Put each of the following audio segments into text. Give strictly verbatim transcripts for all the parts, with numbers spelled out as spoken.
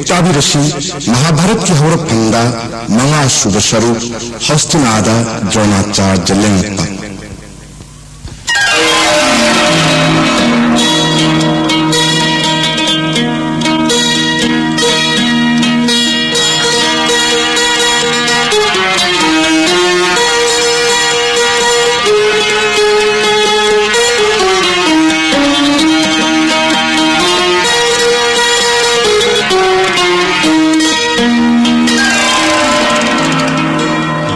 ꯇꯥꯕꯤꯔꯁꯤ, ꯃꯍꯥꯚꯥꯔꯠꯀꯤ ꯍꯧꯔꯛꯐꯝꯗ ꯃꯉꯥ ꯁꯨꯕ ꯁꯔꯨꯛ, ꯍꯧꯁꯇꯤꯅꯥꯗ ꯗ꯭ꯔꯣꯅꯥꯆꯥꯔꯖ ꯂꯦꯡꯉꯛꯄ꯫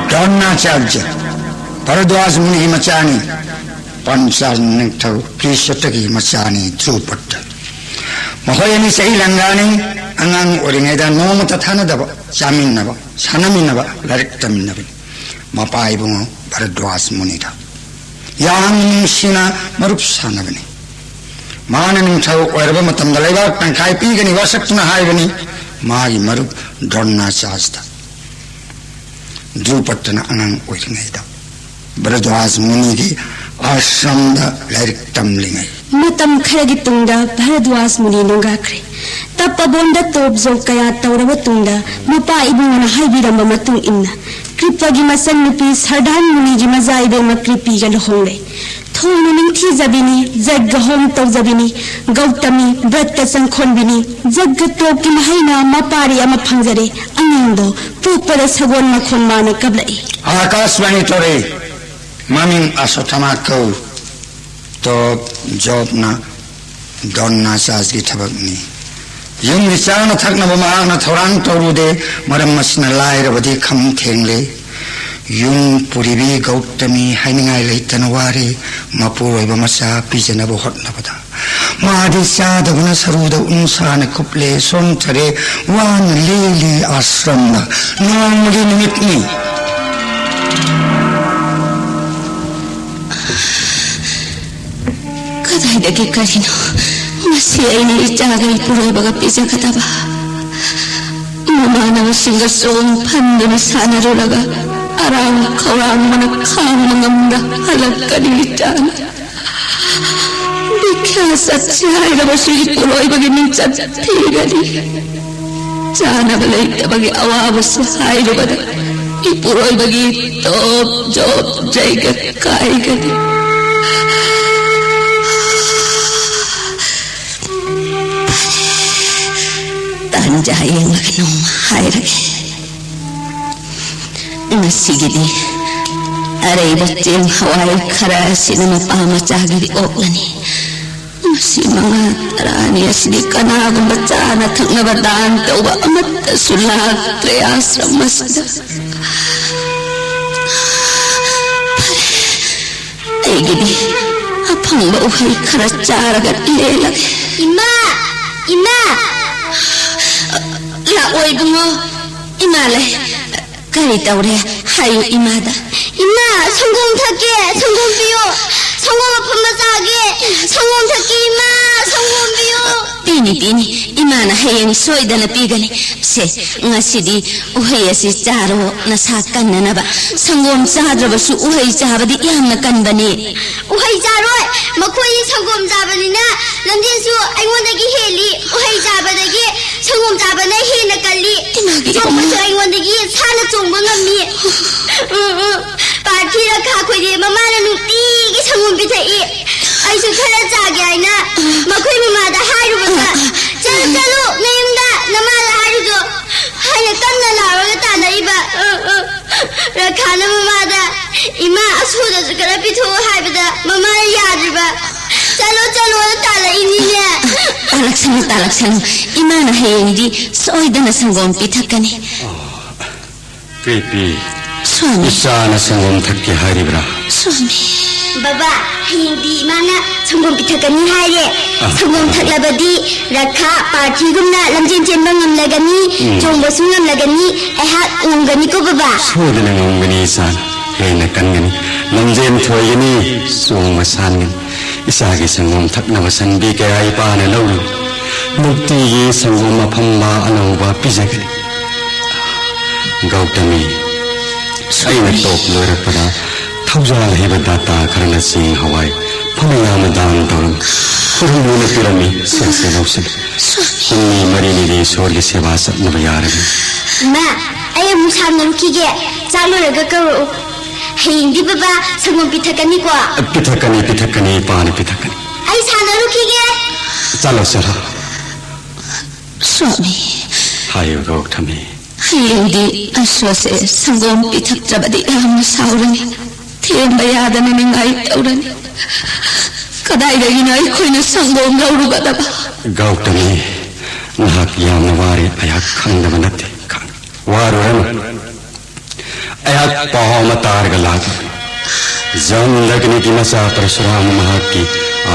ꯗ꯭ꯔꯣꯅꯥꯆꯥꯔꯖ ꯚꯔꯗ꯭ꯋꯥꯖ ꯃꯨꯅꯤꯒꯤ ꯃꯆꯥꯅꯤ꯫ ꯄꯟꯆꯥꯜ ꯅꯤꯡꯊꯧ ꯀ꯭ꯔꯤꯁꯇꯒꯤ ꯃꯆꯥꯅꯤ ꯙ꯭ꯔꯨꯄꯗ꯫ ꯃꯈꯣꯏ ꯑꯅꯤ ꯆꯍꯤ ꯂꯦꯡꯒꯥꯅꯤ꯫ ꯑꯉꯥꯡ ꯑꯣꯏꯔꯤꯉꯩꯗ ꯅꯣꯡꯃꯇ ꯊꯥꯅꯗꯕ, ꯆꯥꯃꯤꯟꯅꯕ, ꯁꯥꯟꯅꯃꯤꯟꯅꯕ, ꯂꯥꯏꯔꯤꯛ ꯇꯝꯃꯤꯟꯅꯕꯅꯤ꯫ ꯃꯄꯥ ꯏꯕꯨꯡꯉꯣ ꯚꯔꯗ꯭ꯋꯥꯖ ꯃꯨꯅꯤꯗ ꯌꯥꯝ ꯅꯨꯡꯁꯤꯅ ꯃꯔꯨꯞ ꯁꯥꯟꯅꯕꯅꯤ꯫ ꯃꯥꯅ ꯅꯤꯡꯊꯧ ꯑꯣꯏꯔꯕ ꯃꯇꯝꯗ ꯂꯩꯕꯥꯛ ꯇꯪꯈꯥꯏ ꯄꯤꯒꯅꯤ ꯋꯥꯁꯛꯇꯨꯅ ꯍꯥꯏꯕꯅꯤ ꯃꯥꯒꯤ ꯃꯔꯨꯞ ꯗ꯭ꯔꯣꯅꯥꯆꯥꯔꯖꯗ꯫ ꯙ꯭ꯔꯨꯄꯗꯅ ꯑꯉꯥꯡ ꯑꯣꯏꯔꯤꯉꯩꯗ ꯚꯔꯗ꯭ꯋꯥꯖ ꯃꯨꯅꯤꯒꯤ ꯑꯥꯁ꯭ꯔꯝꯗ ꯂꯥꯏꯔꯤꯛ ꯇꯝꯂꯤꯉꯩ꯫ ꯃꯇꯝ ꯈꯔꯒꯤ ꯇꯨꯡꯗ ꯚꯔꯗ꯭ꯋꯥꯖ ꯃꯨꯅꯤ ꯅꯣꯡꯒꯥꯈ꯭ꯔꯦ꯫ ꯇꯞ ꯑꯕꯣꯟꯗ ꯇꯣꯞ ꯖꯣꯞ ꯀꯌꯥ ꯇꯧꯔꯕ ꯇꯨꯡꯗ, ꯃꯄꯥ ꯏꯕꯨꯡꯉꯣꯅ ꯍꯥꯏꯕꯤꯔꯝꯕ ꯃꯇꯨꯡ ꯏꯟꯅ, ꯀ꯭ꯔꯤꯄꯒꯤ ꯃꯆꯟꯅꯨꯄꯤ ꯁꯔꯗꯥꯟ ꯃꯨꯅꯤꯒꯤ ꯃꯖꯥ ꯏꯕꯦꯝꯃ ꯀ꯭ꯔꯤꯄꯤꯒ ꯂꯨꯍꯣꯡꯂꯦ꯫ ꯊꯣꯏꯅ ꯅꯤꯡꯊꯤꯖꯕꯤꯅꯤ, ꯖꯒ ꯍꯣꯝ ꯇꯧꯖꯕꯤꯅꯤ, ꯒꯧꯇꯃꯤ ꯕ꯭ꯔꯠꯇ ꯆꯪꯈꯣꯟꯕꯤꯅꯤ꯫ ꯖꯒ ꯇꯣꯞꯀꯤ ꯃꯍꯩꯅ ꯃꯄꯥꯔꯤ ꯑꯃ ꯐꯪꯖꯔꯦ꯫ ꯑꯉꯥꯡꯗꯣ ꯄꯣꯛꯄꯗ ꯁꯒꯣꯜ ꯃꯈꯣꯟ ꯃꯥꯅ ꯀꯞꯂꯛꯏ꯫ ꯑꯥꯀꯥꯁꯕꯥꯅꯤ ꯇꯧꯔꯦ꯫ ꯃꯃꯤꯡ ꯑꯁꯣꯊꯃꯥ ꯀꯧ꯫ ꯇꯣꯞ ꯖꯣꯞꯅ ꯗ꯭ꯔꯣꯅꯥꯆꯥꯔꯖꯒꯤ ꯊꯕꯛꯅꯤ꯫ ꯌꯨꯝꯒꯤ ꯆꯥꯅ ꯊꯛꯅꯕ ꯃꯍꯥꯛꯅ ꯊꯧꯔꯥꯡ ꯇꯧꯔꯨꯗꯦ꯫ ꯃꯔꯝ ꯑꯁꯤꯅ ꯂꯥꯏꯔꯕꯗꯤ ꯈꯝ ꯊꯦꯡꯂꯦ꯫ ꯌꯨꯝ ꯄꯨꯔꯤꯕꯤ ꯒꯧꯇꯃꯤ ꯍꯥꯏꯅꯤꯡꯉꯥꯏ ꯂꯩꯇꯅ ꯋꯥꯔꯦ꯫ ꯃꯄꯨꯔꯣꯏꯕ ꯃꯆꯥ ꯄꯤꯖꯅꯕ ꯍꯣꯠꯅꯕꯗ ꯃꯥꯗꯤ ꯆꯥꯗꯕꯅ ꯁꯔꯨꯗ ꯎꯟꯁꯥꯅ ꯀꯨꯞꯂꯦ꯫ ꯁꯣꯟꯊꯔꯦ꯫ ꯋꯥꯅ ꯂꯦꯜꯂꯤ ꯑꯥꯁ꯭ꯔꯝꯗ꯫ ꯅꯣꯡꯃꯒꯤ ꯅꯨꯃꯤꯠꯅꯤ꯫ ꯀꯗꯥꯏꯗꯒꯤ ꯀꯔꯤꯅꯣ ꯃꯁꯤ ꯑꯩꯅ ꯏꯆꯥꯒ ꯏꯄꯨꯔꯣꯏꯕꯒ ꯄꯤꯖꯒꯗꯕ? ꯃꯃꯥꯟꯅꯕꯁꯤꯡꯒ ꯆꯣꯡ ꯐꯟꯗꯨꯅ ꯁꯥꯟꯅꯔꯨꯔꯒ ꯑꯔꯥꯡ ꯈꯧꯔꯥꯡꯕꯅ ꯈꯥꯡꯕ ꯉꯝꯗ ꯍꯜꯂꯛꯀꯅꯤ ꯏꯆꯥꯅ꯫ ꯕꯤꯈ꯭ꯌꯥ ꯆꯠꯁꯤ ꯍꯥꯏꯔꯕꯁꯨ ꯏꯄꯨꯔꯣꯏꯕꯒꯤ ꯃꯤꯡꯆꯠ ꯊꯤꯒꯅꯤ꯫ ꯆꯥꯅꯕ ꯂꯩꯇꯕꯒꯤ ꯑꯋꯥꯕꯁꯤ ꯍꯥꯏꯔꯨꯕꯗ ꯏꯄꯨꯔꯣꯏꯕꯒꯤ ꯇꯣꯞ ꯖꯣꯞ ꯖꯩꯒ ꯀꯥꯏꯒꯅꯤ꯫ ꯇꯥꯟꯖꯥ ꯌꯦꯡꯂꯒ ꯅꯣꯡꯃ ꯍꯥꯏꯔꯒꯦ꯫ ꯉꯁꯤꯒꯤꯗꯤ ꯑꯔꯩꯕ ꯆꯦꯡ ꯍꯋꯥꯏ ꯈꯔ ꯑꯁꯤꯅ ꯃꯄꯥ ꯃꯆꯥꯒꯤꯗꯤ ꯑꯣꯛꯂꯅꯤ꯫ ꯃꯁꯤ ꯃꯉꯥ ꯇꯔꯥꯅꯤ ꯑꯁꯤꯗꯤ ꯀꯅꯥꯒꯨꯝꯕ ꯆꯥꯅ ꯊꯛꯅꯕ ꯗꯥꯟ ꯇꯧꯕ ꯑꯃꯠꯇꯁꯨ ꯂꯥꯛꯇ꯭ꯔꯦ ꯑꯥꯁ꯭ꯔꯝ ꯑꯁꯤꯗ꯫ ꯐꯔꯦ, ꯑꯩꯒꯤꯗꯤ ꯑꯐꯪꯕ ꯎꯍꯩ ꯈꯔ ꯆꯥꯔꯒ ꯂꯦꯜꯂꯒꯦ꯫ ꯏꯃꯥ! ꯏꯃꯥ! ꯂꯥꯛꯑꯣ ꯏꯕꯨꯡꯉꯣ꯫ ꯏꯃꯥ ꯂꯩ꯫ ꯀꯔꯤ ꯇꯧꯔꯦ? ꯍꯥꯏꯌꯨ ꯏꯃꯥꯗ꯫ ꯏꯃꯥ, ꯁꯪꯒꯣꯝ ꯊꯛꯀꯦ, ꯁꯪꯒꯣꯝ ꯄꯤꯌꯣ꯫ ꯁꯪꯒꯣꯝ ꯑꯐꯝꯕ ꯆꯥꯒꯦ꯫ ꯁꯪꯒꯣꯝ ꯊꯛꯀꯦ ꯏꯃꯥ, ꯁꯪꯒꯣꯝ ꯄꯤꯌꯣ꯫ ꯄꯤꯅꯤ, ꯄꯤꯅꯤ꯫ ꯏꯃꯥꯅ ꯍꯌꯦꯡ ꯁꯣꯏꯗꯅ ꯄꯤꯒꯅꯤ꯫ ꯁꯦ, ꯉꯁꯤꯗꯤ ꯎꯍꯩ ꯑꯁꯤ ꯆꯥꯔꯣ, ꯅꯁꯥ ꯀꯟꯅꯅꯕ꯫ ꯁꯪꯒꯣꯝ ꯆꯥꯗ꯭ꯔꯕꯁꯨ ꯎꯍꯩ ꯆꯥꯕꯗꯤ ꯌꯥꯝꯅ ꯀꯟꯕꯅꯤ꯫ ꯎꯍꯩ ꯆꯥꯔꯣꯏ꯫ ꯃꯈꯣꯏꯗꯤ ꯁꯪꯒꯣꯝ ꯆꯥꯕꯅꯤꯅ ꯂꯝꯖꯦꯟꯁꯨ ꯑꯩꯉꯣꯟꯗꯒꯤ ꯍꯦꯜꯂꯤ꯫ ꯎꯍꯩ ꯆꯥꯕꯗꯒꯤ ꯁꯪꯒꯣꯝ ꯆꯥꯕꯅ ꯍꯦꯟꯅ ꯀꯜꯂꯤ꯫ ꯏꯃꯥꯒꯤ ꯆꯣꯡꯕꯁꯨ ꯏꯃꯥ꯫ ꯑꯩꯉꯣꯟꯗꯒꯤ ꯁꯥꯟꯅ ꯆꯣꯡꯕ ꯉꯝꯃꯤ꯫ ꯎꯝ, ꯎꯝ꯫ ꯄꯥꯔꯊꯤ ꯔꯈꯥ ꯈꯣꯏꯗꯤ ꯃꯃꯥꯅ ꯅꯨꯡꯇꯤꯒꯤ ꯁꯪꯒꯣꯝ ꯄꯤꯊꯛꯏ꯫ ꯑꯩꯁꯨ ꯈꯔ ꯆꯥꯒꯦ ꯍꯥꯏꯅ ꯃꯈꯣꯏ ꯃꯃꯥꯗ ꯍꯥꯏꯔꯨꯕꯗ, "ꯆꯠꯂꯨ, ꯆꯠꯂꯨ, ꯅꯌꯨꯝꯗ ꯅꯃꯥꯗ ꯍꯥꯏꯔꯨꯆꯣ" ꯍꯥꯏꯅ ꯀꯟꯅ ꯂꯥꯎꯔꯒ ꯇꯥꯟꯅꯔꯤꯕ꯫ ꯎꯝ, ꯎꯝ꯫ ꯔꯈꯥꯅ ꯃꯃꯥꯗ, "ꯏꯃꯥ, ꯑꯁꯣꯗꯁꯨ ꯈꯔ ꯄꯤꯊꯣꯛꯎ" ꯍꯥꯏꯕꯗ ꯃꯃꯥꯅ ꯌꯥꯗ꯭ꯔꯤꯕ꯫ "ꯆꯠꯂꯣ, ꯆꯠꯂꯣꯅ" ꯇꯥꯜꯂꯛꯏꯅꯤꯅꯦ꯫ ꯇꯥꯜꯂꯛꯁꯅꯨ, ꯇꯥꯜꯂꯛꯁꯅꯨ꯫ ꯏꯃꯥꯅ ꯍꯌꯦꯡꯗꯤ ꯁꯣꯏꯗꯅ ꯁꯪꯒꯣꯝ ꯄꯤꯊꯛꯀꯅꯤ꯫ ꯀ꯭ꯔꯤꯄꯤ, ꯁ꯭ꯋꯥꯃꯤ꯫ ꯏꯆꯥꯅ ꯁꯪꯒꯣꯝ ꯊꯛꯀꯦ ꯍꯥꯏꯔꯤꯕ꯭ꯔꯥ? ꯁ꯭ꯋꯥꯃꯤ꯫ ꯕꯕꯥ, ꯍꯌꯦꯡꯗꯤ ꯏꯃꯥꯅ ꯁꯪꯒꯣꯝ ꯄꯤꯊꯛꯀꯅꯤ ꯍꯥꯏꯔꯦ꯫ ꯑ꯫ ꯁꯪꯒꯣꯝ ꯊꯛꯂꯕꯗꯤ ꯔꯈꯥ ꯄꯥꯔꯊꯤꯒꯨꯝꯅ ꯂꯝꯖꯦꯟ ꯆꯦꯟꯕ ꯉꯝꯂꯒꯅꯤ, ꯎꯝ꯫ ꯆꯣꯡꯕꯁꯨ ꯉꯝꯂꯒꯅꯤ, ꯑꯩꯍꯥꯛ ꯉꯝꯒꯅꯤꯀꯣ ꯕꯕꯥ? ꯁꯣꯏꯗꯅ ꯉꯝꯒꯅꯤ ꯏꯆꯥ, ꯍꯦꯟꯅ ꯀꯟꯒꯅꯤ, ꯂꯝꯖꯦꯟ ꯊꯣꯏꯒꯅꯤ, ꯆꯣꯡꯕ ꯁꯥꯟꯒꯅꯤ꯫ ꯏꯆꯥꯒꯤ ꯁꯪꯒꯣꯝ ꯊꯛꯅꯕ ꯁꯟꯕꯤ ꯀꯌꯥ ꯏꯄꯥꯅ ꯂꯧꯔꯤ꯫ ꯅꯨꯡꯇꯤꯒꯤ ꯁꯪꯒꯣꯝ ꯑꯐꯝꯕ ꯑꯅꯧꯕ ꯄꯤꯖꯒꯅꯤ꯫ ꯒꯧꯇꯃꯤ, ꯑꯩꯅ ꯇꯣꯞ ꯂꯣꯏꯔꯛꯄꯗ ꯊꯧꯖꯥꯜ ꯍꯩꯕ ꯗꯥꯇꯥ ꯈꯔꯅ ꯆꯦꯡ ꯍꯋꯥꯏ ꯐꯅ ꯌꯥꯝꯅ ꯗꯥꯟ ꯇꯧꯔꯝꯃꯤ꯫ ꯀꯔꯝꯅ ꯄꯤꯔꯝꯃꯤ? ꯁꯦ, ꯁꯦ, ꯂꯧꯁꯤꯜꯂꯨ꯫ ꯍꯨꯝꯅꯤ ꯃꯔꯤꯅꯤꯗꯤ ꯏꯁꯣꯔꯒꯤ ꯁꯦꯕꯥ ꯆꯠꯅꯕ ꯌꯥꯔꯅꯤ꯫ ꯏꯃꯥ, ꯑꯩ ꯑꯃꯨꯛ ꯁꯥꯟꯅꯔꯨꯈꯤꯒꯦ꯫ ꯆꯥꯛ ꯂꯣꯏꯔꯒ ꯀꯧꯔꯛꯎ꯫ ꯍꯌꯦꯡꯗꯤ ꯕꯕꯥ ꯁꯪꯒꯣꯝ ꯄꯤꯊꯛꯀꯅꯤꯀꯣ? ꯄꯤꯊꯛꯀꯅꯤ, ꯄꯤꯊꯛꯀꯅꯤ, ꯏꯄꯥꯅ ꯄꯤꯊꯛꯀꯅꯤ꯫ ꯑꯩ ꯁꯥꯟꯅꯔꯨꯈꯤꯒꯦ꯫ ꯆꯠꯂꯣ, ꯆꯠꯂꯣ꯫ ꯁ꯭ꯋꯥꯃꯤ꯫ ꯍꯥꯏꯌꯨ, ꯒꯧꯇꯃꯤ꯫ ꯍꯌꯦꯡꯗꯤ ꯑꯁꯣꯁꯦ ꯁꯪꯒꯣꯝ ꯄꯤꯊꯛꯇ꯭ꯔꯕꯗꯤ ꯌꯥꯝꯅ ꯁꯥꯎꯔꯅꯤ꯫ ꯊꯦꯝꯕ ꯌꯥꯗꯅ ꯅꯤꯡꯉꯥꯏ ꯇꯧꯔꯅꯤ꯫ ꯀꯗꯥꯏꯗꯒꯤꯅꯣ ꯑꯩꯈꯣꯏꯅ ꯁꯪꯒꯣꯝ ꯂꯧꯔꯨꯒꯗꯕ? ꯒꯧꯇꯃꯤ, ꯅꯍꯥꯛ ꯌꯥꯝꯅ ꯋꯥꯔꯦ, ꯑꯩꯍꯥꯛ ꯈꯪꯗꯕ ꯅꯠꯇꯦ꯫ ꯈꯪ-, ꯋꯥꯔꯨꯔꯅꯨ꯫ ꯑꯩꯍꯥꯛ ꯄꯥꯎ ꯑꯃ ꯇꯥꯔꯒ ꯂꯥꯛꯂꯤ꯫ ꯖꯝꯗꯒꯅꯤꯒꯤ ꯃꯆꯥ ꯄꯔꯁꯨꯔꯥꯝ ꯃꯍꯥꯛꯀꯤ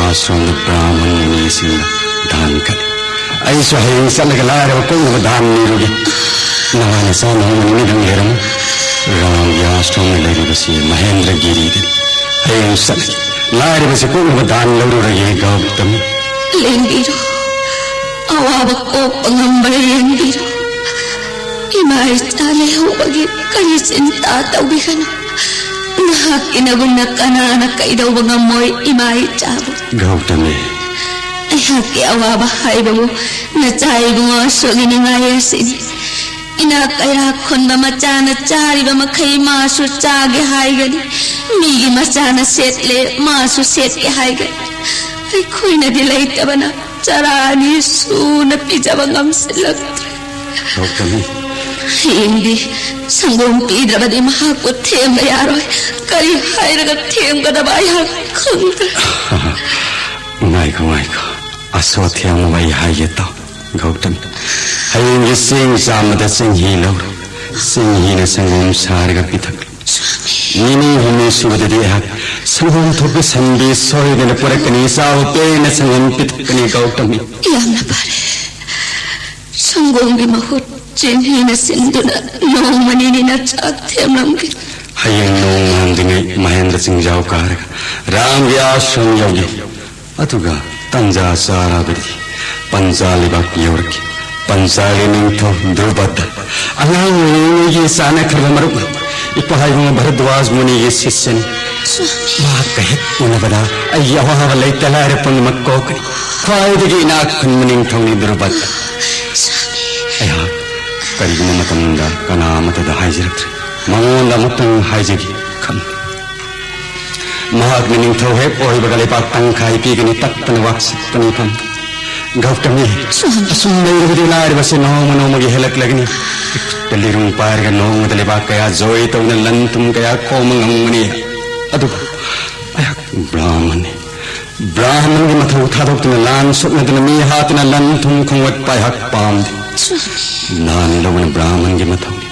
ꯑꯥꯁ꯭ꯔꯝꯗ ꯕ꯭ꯔꯥꯍꯃꯟ ꯃꯨꯅꯤꯁꯤꯡꯅ ꯗꯥꯟ ꯀꯠꯂꯤ꯫ ꯑꯩꯁꯨ ꯍꯌꯦꯡ ꯆꯠꯂꯒ ꯂꯥꯏꯔꯕ ꯀꯣꯛꯅꯕ ꯗꯥꯟ ꯅꯤꯔꯨꯒꯦ꯫ ꯅꯍꯥꯟ ꯆꯥꯅꯕ ꯅꯨꯃꯤꯠ ꯑꯃ ꯂꯩꯔꯝꯃꯨ꯫ ꯔꯥꯝꯒꯤ ꯑꯥꯁ꯭ꯔꯝꯅ ꯂꯩꯔꯤꯕꯁꯤ ꯃꯍꯦꯟꯗ꯭ꯔꯒꯤꯔꯤꯗꯅꯤ꯫ ꯍꯌꯦꯡ ꯆꯠꯂꯒꯦ꯫ ꯂꯥꯏꯔꯕꯁꯤ ꯀꯣꯛꯅꯕ ꯗꯥꯟ ꯂꯧꯔꯨꯔꯒꯦ, ꯒꯧꯇꯃꯤ꯫ ꯂꯦꯡꯕꯤꯔꯣ꯫ ꯑꯋꯥꯕ ꯀꯣꯛꯄ ꯉꯝꯕ꯭ꯔꯥ ꯌꯦꯡꯕꯤꯔꯣ꯫ ꯏꯃꯥ ꯏꯆꯥ ꯂꯩꯍꯧꯕꯒꯤ ꯀꯔꯤ ꯆꯤꯟꯇꯥ ꯇꯧꯕꯤꯒꯅꯨ꯫ ꯅꯍꯥꯛꯀꯤ ꯅꯒꯨꯝꯅ ꯀꯅꯥꯅ ꯀꯩꯗꯧꯕ ꯉꯝꯃꯣꯏ ꯏꯃꯥ ꯏꯆꯥꯕꯨ? ꯒꯧꯇꯃꯤ꯫ ꯑꯩꯍꯥꯛꯀꯤ ꯑꯋꯥꯕ ꯍꯥꯏꯕꯕꯨ ꯅꯆꯥ ꯏꯕꯨꯡꯉꯣ ꯑꯁꯣꯛꯒꯤ ꯅꯤꯡꯉꯥꯏ ꯑꯁꯤꯅꯤ꯫ ꯏꯅꯥꯛ ꯀꯩꯔꯥꯛ ꯈꯨꯟꯕ ꯃꯆꯥꯅ ꯆꯥꯔꯤꯕ ꯃꯈꯩ ꯃꯥꯁꯨ ꯆꯥꯒꯦ ꯍꯥꯏꯒꯅꯤ꯫ ꯃꯤꯒꯤ ꯃꯆꯥꯅ ꯁꯦꯠꯂꯦ, ꯃꯥꯁꯨ ꯁꯦꯠꯀꯦ ꯍꯥꯏꯒꯅꯤ꯫ ꯑꯩꯈꯣꯏꯅꯗꯤ ꯂꯩꯇꯕꯅ ꯆꯔꯥ ꯑꯅꯤ ꯁꯨꯅ ꯄꯤꯖꯕ ꯉꯝꯁꯤꯜꯂꯛꯇ꯭ꯔꯦ꯫ ꯒꯧꯇꯃꯤ꯫ ꯍꯌꯦꯡꯗꯤ ꯁꯪꯒꯣꯝ ꯄꯤꯗ꯭ꯔꯕꯗꯤ ꯃꯍꯥꯛꯄꯨ ꯊꯦꯝꯕ ꯌꯥꯔꯣꯏ꯫ ꯀꯔꯤ ꯍꯥꯏꯔꯒ ꯊꯦꯝꯒꯗꯕ ꯑꯩꯍꯥꯛ ꯈꯪꯗ꯭ꯔꯦ꯫ ꯉꯥꯏꯈꯣ, ꯉꯥꯏꯈꯣ꯫ ꯑꯁꯣꯊ꯭ꯌꯥꯃꯕꯨ ꯑꯩ ꯍꯥꯏꯒꯦ ꯇꯥꯎ꯫ ꯒꯧꯇꯝ, ꯍꯌꯦꯡꯒꯤ ꯆꯦꯡ ꯆꯥꯝꯕꯗ ꯆꯦꯡꯍꯤ ꯂꯧꯔꯨ꯫ ꯆꯦꯡꯍꯤꯅ ꯁꯪꯒꯣꯝ ꯁꯥꯔꯒ ꯄꯤꯊꯛꯂꯨ꯫ ꯅꯤꯅꯤ ꯍꯨꯝꯅꯤ ꯁꯨꯕꯗꯗꯤ ꯑꯩꯍꯥꯛ ꯁꯪꯒꯣꯝ ꯊꯣꯛꯄ ꯁꯟꯕꯤ ꯁꯣꯏꯗꯅ ꯄꯨꯔꯛꯀꯅꯤ꯫ ꯆꯥꯎ, ꯄꯦꯟꯅ ꯁꯪꯒꯣꯝ ꯄꯤꯊꯛꯀꯅꯤ ꯒꯧꯇꯃꯤ꯫ ꯌꯥꯝꯅ ꯐꯔꯦ꯫ ꯁꯪꯒꯣꯝꯒꯤ ꯃꯍꯨꯠ ꯆꯦꯡꯍꯤꯅ ꯁꯤꯟꯗꯨꯅ ꯅꯣꯡꯃ ꯅꯤꯅꯤ ꯅꯆꯥ ꯊꯦꯝꯂꯝꯒꯦ꯫ ꯍꯌꯦꯡ ꯅꯣꯡ ꯉꯥꯟꯗ꯭ꯔꯤꯉꯩ ꯃꯍꯦꯟꯗ꯭ꯔ ꯆꯤꯡꯖꯥꯎ ꯀꯥꯔꯒ ꯔꯥꯝꯒꯤ ꯑꯥꯁ꯭ꯔꯝ ꯌꯧꯒꯦ꯫ ꯑꯗꯨꯒ ꯇꯟꯖꯥ ꯆꯥꯔꯕꯗꯤ ꯄꯟꯆꯥ ꯂꯩꯕꯥꯛ ꯌꯧꯔꯛꯈꯤ꯫ ꯄꯟꯆꯥꯒꯤ ꯅꯤꯡꯊꯧ ꯗ꯭ꯔꯨꯄꯗ ꯑꯉꯥꯡ ꯑꯣꯏꯔꯤꯉꯩꯒꯤ ꯆꯥꯅꯈ꯭ꯔꯕ ꯃꯔꯨꯞ ꯏꯄꯥ ꯏꯕꯨꯡ ꯚꯔꯗ꯭ꯋꯥꯖ ꯃꯨꯅꯤꯒꯤ ꯁꯤꯁ꯭ꯌꯅꯤ꯫ ꯃꯍꯥꯛꯀ ꯍꯦꯛ ꯎꯅꯕꯗ ꯑꯩꯒꯤ ꯑꯋꯥꯕ ꯂꯩꯇ ꯂꯥꯏꯔ ꯄꯨꯝꯅꯃꯛ ꯀꯣꯛꯀꯅꯤ꯫ ꯈ꯭ꯋꯥꯏꯗꯒꯤ ꯏꯅꯥꯛ ꯈꯨꯟꯕ ꯅꯤꯡꯊꯧꯅꯤ ꯗ꯭ꯔꯨꯄꯗ꯫ ꯑꯩꯍꯥꯛ ꯀꯔꯤꯒꯨꯝꯕ ꯃꯇꯝꯗ ꯀꯅꯥ ꯑꯃꯠꯇꯗ ꯍꯥꯏꯖꯔꯛꯇ꯭ꯔꯤ꯫ ꯃꯉꯣꯟꯗ ꯑꯃꯇꯪ ꯍꯥꯏꯖꯒꯦ ꯈꯟ꯫ ꯃꯍꯥꯛꯅ ꯅꯤꯡꯊꯧ ꯍꯦꯛ ꯑꯣꯏꯕꯒ ꯂꯩꯕꯥꯛ ꯇꯪꯈꯥꯏ ꯄꯤꯒꯅꯤ, ꯇꯠꯇꯅ ꯋꯥꯛꯁꯤꯠꯄꯅꯤ ꯈꯟ꯫ ꯒꯧꯇꯃꯤ, ꯑꯁꯨꯝ ꯂꯩꯔꯕꯗꯤ ꯂꯥꯏꯔꯕꯁꯦ ꯅꯣꯡꯃ ꯅꯣꯡꯃꯒꯤ ꯍꯦꯜꯂꯛꯂꯒꯅꯤ꯫ ꯈꯨꯠꯇ ꯂꯤꯔꯨꯡ ꯄꯥꯏꯔꯒ ꯅꯣꯡꯃꯗ ꯂꯩꯕꯥꯛ ꯀꯌꯥ ꯖꯣꯏ ꯇꯧꯗꯨꯅ ꯂꯟ ꯊꯨꯝ ꯀꯌꯥ ꯈꯣꯝꯕ ꯉꯝꯒꯅꯤ꯫ ꯑꯗꯨꯕꯨ ꯑꯩꯍꯥꯛ ꯕ꯭ꯔꯥꯍꯃꯟꯅꯤ꯫ ꯕ꯭ꯔꯥꯍꯃꯟꯒꯤ ꯃꯊꯧ ꯊꯥꯗꯣꯛꯇꯨꯅ ꯂꯥꯟ ꯁꯣꯛꯅꯗꯨꯅ ꯃꯤ ꯍꯥꯠꯇꯨꯅ ꯂꯟ ꯊꯨꯝ ꯈꯣꯝꯒꯠꯄ ꯑꯩꯍꯥꯛ ꯄꯥꯝꯗꯦ꯫ ꯂꯥꯟ ꯂꯧꯕꯅ ꯕ꯭ꯔꯥꯍꯃꯟꯒꯤ ꯃꯊꯧꯅꯤ꯫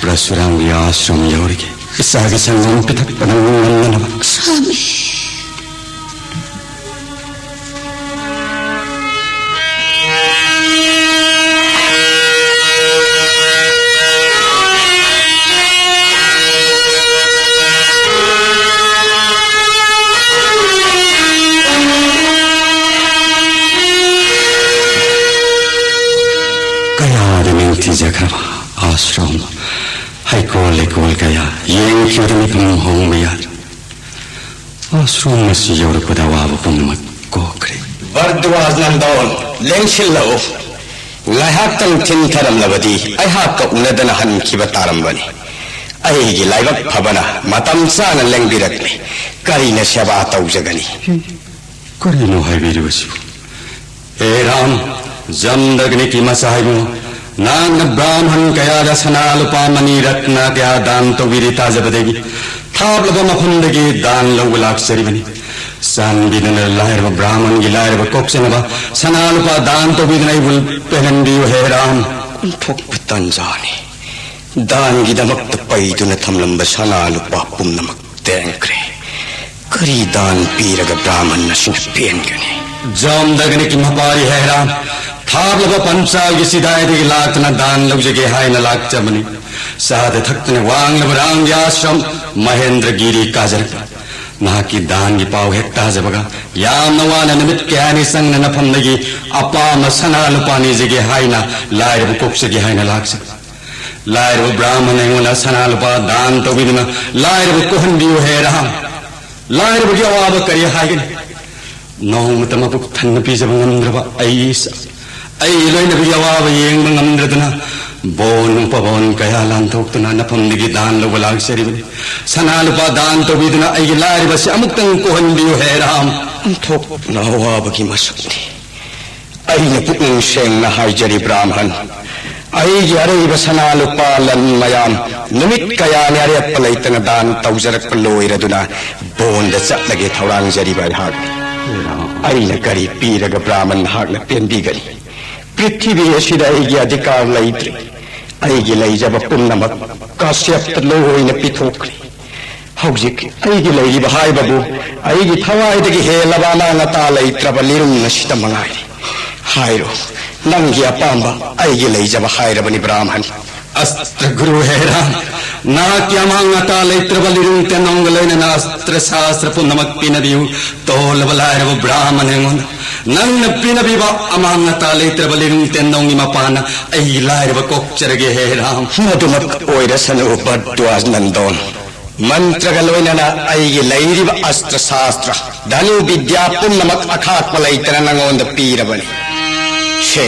ꯄ꯭ꯔꯁꯨꯔꯥꯝꯒꯤ ꯑꯥꯁ꯭ꯔꯝ ꯌꯧꯔꯒꯦ꯫ ꯏꯆꯥꯒꯤ ꯁꯪꯒꯣꯝ ꯄꯤꯊꯛꯄ ꯅꯪ ꯉꯝꯅꯅꯕ꯫ ꯁ꯭ꯋꯥꯃꯤ꯫ ꯀꯌꯥꯗ ꯅꯤꯡꯊꯤꯖꯈ꯭ꯔꯕ ꯑꯥꯁ꯭ꯔꯝ, ꯍꯩꯀꯣꯜ ꯂꯩꯀꯣꯜ ꯀꯌꯥ ꯌꯦꯡꯈꯤꯕꯗ ꯃꯤꯠꯐꯝ ꯍꯣꯡꯕ ꯌꯥꯗ꯭ꯔꯦ꯫ ꯑꯥꯁ꯭ꯔꯝ ꯑꯁꯤ ꯌꯧꯔꯛꯄꯗ ꯑꯋꯥꯕ ꯄꯨꯝꯅꯃꯛ ꯀꯣꯛꯈ꯭ꯔꯦ꯫ ꯚꯔꯗ꯭ꯋꯥꯖ ꯅꯟꯗꯣꯟ, ꯂꯦꯡꯁꯤꯜꯂꯛꯎ꯫ ꯉꯥꯏꯍꯥꯛꯇꯪ ꯊꯤꯟꯊꯔꯝꯂꯕꯗꯤ ꯑꯩꯍꯥꯛꯀ ꯎꯅꯗꯅ ꯍꯟꯈꯤꯕ ꯇꯥꯔꯝꯕꯅꯤ꯫ ꯑꯩꯒꯤ ꯂꯥꯏꯕꯛ ꯐꯕꯅ ꯃꯇꯝ ꯆꯥꯅ ꯂꯦꯡꯕꯤꯔꯛꯂꯦ꯫ ꯀꯔꯤꯅ ꯁꯦꯕꯥ ꯇꯧꯖꯒꯅꯤ? ꯀꯔꯤꯅꯣ ꯍꯥꯏꯕꯤꯔꯤꯕꯁꯤꯕꯨ? ꯍꯦ ꯔꯥꯝ, ꯖꯝꯗꯒ꯭ꯅꯤꯒꯤ ꯃꯆꯥ ꯏꯕꯨꯡꯉꯣ, ꯅꯍꯥꯛꯅ ꯕ꯭ꯔꯥꯍꯃꯟ ꯀꯌꯥꯗ ꯁꯅꯥ ꯂꯨꯄꯥ ꯃꯅꯤ ꯔꯠꯅ ꯀꯌꯥ ꯗꯥꯟ ꯇꯧꯕꯤꯔꯤ ꯇꯥꯖꯕꯗꯒꯤ ꯊꯥꯞꯂꯕ ꯃꯐꯝꯗꯒꯤ ꯗꯥꯟ ꯂꯧꯕ ꯂꯥꯛꯆꯔꯤꯕꯅꯤ꯫ ꯆꯥꯟꯕꯤꯗꯨꯅ ꯂꯥꯏꯔꯕ ꯕ꯭ꯔꯥꯍꯃꯟꯒꯤ ꯂꯥꯏꯔꯕ ꯀꯣꯛꯆꯅꯕ ꯁꯅꯥ ꯂꯨꯄꯥ ꯗꯥꯟ ꯇꯧꯕꯤꯗꯨꯅ ꯑꯩꯕꯨ ꯄꯦꯜꯍꯟꯕꯤꯌꯨ ꯍꯦ ꯔꯥꯝ꯫ ꯑꯣꯟꯊꯣꯛꯄ ꯇꯥꯟꯖꯥꯅꯤ꯫ ꯗꯥꯟꯒꯤꯗꯃꯛꯇ ꯄꯩꯗꯨꯅ ꯊꯝꯂꯝꯕ ꯁꯅꯥ ꯂꯨꯄꯥ ꯄꯨꯝꯅꯃꯛ ꯇꯦꯡꯈ꯭ꯔꯦ꯫ ꯀꯔꯤ ꯗꯥꯟ ꯄꯤꯔꯒ ꯕ꯭ꯔꯥꯍꯃꯟ ꯑꯁꯤꯅ ꯄꯦꯟꯒꯅꯤ? ꯖꯝꯗꯒ꯭ꯅꯤꯒꯤ ꯃꯄꯥꯔꯤ ꯍꯦ ꯔꯥꯝ, ꯊꯥꯞꯂꯕ ꯄꯟꯆꯥꯜꯒꯤ ꯆꯤꯗꯥꯏꯗꯒꯤ ꯂꯥꯛꯇꯨꯅ ꯗꯥꯟ ꯂꯧꯖꯒꯦ ꯍꯥꯏꯅ ꯂꯥꯛꯆꯕꯅꯤ꯫ ꯆꯥꯗ ꯊꯛꯇꯅ ꯋꯥꯡꯂꯕ ꯔꯥꯝꯒꯤ ꯑꯥꯁ꯭ꯔꯝ ꯃꯍꯦꯟꯗ꯭ꯔꯒꯤꯔꯤ ꯀꯥꯖꯔꯛꯄ꯫ ꯅꯍꯥꯛꯀꯤ ꯗꯥꯟꯒꯤ ꯄꯥꯎ ꯍꯦꯛ ꯇꯥꯖꯕꯒ ꯌꯥꯝꯅ ꯋꯥꯅ ꯅꯨꯃꯤꯠ ꯀꯌꯥꯅꯤ ꯆꯪꯅ ꯅꯐꯝꯗꯒꯤ ꯑꯄꯥꯝꯕ ꯁꯅꯥ ꯂꯨꯄꯥ ꯅꯤꯖꯒꯦ ꯍꯥꯏꯅ ꯂꯥꯏꯔꯕ ꯀꯣꯛꯆꯒꯦ ꯍꯥꯏꯅ ꯂꯥꯛꯆꯕꯅꯤ꯫ ꯂꯥꯏꯔꯕ ꯕ꯭ꯔꯥꯍꯃꯟ ꯑꯩꯉꯣꯟꯗ ꯁꯅꯥ ꯂꯨꯄꯥ ꯗꯥꯟ ꯇꯧꯕꯤꯗꯨꯅ ꯂꯥꯏꯔꯕ ꯀꯣꯛꯍꯟꯕꯤꯌꯨ ꯍꯦ ꯔꯥꯝ꯫ ꯂꯥꯏꯔꯕꯒꯤ ꯑꯋꯥꯕ ꯀꯔꯤ ꯍꯥꯏꯒꯅꯤ? ꯅꯣꯡꯃꯇ ꯃꯄꯨꯛ ꯊꯟꯅ ꯄꯤꯖꯕ ꯉꯝꯗ꯭ꯔꯕ ꯑꯩ ꯏꯁꯥ, ꯑꯩꯒꯤ ꯂꯣꯏꯅꯕꯒꯤ ꯑꯋꯥꯕ ꯌꯦꯡꯕ ꯉꯝꯗ꯭ꯔꯗꯨꯅ ꯕꯣꯟ ꯎꯄꯕꯣꯟ ꯀꯌꯥ ꯂꯥꯟꯊꯣꯛꯇꯨꯅ ꯅꯐꯝꯗꯒꯤ ꯗꯥꯟ ꯂꯧꯕ ꯂꯥꯛꯆꯔꯤꯕꯅꯤ꯫ ꯁꯅꯥ ꯂꯨꯄꯥ ꯗꯥꯟ ꯇꯧꯕꯤꯗꯨꯅ ꯑꯩꯒꯤ ꯂꯥꯏꯔꯕꯁꯤ ꯑꯃꯨꯛꯇꯪ ꯀꯣꯛꯍꯟꯕꯤꯌꯨ ꯍꯦ ꯔꯥꯝ꯫ ꯑꯣꯟꯊꯣꯛꯅ ꯑꯋꯥꯕꯒꯤ ꯃꯁꯛꯅꯤ꯫ ꯑꯩꯅ ꯄꯨꯛꯅꯤꯡ ꯁꯦꯡꯅ ꯍꯥꯏꯖꯔꯤ ꯕ꯭ꯔꯥꯍꯃꯟ, ꯑꯩꯒꯤ ꯑꯔꯩꯕ ꯁꯅꯥ ꯂꯨꯄꯥ ꯂꯟ ꯃꯌꯥꯝ ꯅꯨꯃꯤꯠ ꯀꯌꯥꯅꯤ ꯑꯔꯦꯞꯄ ꯂꯩꯇꯅ ꯗꯥꯟ ꯇꯧꯖꯔꯛꯄ ꯂꯣꯏꯔꯗꯨꯅ ꯕꯣꯟꯗ ꯆꯠꯂꯒꯦ ꯊꯧꯔꯥꯡꯖꯔꯤꯕ ꯑꯩꯍꯥꯛ꯫ ꯑꯩꯅ ꯀꯔꯤ ꯄꯤꯔꯒ ꯕ꯭ꯔꯥꯍꯃꯟ ꯅꯍꯥꯛꯅ ꯄꯦꯟꯕꯤꯒꯅꯤ? ꯄ꯭ꯔꯤꯊꯤꯕꯤ ꯑꯁꯤꯗ ꯑꯩꯒꯤ ꯑꯙꯤꯀꯥꯔ ꯂꯩꯇ꯭ꯔꯦ꯫ ꯑꯩꯒꯤ ꯂꯩꯖꯕ ꯄꯨꯝꯅꯃꯛ ꯀꯥꯁ꯭ꯌꯞꯇ ꯂꯣꯏꯅ ꯄꯤꯊꯣꯛꯈ꯭ꯔꯦ꯫ ꯍꯧꯖꯤꯛ ꯑꯩꯒꯤ ꯂꯩꯔꯤꯕ ꯍꯥꯏꯕꯕꯨ ꯑꯩꯒꯤ ꯊꯋꯥꯏꯗꯒꯤ ꯍꯦꯜꯂꯕ ꯑꯃꯥꯡ ꯑꯇꯥ ꯂꯩꯇ꯭ꯔꯕ ꯂꯤꯔꯨꯡ ꯑꯁꯤꯗ ꯃꯉꯥꯏꯔꯦ꯫ ꯍꯥꯏꯔꯣ, ꯅꯪꯒꯤ ꯑꯄꯥꯝꯕ ꯑꯩꯒꯤ ꯂꯩꯖꯕ ꯍꯥꯏꯔꯕꯅꯤ ꯕ꯭ꯔꯥꯍꯃꯟ꯫ ꯑꯁꯇ꯭ꯔ ꯒꯨꯔꯨ ꯍꯦ ꯔꯥꯝ, ꯅꯍꯥꯛꯀꯤ ꯑꯃꯥꯡ ꯑꯇꯥ ꯂꯩꯇ꯭ꯔꯕ ꯂꯤꯔꯨꯡ ꯇꯦꯟꯅꯣꯡꯒ ꯂꯣꯏꯅꯅ ꯑꯁꯇ꯭ꯔ ꯁꯥꯁꯇ꯭ꯔ ꯄꯨꯝꯅꯃꯛ ꯄꯤꯅꯕꯤꯌꯨ꯫ ꯇꯣꯜꯂꯕ ꯂꯥꯏꯔꯕ ꯕ꯭ꯔꯥꯍꯃꯟ ꯑꯩꯉꯣꯟꯗ ꯅꯪꯅ ꯄꯤꯅꯕꯤꯕ ꯑꯃꯥꯡ ꯑꯇꯥ ꯂꯩꯇ꯭ꯔꯕ ꯂꯤꯔꯨꯡ ꯇꯦꯟꯅꯣꯡꯒꯤ ꯃꯄꯥꯟꯅ ꯑꯩꯒꯤ ꯂꯥꯏꯔꯕ ꯀꯣꯛꯆꯔꯒꯦ ꯍꯦ ꯔꯥꯝ꯫ ꯃꯗꯨꯃꯛ ꯑꯣꯏꯔꯁꯅꯨ ꯚꯔꯗ꯭ꯋꯥꯖ ꯅꯟꯗꯣꯟ꯫ ꯃꯟꯇ꯭ꯔꯒ ꯂꯣꯏꯅꯅ ꯑꯩꯒꯤ ꯂꯩꯔꯤꯕ ꯑꯁꯇ꯭ꯔ ꯁꯥꯁꯇ꯭ꯔ, ꯙꯅꯨ ꯕꯤꯗ꯭ꯌꯥ ꯄꯨꯝꯅꯃꯛ ꯑꯈꯥꯛꯄ ꯂꯩꯇꯅ ꯅꯉꯣꯟꯗ ꯄꯤꯔꯕꯅꯤ꯫ ꯁꯦ,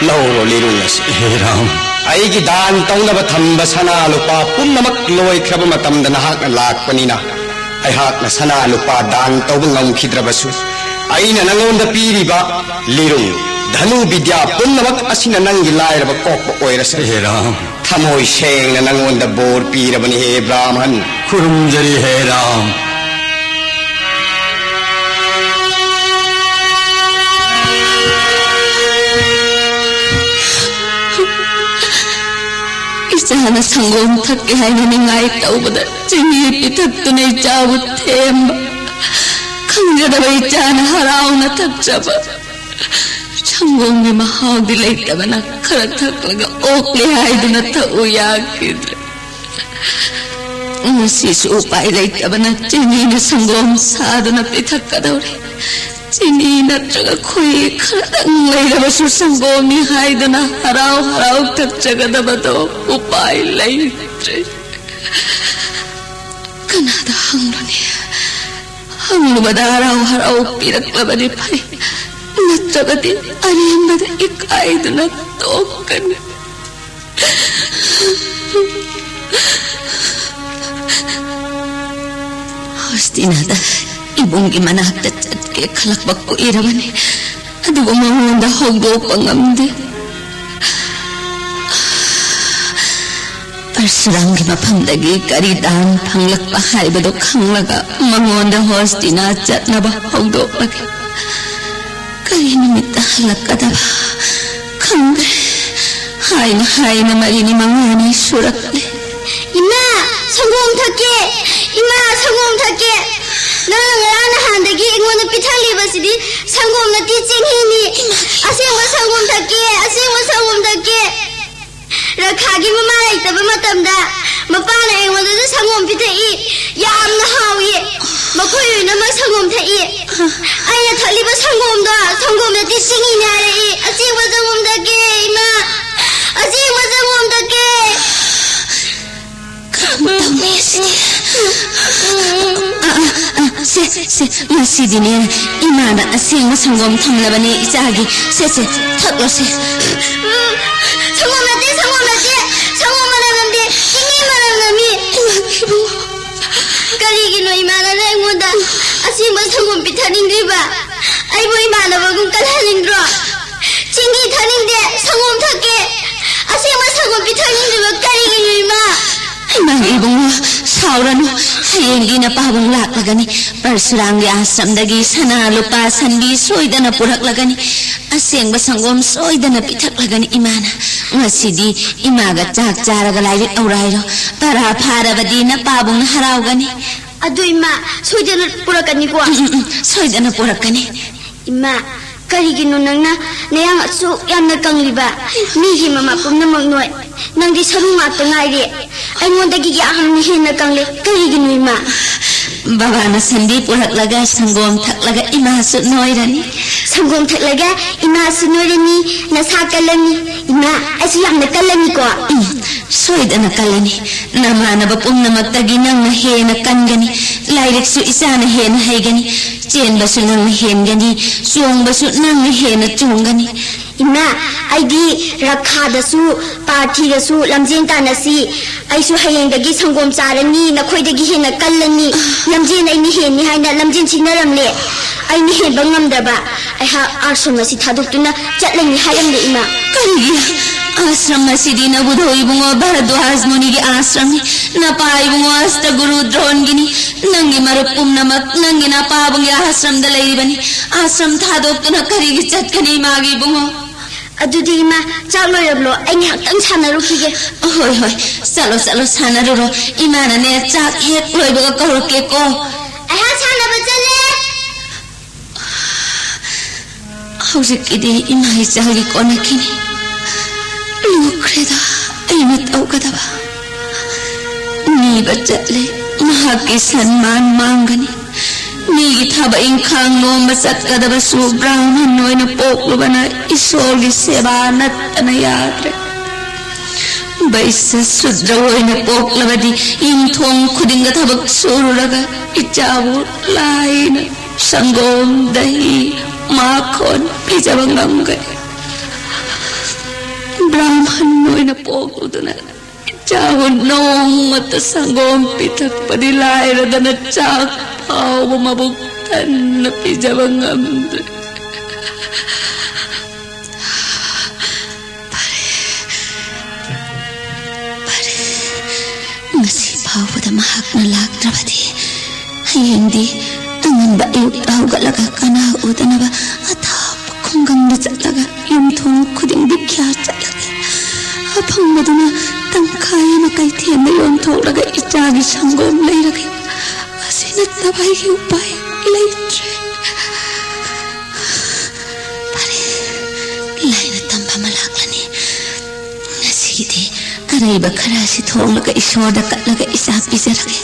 ꯂꯧꯔꯣ ꯂꯤꯔꯨꯡ ꯑꯁꯤ꯫ ꯍꯦ ꯔꯥꯝ꯫ ꯑꯩꯒꯤ ꯗꯥꯟ ꯇꯧꯅꯕ ꯊꯝꯕ ꯁꯅꯥ ꯂꯨꯄꯥ ꯄꯨꯝꯅꯃꯛ ꯂꯣꯏꯈ꯭ꯔꯕ ꯃꯇꯝꯗ ꯅꯍꯥꯛꯅ ꯂꯥꯛꯄꯅꯤꯅ ꯑꯩꯍꯥꯛꯅ ꯁꯅꯥ ꯂꯨꯄꯥ ꯗꯥꯟ ꯇꯧꯕ ꯉꯝꯈꯤꯗ꯭ꯔꯕꯁꯨ, ꯑꯩꯅ ꯅꯉꯣꯟꯗ ꯄꯤꯔꯤꯕ ꯂꯤꯔꯨꯡ, ꯙꯅꯨ ꯕꯤꯗ꯭ꯌꯥ ꯄꯨꯝꯅꯃꯛ ꯑꯁꯤꯅ ꯅꯪꯒꯤ ꯂꯥꯏꯔꯕ ꯀꯣꯛꯄ ꯑꯣꯏꯔꯁꯅꯨ꯫ ꯍꯦ ꯔꯥꯝ꯫ ꯊꯃꯣꯏ ꯁꯦꯡꯅ ꯅꯉꯣꯟꯗ ꯕꯣꯔ ꯄꯤꯔꯕꯅꯤ ꯍꯦ ꯕ꯭ꯔꯥꯍꯃꯟ꯫ ꯈꯨꯔꯨꯝꯖꯔꯤ ꯍꯦ ꯔꯥꯝ꯫ ꯏꯆꯥꯅ ꯁꯪꯒꯣꯝ ꯊꯛꯀꯦ ꯍꯥꯏꯅ ꯅꯤꯡꯉꯥꯏ ꯇꯧꯕꯗ ꯆꯤꯅꯤ ꯄꯤꯊꯛꯇꯨꯅ ꯏꯆꯥꯕꯨ ꯊꯦꯝꯕ, ꯈꯪꯖꯗꯕ ꯏꯆꯥꯅ ꯍꯔꯥꯎꯅ ꯊꯛꯆꯕ꯫ ꯁꯪꯒꯣꯝꯒꯤ ꯃꯍꯥꯎꯗꯤ ꯂꯩꯇꯕꯅ ꯈꯔ ꯊꯛꯂꯒ ꯑꯣꯛꯂꯦ ꯍꯥꯏꯗꯨꯅ ꯊꯛꯎ ꯌꯥꯈꯤꯗ꯭ꯔꯦ꯫ ꯉꯁꯤꯁꯨ ꯎꯄꯥꯏ ꯂꯩꯇꯕꯅ ꯆꯤꯅꯤꯅ ꯁꯪꯒꯣꯝ ꯁꯥꯗꯨꯅ ꯄꯤꯊꯛꯀꯗꯧꯔꯤ꯫ ꯆꯤꯅꯤ ꯅꯠꯇ꯭ꯔꯒ ꯈꯣꯏꯍꯤ ꯈꯔꯗꯪ ꯂꯩꯔꯕꯁꯨ ꯁꯪꯒꯣꯝꯅꯤ ꯍꯥꯏꯗꯨꯅ ꯍꯔꯥꯎ ꯍꯔꯥꯎ ꯊꯛꯆꯒꯗꯕꯗꯣ ꯎꯄꯥꯏ ꯂꯩꯇ꯭ꯔꯦ꯫ ꯀꯅꯥꯗ ꯍꯪꯂꯨꯅꯤ? ꯍꯪꯂꯨꯕꯗ ꯍꯔꯥꯎ ꯍꯔꯥꯎ ꯄꯤꯔꯛꯂꯕꯗꯤ ꯐꯩ, ꯅꯠꯇ꯭ꯔꯕꯗꯤ ꯑꯔꯦꯝꯕꯗ ꯏꯀꯥꯏꯗꯨꯅ ꯇꯣꯛꯀꯅꯤ꯫ ꯍꯣꯁꯇꯤꯅꯥꯗ ꯏꯕꯨꯡꯒꯤ ꯃꯅꯥꯛꯇ ꯆꯠꯀꯦ ꯈꯜꯂꯛꯄ ꯀꯨꯏꯔꯕꯅꯤ, ꯑꯗꯨꯕꯨ ꯃꯉꯣꯟꯗ ꯍꯧꯗꯣꯛꯄ ꯉꯝꯗꯦ꯫ ꯄꯔꯁꯨꯔꯥꯝꯒꯤ ꯃꯐꯝꯗꯒꯤ ꯀꯔꯤ ꯗꯥꯟ ꯐꯪꯂꯛꯄ ꯍꯥꯏꯕꯗꯨ ꯈꯪꯂꯒ ꯃꯉꯣꯟꯗ ꯍꯣꯁꯇꯤꯅꯥ ꯆꯠꯅꯕ ꯍꯧꯗꯣꯛꯂꯒꯦ꯫ ꯀꯔꯤ ꯅꯨꯃꯤꯠꯇ ꯍꯜꯂꯛꯀꯗꯕ ꯈꯪꯗ꯭ꯔꯦ꯫ ꯍꯥꯏꯅ ꯍꯥꯏꯅ ꯃꯔꯤꯅꯤ ꯃꯉꯥꯅꯤ ꯁꯨꯔꯛꯂꯦ꯫ ꯏꯃꯥ, ꯁꯪꯒꯣꯝ ꯊꯛꯀꯦ꯫ ꯏꯃꯥ, ꯁꯪꯒꯣꯝ ꯊꯛꯀꯦ꯫ ꯅꯪꯅ ꯉꯔꯥꯡ ꯅꯍꯥꯟꯗꯒꯤ ꯑꯩꯉꯣꯟꯗ ꯄꯤꯊꯛꯂꯤꯕꯁꯤꯗꯤ ꯁꯪꯒꯣꯝ ꯅꯠꯇꯦ, ꯆꯦꯡꯍꯤꯅꯤ꯫ ꯑꯁꯦꯡꯕ ꯁꯪꯒꯣꯝ ꯊꯛꯀꯦ, ꯑꯁꯦꯡꯕ ꯁꯪꯒꯣꯝ ꯊꯛꯀꯦ꯫ ꯔꯈꯥꯒꯤ ꯃꯃꯥ ꯂꯩꯇꯕ ꯃꯇꯝꯗ ꯃꯄꯥꯅ ꯑꯩꯉꯣꯟꯗꯁꯨ ꯁꯪꯒꯣꯝ ꯄꯤꯊꯛꯏ꯫ ꯌꯥꯝꯅ ꯍꯥꯎꯏ꯫ ꯃꯈꯣꯏ ꯂꯣꯏꯅꯃꯛ ꯁꯪꯒꯣꯝ ꯊꯛꯏ꯫ ꯑꯩꯅ ꯊꯛꯂꯤꯕ ꯁꯪꯒꯣꯝꯗꯣ ꯁꯪꯒꯣꯝ ꯅꯠꯇꯦ, ꯆꯤꯅꯤꯅꯦ ꯍꯥꯏꯔꯛꯏ꯫ ꯑꯁꯦꯡꯕ ꯁꯪꯒꯣꯝ ꯊꯛꯀꯦ, ꯏꯃꯥ꯫ ꯑꯁꯦꯡꯕ ꯁꯪꯒꯣꯝ ꯊꯛꯀꯦ꯫ ꯀꯔꯝ ꯇꯧꯅꯤ ꯑꯁꯤꯗꯤ? ꯑ, ꯑ, ꯑ, ꯁꯦ, ꯁꯦ, ꯉꯁꯤꯗꯤꯅꯦ, ꯏꯃꯥꯅ ꯑꯁꯦꯡꯕ ꯁꯪꯒꯣꯝ ꯊꯝꯂꯕꯅꯦ ꯏꯆꯥꯒꯤ꯫ ꯁꯦ, ꯁꯦ, ꯊꯛꯂꯣ ꯁꯦ꯫ ꯎꯝ, ꯁꯪꯒꯣꯝ ꯅꯠꯇꯦ, ꯁꯪꯒꯣꯝ ꯅꯠꯇꯦ, ꯁꯪꯒꯣꯝ ꯃꯅꯝ ꯅꯝꯗꯦ, ꯆꯤꯅꯤ ꯃꯅꯝ ꯅꯝꯃꯤ꯫ ꯏꯃꯥ, ꯏꯕꯨꯡꯉꯣ꯫ ꯀꯔꯤꯒꯤꯅꯣ ꯏꯃꯥꯅ ꯑꯩꯉꯣꯟꯗ ꯑꯁꯦꯡꯕ ꯁꯪꯒꯣꯝ ꯄꯤꯊꯛꯅꯤꯡꯗ꯭ꯔꯤꯕ? ꯑꯩꯕꯨ ꯏꯃꯥꯟꯅꯕꯒꯨꯝ ꯀꯜꯍꯟꯅꯤꯡꯗ꯭ꯔꯣ? ꯆꯤꯅꯤ ꯊꯛꯅꯤꯡꯗꯦ, ꯁꯪꯒꯣꯝ ꯊꯛꯀꯦ꯫ ꯑꯁꯦꯡꯕ ꯁꯪꯒꯣꯝ ꯄꯤꯊꯛꯅꯤꯡꯗ꯭ꯔꯤꯕ ꯀꯔꯤꯒꯤꯅꯣ, ꯏꯃꯥ? ꯏꯃꯥ, ꯏꯕꯨꯡꯉꯣ, ꯁꯥꯎꯔꯅꯨ꯫ ꯍꯌꯦꯡꯗꯤ ꯅꯄꯥꯕꯨꯡ ꯂꯥꯛꯂꯒꯅꯤ꯫ ꯄꯔꯁꯨꯔꯥꯝꯒꯤ ꯑꯥꯁ꯭ꯔꯝꯗꯒꯤ ꯁꯅꯥ, ꯂꯨꯄꯥ, ꯁꯟꯕꯤ ꯁꯣꯏꯗꯅ ꯄꯨꯔꯛꯂꯒꯅꯤ꯫ ꯑꯁꯦꯡꯕ ꯁꯪꯒꯣꯝ ꯁꯣꯏꯗꯅ ꯄꯤꯊꯛꯂꯒꯅꯤ ꯏꯃꯥꯅ꯫ ꯉꯁꯤꯗꯤ ꯏꯃꯥꯒ ꯆꯥꯛ ꯆꯥꯔꯒ ꯂꯥꯏꯔꯤꯛ ꯂꯧꯔꯥꯏꯔꯣ꯫ ꯄꯔꯥ ꯐꯥꯔꯕꯗꯤ ꯅꯄꯥꯕꯨꯡꯅ ꯍꯔꯥꯎꯒꯅꯤ꯫ ꯑꯗꯨ ꯏꯃꯥ, ꯁꯣꯏꯗꯅ ꯄꯨꯔꯛꯀꯅꯤꯀꯣ? ꯎꯝ, ꯎꯝ, ꯎꯝ, ꯁꯣꯏꯗꯅ ꯄꯨꯔꯛꯀꯅꯤ꯫ ꯏꯃꯥ, ꯀꯔꯤꯒꯤꯅꯣ ꯅꯪꯅ ꯅꯌꯥꯡ ꯑꯁꯨꯛ ꯌꯥꯝꯅ ꯀꯪꯂꯤꯕ? ꯃꯤꯒꯤ ꯃꯃꯥ ꯄꯨꯝꯅꯃꯛ ꯅꯣꯏ, ꯅꯪꯗꯤ ꯁꯔꯨ ꯉꯥꯛꯇ ꯉꯥꯏꯔꯦ꯫ ꯑꯩꯉꯣꯟꯗꯒꯤ ꯌꯥꯝꯅ ꯍꯦꯟꯅ ꯀꯪꯂꯦ꯫ ꯀꯔꯤꯒꯤꯅꯣ, ꯏꯃꯥ? ꯕꯕꯥꯅ ꯁꯟꯗꯤ ꯄꯨꯔꯛꯂꯒ ꯁꯪꯒꯣꯝ ꯊꯛꯂꯒ ꯏꯃꯥꯁꯨ ꯅꯣꯏꯔꯅꯤ꯫ ꯁꯪꯒꯣꯝ ꯊꯛꯂꯒ ꯏꯃꯥꯁꯨ ꯅꯣꯏꯔꯅꯤ, ꯅꯁꯥ ꯀꯜꯂꯅꯤ꯫ ꯏꯃꯥ, ꯑꯩꯁꯨ ꯌꯥꯝꯅ ꯀꯜꯂꯅꯤꯀꯣ꯫ ꯎꯝ, ꯁꯣꯏꯗꯅ ꯀꯜꯂꯅꯤ꯫ ꯅꯃꯥꯟꯅꯕ ꯄꯨꯝꯅꯃꯛꯇꯒꯤ ꯅꯪꯅ ꯍꯦꯟꯅ ꯀꯟꯒꯅꯤ꯫ ꯂꯥꯏꯔꯤꯛꯁꯨ ꯏꯆꯥꯅ ꯍꯦꯟꯅ ꯍꯩꯒꯅꯤ꯫ ꯆꯦꯟꯕꯁꯨ ꯅꯪꯅ ꯍꯦꯟꯒꯅꯤ꯫ ꯆꯣꯡꯕꯁꯨ ꯅꯪꯅ ꯍꯦꯟꯅ ꯆꯣꯡꯒꯅꯤ꯫ ꯏꯃꯥ, ꯑꯩꯗꯤ ꯔꯈꯥꯗꯁꯨ ꯄꯥꯔꯊꯤꯗꯁꯨ ꯂꯝꯖꯦꯟ ꯇꯥꯟꯅꯁꯤ꯫ ꯑꯩꯁꯨ ꯍꯌꯦꯡꯗꯒꯤ ꯁꯪꯒꯣꯝ ꯆꯥꯔꯅꯤ, ꯅꯈꯣꯏꯗꯒꯤ ꯍꯦꯟꯅ ꯀꯜꯂꯅꯤ꯫ ꯂꯝꯖꯦꯟ ꯑꯩꯅ ꯍꯦꯟꯅꯤ ꯍꯥꯏꯅ ꯂꯝꯖꯦꯟ ꯁꯤꯟꯅꯔꯝꯂꯦ꯫ ꯑꯩꯅ ꯍꯦꯟꯕ ꯉꯝꯗ꯭ꯔꯕ ꯑꯩꯍꯥꯛ ꯑꯥꯁ꯭ꯔꯝ ꯑꯁꯤ ꯊꯥꯗꯣꯛꯇꯨꯅ ꯆꯠꯂꯅꯤ ꯍꯥꯏꯔꯝꯂꯦ, ꯏꯃꯥ꯫ ꯀꯔꯤꯒꯤ? ꯑꯥꯁ꯭ꯔꯝ ꯑꯁꯤꯗꯤ ꯅꯕꯨꯙꯧ ꯏꯕꯨꯡꯉꯣ ꯚꯥꯔꯗ꯭ꯋꯥꯖ ꯃꯨꯅꯤꯒꯤ ꯑꯥꯁ꯭ꯔꯝꯅꯤ꯫ ꯅꯄꯥ ꯏꯕꯨꯡꯉꯣ ꯑꯁ꯭ꯇꯒꯨꯔꯨ ꯗ꯭ꯔꯣꯟꯒꯤꯅꯤ꯫ ꯅꯪꯒꯤ ꯃꯔꯨꯞ ꯄꯨꯝꯅꯃꯛ ꯅꯪꯒꯤ ꯅꯄꯥꯕꯨꯡꯒꯤ ꯑꯥꯁ꯭ꯔꯝꯗ ꯂꯩꯔꯤꯕꯅꯤ꯫ ꯑꯥꯁ꯭ꯔꯝ ꯊꯥꯗꯣꯛꯇꯨꯅ ꯀꯔꯤꯒꯤ ꯆꯠꯀꯅꯤ, ꯏꯃꯥꯒꯤ ꯏꯕꯨꯡꯉꯣ? ꯑꯗꯨꯗꯤ ꯏꯃꯥ, ꯆꯥꯛ ꯂꯣꯏꯔꯕ꯭ꯔꯣ? ꯑꯩ ꯉꯥꯏꯍꯥꯛꯇꯪ ꯁꯥꯟꯅꯔꯨꯈꯤꯒꯦ꯫ ꯍꯣꯏ, ꯍꯣꯏ, ꯆꯠꯂꯣ, ꯆꯠꯂꯣ, ꯁꯥꯟꯅꯔꯨꯔꯣ꯫ ꯏꯃꯥꯅꯅꯦ, ꯆꯥꯛ ꯍꯦꯛ ꯂꯣꯏꯕꯒ ꯀꯧꯔꯛꯀꯦꯀꯣ꯫ ꯑꯩꯍꯥꯛ ꯁꯥꯟꯅꯕ ꯆꯠꯂꯦ꯫ ꯍꯧꯖꯤꯛꯀꯤꯗꯤ ꯏꯃꯥ ꯏꯆꯥꯒꯤ ꯀꯣꯟꯅꯈꯤꯅꯤ꯫ ꯂꯨꯈ꯭ꯔꯦꯗ ꯑꯩꯅ ꯇꯧꯒꯗꯕ꯫ ꯅꯤꯕ ꯆꯠꯂꯦ, ꯃꯍꯥꯛꯀꯤ ꯁꯟꯃꯥꯟ ꯃꯥꯡꯒꯅꯤ꯫ ꯃꯤꯒꯤ ꯊꯕꯛ ꯏꯪꯈꯥꯡ ꯅꯣꯝꯕ ꯆꯠꯀꯗꯕꯁꯨ ꯕ꯭ꯔꯥꯍꯃꯟ ꯑꯣꯏꯅ ꯄꯣꯛꯂꯨꯕꯅ ꯏꯁꯣꯔꯒꯤ ꯁꯦꯕꯥ ꯅꯠꯇꯅ ꯌꯥꯗ꯭ꯔꯦ꯫ ꯕꯩꯁ꯭ꯌ ꯁꯨꯗ꯭ꯔ ꯑꯣꯏꯅ ꯄꯣꯛꯂꯕꯗꯤ ꯌꯨꯝꯊꯣꯡ ꯈꯨꯗꯤꯡꯗ ꯊꯕꯛ ꯁꯨꯔꯨꯔꯒ ꯏꯆꯥꯕꯨ ꯂꯥꯏꯅ ꯁꯪꯒꯣꯝ, ꯗꯍꯤ, ꯃꯥꯈꯣꯟ ꯄꯤꯖꯕ ꯉꯝꯒꯅꯤ꯫ ꯕ꯭ꯔꯥꯍꯃꯟ ꯑꯣꯏꯅ ꯄꯣꯛꯂꯨꯗꯨꯅ ꯏꯆꯥꯕꯨ ꯅꯣꯡꯃꯇ ꯁꯪꯒꯣꯝ ꯄꯤꯊꯛꯄꯗꯤ ꯂꯥꯏꯔꯗꯅ ꯆꯥꯛ ꯐꯥꯎꯕ ꯃꯕꯨꯛ ꯊꯟꯅ ꯄꯤꯖꯕ ꯉꯝꯗ꯭ꯔꯦ꯫ ꯐꯔꯦ, ꯐꯔꯦ꯫ ꯉꯁꯤ ꯐꯥꯎꯕꯗ ꯃꯍꯥꯛꯅ ꯂꯥꯛꯇ꯭ꯔꯕꯗꯤ ꯍꯌꯦꯡꯗꯤ ꯑꯉꯟꯕ ꯑꯌꯨꯛꯇ ꯍꯧꯒꯠꯂꯒ ꯀꯅꯥ ꯎꯗꯅꯕ ꯑꯊꯥꯞꯄ ꯈꯨꯡꯒꯪꯗ ꯆꯠꯂꯒ ꯌꯨꯝꯊꯣꯡ ꯈꯨꯗꯤꯡ ꯚꯤꯈ꯭ꯌꯥ ꯆꯠꯂꯒꯦ꯫ ꯑꯐꯪꯕꯗꯨꯅ ꯇꯪꯈꯥꯏ ꯑꯃ ꯀꯩꯊꯦꯜꯗ ꯌꯣꯟꯊꯣꯛꯂꯒ ꯏꯆꯥꯒꯤ ꯁꯪꯒꯣꯝ ꯂꯩꯔꯒꯦ꯫ ꯑꯁꯤ ꯅꯠꯇꯕ ꯑꯩꯒꯤ ꯎꯄꯥꯏ ꯂꯩꯇ꯭ꯔꯦ꯫ ꯐꯔꯦ, ꯂꯥꯏꯅ ꯇꯝꯕ ꯑꯃ ꯂꯥꯛꯂꯅꯤ꯫ ꯉꯁꯤꯒꯤꯗꯤ ꯑꯔꯩꯕ ꯈꯔ ꯑꯁꯤ ꯊꯣꯡꯂꯒ ꯏꯁꯣꯔꯗ ꯀꯠꯂꯒ ꯏꯆꯥ ꯄꯤꯖꯔꯒꯦ꯫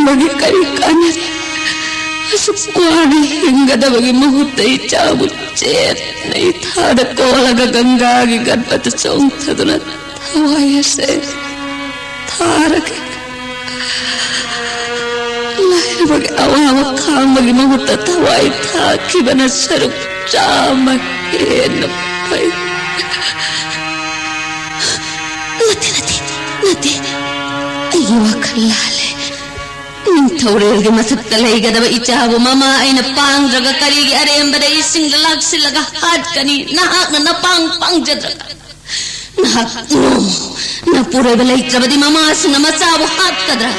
ꯃꯒꯤ ꯀꯔꯤ ꯀꯥꯟꯅꯔꯤ? ꯑꯁꯨꯛ ꯋꯥꯅ ꯍꯤꯡꯒꯗꯕꯒꯤ ꯃꯍꯨꯠꯇ ꯏꯆꯥꯕꯨ ꯆꯦꯠꯅ ꯏꯊꯥꯗ ꯀꯣꯜꯂꯒ ꯒꯪꯒꯥꯒꯤ ꯒꯠꯕꯇ ꯆꯣꯡꯊꯗꯨꯅ ꯊꯋꯥꯏ ꯑꯁꯦ ꯊꯥꯔꯒꯦ꯫ ꯂꯥꯏꯔꯕꯒꯤ ꯑꯋꯥꯕ ꯈꯥꯡꯕꯒꯤ ꯃꯍꯨꯠꯇ ꯊꯋꯥꯏ ꯊꯥꯈꯤꯕꯅ ꯁꯔꯨꯛ ꯆꯥꯝꯃ ꯍꯦꯟꯅ ꯐꯩ꯫ ꯅꯠꯇꯦ, ꯅꯠꯇꯦ, ꯅꯠꯇꯦ꯫ ꯑꯩꯒꯤ ꯋꯥꯈꯜ ꯂꯥꯜꯂꯦ꯫ ꯅꯤꯡꯊꯧꯔꯦꯜꯒꯤ ꯃꯊꯛꯇ ꯂꯩꯒꯗꯕ ꯏꯆꯥꯕꯨ ꯃꯃꯥ ꯑꯩꯅ ꯄꯥꯡꯗ꯭ꯔꯒ ꯀꯔꯤꯒꯤ ꯑꯔꯦꯝꯕꯗ ꯏꯁꯤꯡꯗ ꯂꯥꯛꯁꯤꯜꯂꯒ ꯍꯥꯠꯀꯅꯤ? ꯅꯍꯥꯛꯅ ꯅꯄꯥꯡ ꯄꯥꯡꯖꯗ꯭ꯔꯒ꯫ ꯅꯍꯥꯛ ꯅꯣꯝꯃꯨ꯫ ꯅꯄꯨꯔꯣꯏꯕ ꯂꯩꯇ꯭ꯔꯕꯗꯤ ꯃꯃꯥꯁꯤꯡꯅ ꯃꯆꯥꯕꯨ ꯍꯥꯠꯀꯗ꯭ꯔꯥ?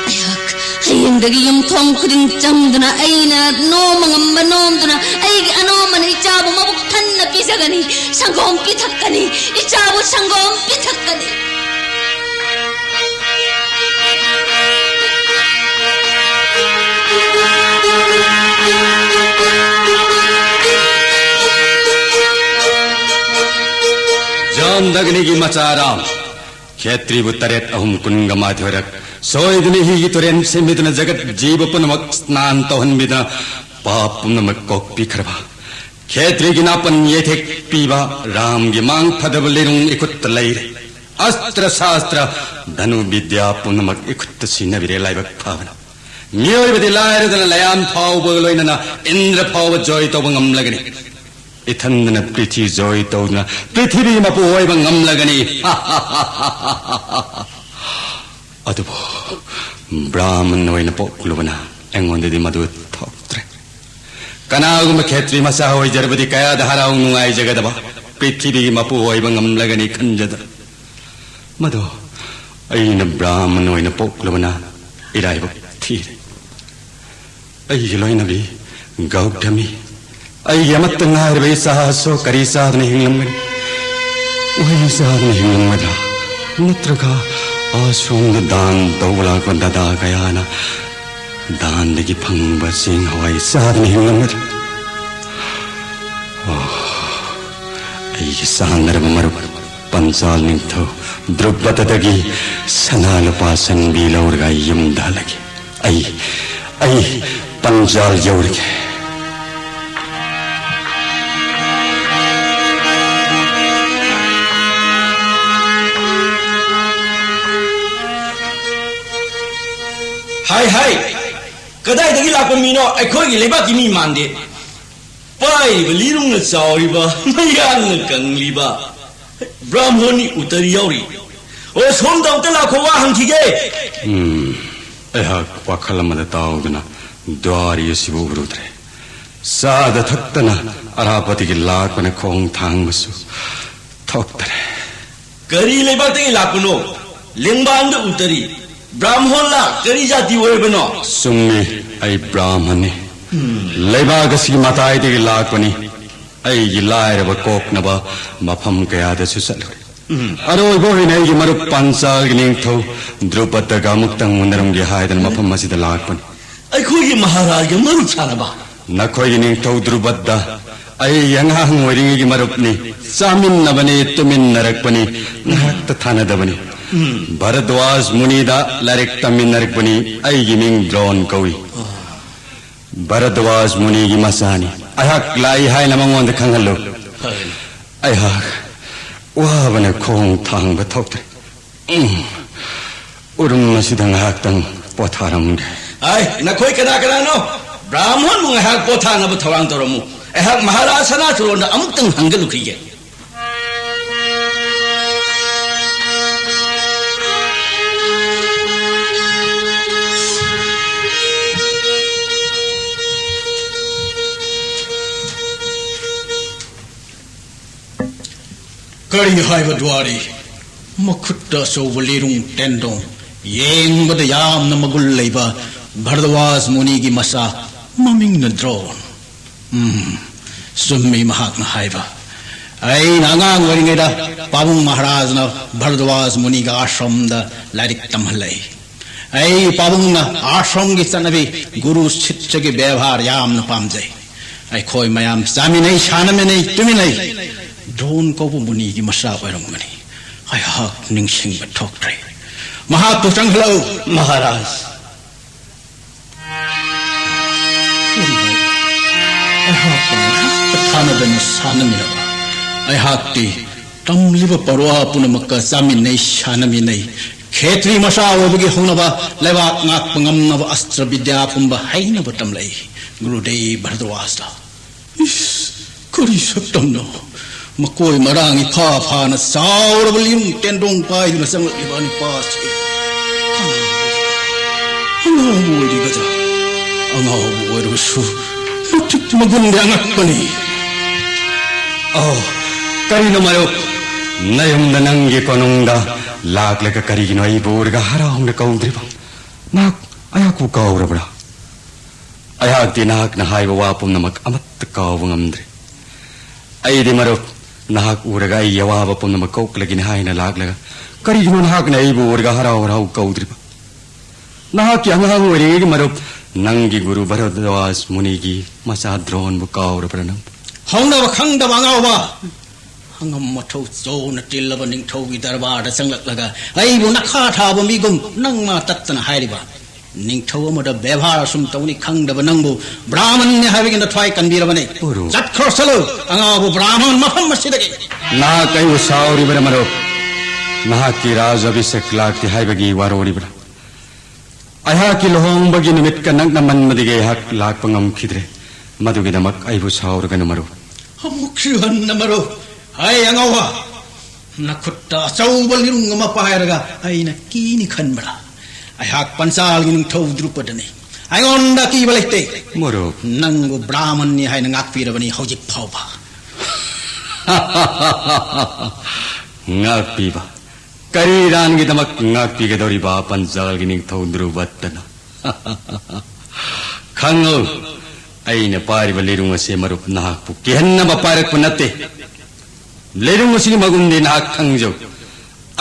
ꯑꯩꯍꯥꯛ ꯍꯌꯦꯡꯗꯒꯤ ꯌꯨꯝꯊꯣꯡ ꯈꯨꯗꯤꯡ ꯆꯪꯗꯨꯅ ꯑꯩꯅ ꯅꯣꯝꯕ ꯉꯝꯕ ꯅꯣꯝꯗꯨꯅ ꯑꯩꯒꯤ ꯑꯅꯣꯝꯕꯅ ꯏꯆꯥꯕꯨ ꯃꯕꯨꯛ ꯊꯟꯅ ꯄꯤꯖꯒꯅꯤ꯫ ꯁꯪꯒꯣꯝ ꯄꯤꯊꯛꯀꯅꯤ꯫ ꯏꯆꯥꯕꯨ ꯁꯪꯒꯣꯝ ꯄꯤꯊꯛꯀꯅꯤ꯫ ꯖꯥꯟꯗꯒꯅꯤꯒꯤ ꯃꯆꯥ ꯔꯥꯝ, ꯈꯦꯇ꯭ꯔꯤꯕꯨ ꯇꯔꯦꯠ ꯑꯍꯨꯝ ꯀꯨꯟꯒ ꯃꯥꯊꯣꯏꯔꯛ ꯁꯣꯏꯗꯨꯅ ꯍꯤꯒꯤ ꯇꯨꯔꯦꯟ ꯁꯦꯝꯕꯤꯗꯨꯅ ꯖꯒꯠ ꯖꯤꯕ ꯄꯨꯝꯅꯃꯛ ꯁ꯭ꯅꯥꯟ ꯇꯧꯍꯟꯕꯤꯗꯨꯅ ꯄꯥꯞ ꯄꯨꯝꯅꯃꯛ ꯀꯣꯛꯄꯤꯈ꯭ꯔꯕ, ꯈꯦꯇ꯭ꯔꯤꯒꯤ ꯅꯥꯄꯟ ꯌꯩꯊꯦꯛ ꯄꯤꯕ ꯔꯥꯝꯒꯤ ꯃꯥꯡ ꯊꯥꯗꯕ ꯂꯩꯅꯨꯡ ꯏꯈꯨꯠꯇ ꯂꯩꯔꯦ꯫ ꯑꯁꯇ꯭ꯔ ꯁꯥꯁꯇ꯭ꯔ ꯙꯅꯨ ꯕꯤꯗ꯭ꯌꯥ ꯄꯨꯝꯅꯃꯛ ꯏꯈꯨꯠꯇ ꯁꯤꯟꯅꯕꯤꯔꯦ꯫ ꯂꯥꯏꯕꯛ ꯐꯕꯅ ꯃꯤꯑꯣꯏꯕꯗꯤ ꯂꯥꯏꯔꯗꯅ ꯂꯌꯥꯝ ꯐꯥꯎꯕꯒ ꯂꯣꯏꯅꯅ ꯏꯟꯗ꯭ꯔ ꯐꯥꯎꯕ ꯖꯣꯏ ꯇꯧꯕ ꯉꯝꯂꯒꯅꯤ꯫ ꯏꯊꯟꯗꯅ ꯄ꯭ꯔꯤꯊꯤ ꯖꯣꯏ ꯇꯧꯗꯨꯅ ꯄ꯭ꯔꯤꯊꯤꯕꯤꯒꯤ ꯃꯄꯨ ꯑꯣꯏꯕ ꯉꯝꯂꯒꯅꯤ꯫ ꯑꯗꯨꯕꯨ ꯕ꯭ꯔꯥꯍꯃꯟ ꯑꯣꯏꯅ ꯄꯣꯛꯂꯨꯕꯅ ꯑꯩꯉꯣꯟꯗꯗꯤ ꯃꯗꯨ ꯊꯣꯛꯇ꯭ꯔꯦ꯫ ꯀꯅꯥꯒꯨꯝꯕ ꯈꯦꯇ꯭ꯔꯤ ꯃꯆꯥ ꯑꯣꯏꯖꯔꯕꯗꯤ ꯀꯌꯥꯗ ꯍꯔꯥꯎ ꯅꯨꯡꯉꯥꯏꯖꯒꯗꯕ, ꯄ꯭ꯔꯤꯊꯤꯕꯤꯒꯤ ꯃꯄꯨ ꯑꯣꯏꯕ ꯉꯝꯂꯒꯅꯤ ꯈꯟꯖꯗ꯫ ꯃꯗꯨ ꯑꯩꯅ ꯕ꯭ꯔꯥꯍꯃꯟ ꯑꯣꯏꯅ ꯄꯣꯛꯂꯨꯕꯅ ꯏꯔꯥꯏꯕꯛ ꯊꯤꯔꯦ꯫ ꯑꯩꯒꯤ ꯂꯣꯏꯅꯕꯤ ꯒꯧꯇꯃꯤ, ꯑꯩꯒꯤ ꯑꯃꯠꯇ ꯉꯥꯏꯔꯕ ꯏꯆꯥꯁꯨ ꯀꯔꯤ ꯆꯥꯗꯅ ꯍꯤꯡꯂꯝꯒꯅꯤ? ꯎꯍꯩ ꯆꯥꯗꯅ ꯍꯤꯡꯂꯝꯒꯗ꯭ꯔꯥ? ꯅꯠꯇ꯭ꯔꯒ ꯑꯁꯣꯝꯗ ꯗꯥꯟ ꯇꯧꯕ ꯂꯥꯛꯄ ꯗꯗꯥ ꯀꯌꯥꯅ ꯗꯥꯟꯗꯒꯤ ꯐꯪꯕ ꯆꯦꯡ ꯍꯋꯥꯏ ꯆꯥꯗꯅ ꯍꯤꯡꯂꯝꯒꯗ꯭ꯔꯥ? ꯑꯣ, ꯑꯩꯒꯤ ꯆꯥꯟꯅꯔꯕ ꯃꯔꯨꯞ ꯄꯟꯆꯥꯜ ꯅꯤꯡꯊꯧ ꯗ꯭ꯔꯨꯄꯗꯗꯒꯤ ꯁꯅꯥ ꯂꯨꯄꯥ ꯁꯟꯕꯤ ꯂꯧꯔꯒ ꯑꯩ ꯌꯨꯝꯗ ꯍꯜꯂꯒꯦ꯫ ꯑꯩ ꯑꯩ ꯄꯟꯖꯥꯜ ꯌꯧꯔꯒꯦ꯫ ꯍꯥꯏ ꯍꯥꯏ, ꯀꯗꯥꯏꯗꯒꯤ ꯂꯥꯛꯄ ꯃꯤꯅꯣ? ꯑꯩꯈꯣꯏꯒꯤ ꯂꯩꯕꯥꯛꯀꯤ ꯃꯤ ꯃꯥꯟꯗꯦ꯫ ꯄꯥꯏꯔꯤꯕ ꯂꯤꯔꯨꯡꯅ ꯆꯥꯎꯔꯤꯕ, ꯃꯌꯥꯡꯅ ꯀꯪꯂꯤꯕ ꯕ꯭ꯔꯥꯍꯃꯣꯟꯅꯤ ꯎꯇꯔꯤ ꯌꯥꯎꯔꯤ꯫ ꯑꯣ, ꯁꯣꯝꯗ ꯑꯝꯇ ꯂꯥꯛꯈꯣ, ꯋꯥ ꯍꯪꯈꯤꯒꯦ꯫ ꯎꯝ, ꯑꯩꯍꯥꯛ ꯋꯥꯈꯜ ꯑꯃꯗ ꯇꯥꯎꯗꯨꯅ ꯗ꯭ꯋꯥꯔꯤ ꯑꯁꯤꯕꯨ ꯎꯔꯨꯗ꯭ꯔꯦ꯫ ꯆꯥꯗ ꯊꯛꯇꯅ ꯑꯔꯥꯞꯄꯗꯒꯤ ꯂꯥꯛꯄꯅ ꯈꯣꯡ ꯊꯥꯡꯕꯁꯨ ꯊꯣꯛꯇꯔꯦ꯫ ꯀꯔꯤ ꯂꯩꯕꯥꯛꯇꯒꯤ ꯂꯥꯛꯄꯅꯣ? ꯂꯦꯡꯕꯥꯟꯗ ꯎꯇꯔꯤ꯫ ꯕ꯭ꯔꯥꯍꯃꯣꯟꯂꯥ? ꯀꯔꯤ ꯖꯥꯇꯤ ꯑꯣꯏꯔꯕꯅꯣ? ꯆꯨꯝꯃꯤ, ꯑꯩ ꯕ꯭ꯔꯥꯍꯃꯟꯅꯤ꯫ ꯂꯩꯕꯥꯛ ꯑꯁꯤꯒꯤ ꯃꯇꯥꯏꯗꯒꯤ ꯂꯥꯛꯄꯅꯤ꯫ ꯑꯩꯒꯤ ꯂꯥꯏꯔꯕ ꯀꯣꯛꯅꯕ ꯃꯐꯝ ꯀꯌꯥꯗꯁꯨ ꯆꯠꯂꯨꯔꯦ꯫ ꯑꯔꯣꯏꯕ ꯑꯣꯏꯅ ꯑꯩꯒꯤ ꯃꯔꯨꯞ ꯄꯥꯟꯆꯥꯜꯒꯤ ꯅꯤꯡꯊꯧ ꯗ꯭ꯔꯨꯄꯗꯒ ꯑꯃꯨꯛꯇꯪ ꯎꯅꯔꯝꯒꯦ ꯍꯥꯏꯗꯅ ꯃꯐꯝ ꯑꯁꯤꯗ ꯂꯥꯛꯄꯅꯤ꯫ ꯑꯩꯈꯣꯏꯒꯤ ꯃꯍꯥꯔꯥꯖꯒ ꯃꯔꯨꯞ ꯁꯥꯅꯕ? ꯅꯈꯣꯏꯒꯤ ꯅꯤꯡꯊꯧ ꯗ꯭ꯔꯨꯄꯗ ꯑꯩꯒꯤ ꯑꯉꯥꯡ ꯑꯣꯏꯔꯤꯉꯩꯒꯤ ꯃꯔꯨꯞꯅꯤ꯫ ꯆꯥꯃꯤꯟꯅꯕꯅꯤ, ꯇꯨꯃꯤꯟꯅꯔꯛꯄꯅꯤ, ꯉꯥꯏꯍꯥꯛꯇ ꯊꯥꯅꯗꯕꯅꯤ꯫ ꯚꯔꯗ꯭ꯋꯥꯖ ꯃꯨꯅꯤꯗ ꯂꯥꯏꯔꯤꯛ ꯇꯝꯃꯤꯟꯅꯔꯛꯄꯅꯤ꯫ ꯑꯩꯒꯤ ꯃꯤꯡ ꯗ꯭ꯔꯣꯟ ꯀꯧꯏ꯫ ꯚꯔꯗ꯭ꯋꯥꯖ ꯃꯨꯅꯤꯒꯤ ꯃꯆꯥꯅꯤ꯫ ꯑꯩꯍꯥꯛ ꯂꯥꯛꯏ ꯍꯥꯏꯅ ꯃꯉꯣꯟꯗ ꯈꯪꯍꯜꯂꯨ꯫ ꯑꯩꯍꯥꯛ ꯋꯥꯕꯅ ꯈꯣꯡ ꯊꯥꯡꯕ ꯊꯣꯛꯇ꯭ꯔꯦ꯫ ꯎꯝ꯫ ꯎꯔꯨꯝ ꯑꯁꯤꯗ ꯉꯥꯏꯍꯥꯛꯇꯪ ꯄꯣꯊꯥꯔꯝꯒꯦ꯫ ꯑꯥꯏ, ꯅꯈꯣꯏ ꯀꯅꯥ ꯀꯅꯥꯅꯣ? ꯕ꯭ꯔꯥꯍꯃꯣꯟꯕꯨ ꯉꯥꯏꯍꯥꯛ ꯄꯣꯊꯥꯅꯕ ꯊꯧꯔꯥꯡ ꯇꯧꯔꯝꯃꯨ꯫ ꯑꯩꯍꯥꯛ ꯃꯍꯥꯔꯥꯖ ꯁꯅꯥꯆꯨꯔꯣꯟꯗ ꯑꯃꯨꯛꯇꯪ ꯍꯪꯒꯠꯂꯨꯈꯤꯒꯦ꯫ ꯀꯔꯤ ꯍꯥꯏꯕ ꯗ꯭ꯋꯥꯔꯤ? ꯃꯈꯨꯠꯇ ꯑꯆꯧꯕ ꯂꯤꯔꯨꯡ ꯇꯦꯟꯗꯣꯡ, ꯌꯦꯡꯕꯗ ꯌꯥꯝꯅ ꯃꯒꯨꯟ ꯂꯩꯕ ꯚꯔꯗ꯭ꯋꯥꯖ ꯃꯨꯅꯤꯒꯤ ꯃꯆꯥ, ꯃꯃꯤꯡꯅ ꯗ꯭ꯔꯣꯟ꯫ ꯎꯝ, ꯆꯨꯝꯃꯤ ꯃꯍꯥꯛꯅ ꯍꯥꯏꯕ꯫ ꯑꯩꯅ ꯑꯉꯥꯡ ꯑꯣꯏꯔꯤꯉꯩꯗ ꯄꯥꯕꯨꯡ ꯃꯍꯥꯔꯥꯖꯅ ꯚꯔꯗ꯭ꯋꯥꯖ ꯃꯨꯅꯤꯒ ꯑꯥꯁ꯭ꯔꯝꯗ ꯂꯥꯏꯔꯤꯛ ꯇꯝꯍꯜꯂꯛꯏ꯫ ꯑꯩ ꯄꯥꯕꯨꯡꯅ ꯑꯥꯁ꯭ꯔꯝꯒꯤ ꯆꯠꯅꯕꯤ, ꯒꯨꯔꯨ ꯁꯤꯁ꯭ꯌꯒꯤ ꯕꯦꯕꯥꯔ ꯌꯥꯝꯅ ꯄꯥꯝꯖꯩ꯫ ꯑꯩꯈꯣꯏ ꯃꯌꯥꯝ ꯆꯥꯃꯤꯟꯅꯩ, ꯁꯥꯟꯅꯃꯤꯟꯅꯩ, ꯇꯨꯃꯤꯟꯅꯩ꯫ ꯗ꯭ꯔꯣꯟ ꯀꯧꯕ ꯃꯨꯅꯤꯒꯤ ꯃꯆꯥ ꯑꯣꯏꯔꯝꯒꯅꯤ꯫ ꯑꯩꯍꯥꯛ ꯅꯤꯡꯁꯤꯡꯕ ꯊꯣꯛꯇ꯭ꯔꯦ꯫ ꯃꯍꯥꯛꯄꯨ ꯆꯪꯍꯜꯂꯛꯎ꯫ ꯃꯍꯥꯔꯥꯖ꯫ ꯑꯩꯍꯥꯛꯀ ꯃꯔꯛꯇ ꯊꯥꯅꯗꯅ ꯁꯥꯟꯅꯃꯤꯟꯅꯕ꯫ ꯑꯩꯍꯥꯛꯇꯤ ꯇꯝꯂꯤꯕ ꯄꯔꯋꯥ ꯄꯨꯝꯅꯃꯛꯀ ꯆꯥꯃꯤꯟꯅꯩ, ꯁꯥꯟꯅꯃꯤꯟꯅꯩ꯫ ꯈꯦꯇ꯭ꯔꯤ ꯃꯆꯥ ꯑꯣꯏꯕꯒꯤ ꯍꯧꯅꯕ ꯂꯩꯕꯥꯛ ꯉꯥꯛꯄ ꯉꯝꯅꯕ ꯑꯁꯇ꯭ꯔ ꯕꯤꯗ꯭ꯌꯥ ꯄꯨꯝꯕ ꯍꯩꯅꯕ ꯇꯝꯂꯛꯏ ꯒꯨꯔꯨꯗꯦꯕ ꯚꯔꯗ꯭ꯋꯥꯖꯇ꯫ ꯏꯁ, ꯀꯔꯤ ꯁꯛꯇꯝꯅꯣ? ꯃꯀꯣꯏ ꯃꯔꯥꯡ ꯏꯐꯥ ꯐꯥꯅ ꯆꯥꯎꯔꯕ ꯂꯤꯔꯨꯡ ꯇꯦꯟꯗꯣꯡ ꯄꯥꯏꯗꯨꯅ ꯆꯪꯂꯛꯂꯤꯕ ꯅꯨꯄꯥꯁꯤ ꯑꯉꯥꯎꯕ ꯑꯣꯏꯔꯤꯒꯗ꯭ꯔꯥ? ꯑꯉꯥꯎꯕ ꯑꯣꯏꯔꯕꯁꯨ ꯃꯇꯤꯛ ꯃꯒꯨꯟꯗꯤ ꯑꯉꯛꯄꯅꯤ꯫ ꯑꯣ, ꯀꯔꯤꯅꯣ ꯃꯔꯨꯞ? ꯅꯌꯨꯝꯗ ꯅꯪꯒꯤ ꯀꯣꯅꯨꯡꯗ ꯂꯥꯛꯂꯒ ꯀꯔꯤꯒꯤꯅꯣ ꯑꯩꯕꯨ ꯎꯔꯒ ꯍꯔꯥꯎꯅ ꯀꯧꯗ꯭ꯔꯤꯕ? ꯅꯍꯥꯛ ꯑꯩꯍꯥꯛꯄꯨ ꯀꯥꯎꯔꯕ꯭ꯔꯥ? ꯑꯩꯍꯥꯛꯇꯤ ꯅꯍꯥꯛꯅ ꯍꯥꯏꯕ ꯋꯥ ꯄꯨꯝꯅꯃꯛ ꯑꯃꯠꯇ ꯀꯥꯎꯕ ꯉꯝꯗ꯭ꯔꯦ꯫ ꯑꯩꯗꯤ ꯃꯔꯨꯞ, ꯅꯍꯥꯛ ꯎꯔꯒ ꯑꯩꯒꯤ ꯑꯋꯥꯕ ꯄꯨꯝꯅꯃꯛ ꯀꯣꯛꯂꯒꯅꯤ ꯍꯥꯏꯅ ꯂꯥꯛꯂꯒ, ꯀꯔꯤꯒꯤꯅꯣ ꯅꯍꯥꯛꯅ ꯑꯩꯕꯨ ꯎꯔꯒ ꯍꯔꯥꯎ ꯍꯔꯥꯎ ꯀꯧꯗ꯭ꯔꯤꯕ? ꯅꯍꯥꯛꯀꯤ ꯑꯉꯥꯡ ꯑꯣꯏꯔꯤꯉꯩꯒꯤ ꯃꯔꯨꯞ, ꯅꯪꯒꯤ ꯒꯨꯔꯨ ꯚꯔꯗ꯭ꯋꯥꯖ ꯃꯨꯅꯤꯒꯤ ꯃꯆꯥ ꯗ꯭ꯔꯣꯟꯕꯨ ꯀꯥꯎꯔꯕ꯭ꯔꯥ ꯅꯪ? ꯍꯧꯅꯕ ꯈꯪꯗꯕ ꯑꯉꯥꯎꯕ! ꯑꯉꯝ ꯑꯊꯧ ꯆꯣꯅ ꯇꯤꯜꯂꯕ ꯅꯤꯡꯊꯧꯒꯤ ꯗꯔꯕꯥꯔꯗ ꯆꯪꯂꯛꯂꯒ ꯑꯩꯕꯨ ꯅꯈꯥ ꯊꯥꯕ ꯃꯤꯒꯨꯝ ꯅꯪ ꯃꯥ ꯇꯠꯇꯅ ꯍꯥꯏꯔꯤꯕ꯫ ꯅꯤꯡꯊꯧ ꯑꯃꯗ ꯕꯦꯕꯥꯔ ꯑꯁꯨꯝ ꯇꯧꯅꯤ ꯈꯪꯗꯕ ꯅꯪꯕꯨ ꯕ꯭ꯔꯥꯍꯃꯟꯅꯤ ꯍꯥꯏꯕꯒꯤ ꯅꯊ꯭ꯋꯥꯏ ꯀꯟꯕꯤꯔꯕꯅꯤ꯫ ꯒꯨꯔꯨ꯫ ꯆꯠꯈ꯭ꯔꯣ ꯆꯠꯂꯨ, ꯑꯉꯥꯎꯕ ꯕ꯭ꯔꯥꯍꯃꯟ ꯃꯐꯝ ꯑꯁꯤꯗꯒꯤ꯫ ꯅꯍꯥꯛ ꯑꯩꯕꯨ ꯁꯥꯎꯔꯤꯕꯔꯥ ꯃꯔꯨꯞ? ꯅꯍꯥꯛꯀꯤ ꯔꯥꯖ ꯑꯚꯤꯁꯦꯛ ꯂꯥꯛꯇꯦ ꯍꯥꯏꯕꯒꯤ ꯋꯥꯔꯧꯔꯤꯕ꯭ꯔꯥ? ꯑꯩꯍꯥꯛꯀꯤ ꯂꯨꯍꯣꯡꯕꯒꯤ ꯅꯨꯃꯤꯠꯀ ꯅꯛꯅꯃꯟꯕꯗꯒꯤ ꯑꯩꯍꯥꯛ ꯂꯥꯛꯄ ꯉꯝꯈꯤꯗ꯭ꯔꯦ꯫ ꯃꯗꯨꯒꯤꯗꯃꯛ ꯑꯩꯕꯨ ꯁꯥꯎꯔꯒꯅꯨ ꯃꯔꯨꯞ꯫ ꯑꯃꯨꯛꯁꯨ ꯍꯟꯅ ꯃꯔꯨꯞ꯫ ꯍꯥꯏ ꯑꯉꯥꯎꯕ! ꯅꯈꯨꯠꯇ ꯑꯆꯧꯕ ꯂꯤꯔꯨꯡ ꯑꯃ ꯄꯥꯏꯔꯒ ꯑꯩꯅ ꯀꯤꯅꯤ ꯈꯟꯕ꯭ꯔꯥ? ꯑꯩꯍꯥꯛ ꯄꯟꯆꯥꯜꯒꯤ ꯅꯤꯡꯊꯧ ꯗ꯭ꯔꯨꯄꯗꯅꯤ꯫ ꯑꯩꯉꯣꯟꯗ ꯑꯀꯤꯕ ꯂꯩꯇꯦ꯫ ꯃꯔꯨꯞ꯫ ꯅꯪꯕꯨ ꯕ꯭ꯔꯥꯍꯃꯟꯅꯤ ꯍꯥꯏꯅ ꯉꯥꯛꯄꯤꯔꯕꯅꯤ ꯍꯧꯖꯤꯛ ꯐꯥꯎꯕ꯫ ꯉꯥꯛꯄꯤꯕ? ꯀꯔꯤ ꯏꯔꯥꯟꯒꯤꯗꯃꯛ ꯉꯥꯛꯄꯤꯒꯗꯧꯔꯤꯕ ꯄꯟꯆꯥꯜꯒꯤ ꯅꯤꯡꯊꯧ ꯗ꯭ꯔꯨꯕꯠꯇꯅ? ꯈꯪꯉꯨ, ꯑꯩꯅ ꯄꯥꯏꯔꯤꯕ ꯂꯤꯔꯨꯡ ꯑꯁꯤ ꯃꯔꯨꯞ ꯅꯍꯥꯛꯄꯨ ꯀꯤꯍꯟꯅꯕ ꯄꯥꯏꯔꯛꯄ ꯅꯠꯇꯦ꯫ ꯂꯤꯔꯨꯡ ꯑꯁꯤꯒꯤ ꯃꯒꯨꯟꯗꯤ ꯅꯍꯥꯛ ꯈꯪꯖꯧ꯫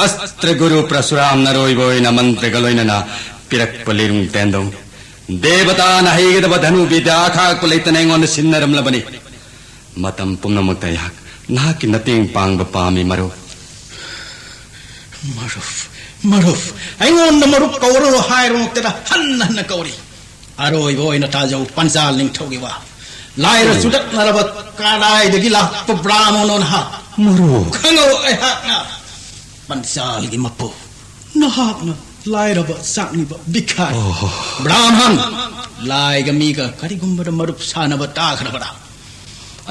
ꯑꯁꯇ꯭ꯔ ꯒꯨꯔꯨ ꯄ꯭ꯔꯁꯨꯔꯥꯝꯅ ꯑꯔꯣꯏꯕ ꯑꯣꯏꯅ ꯃꯟꯇ꯭ꯔꯒ ꯂꯣꯏꯅꯅ ꯄꯤꯔꯛꯄ ꯂꯤꯔꯨꯡ ꯇꯦꯟꯗꯧꯅꯤ꯫ ꯗꯦꯕꯇꯥꯅ ꯍꯩꯒꯗꯕ ꯙꯅꯨ ꯕꯤꯗ꯭ꯌꯥ ꯑꯈꯥꯛꯄ ꯂꯩꯇꯅ ꯑꯩꯉꯣꯟꯗ ꯁꯤꯟꯅꯔꯝꯂꯕꯅꯤ꯫ ꯃꯇꯝ ꯄꯨꯝꯅꯃꯛꯇ ꯑꯩꯍꯥꯛ ꯅꯍꯥꯛꯀꯤ ꯃꯇꯦꯡ ꯄꯥꯡꯕ ꯄꯥꯝꯃꯤ ꯃꯔꯨꯞ꯫ ꯃꯔꯨꯞ, ꯃꯔꯨꯞ, ꯑꯩꯉꯣꯟꯗ ꯃꯔꯨꯞ ꯀꯧꯔꯅꯨ ꯍꯥꯏꯔꯃꯛꯇꯗ ꯍꯟꯅ ꯍꯟꯅ ꯀꯧꯔꯤ꯫ ꯑꯔꯣꯏꯕ ꯑꯣꯏꯅ ꯇꯥꯖꯧ ꯄꯟꯆꯥꯜ ꯅꯤꯡꯊꯧꯒꯤ ꯋꯥ꯫ ꯂꯥꯏꯔ ꯆꯨꯗꯠꯅꯔꯕ ꯀꯗꯥꯏꯗꯒꯤ ꯂꯥꯛꯄ ꯕ꯭ꯔꯥꯍꯃꯣꯟꯅꯣ ꯅꯍꯥꯛ? ꯃꯔꯨꯞ꯫ ꯈꯪꯉꯧ ꯑꯩꯍꯥꯛꯅ ꯄꯟꯆꯥꯜꯒꯤ ꯃꯄꯨ꯫ ꯅꯍꯥꯛꯅ ꯂꯥꯏꯔꯕ ꯆꯥꯛꯅꯤꯕ ꯚꯤꯈꯥꯔꯤ꯫ ꯑꯣ꯫ ꯕ꯭ꯔꯥꯍꯃꯟ, ꯂꯥꯏꯒ ꯃꯤꯒ ꯀꯔꯤꯒꯨꯝꯕꯗ ꯃꯔꯨꯞ ꯁꯥꯟꯅꯕ ꯇꯥꯈ꯭ꯔꯕꯔꯥ?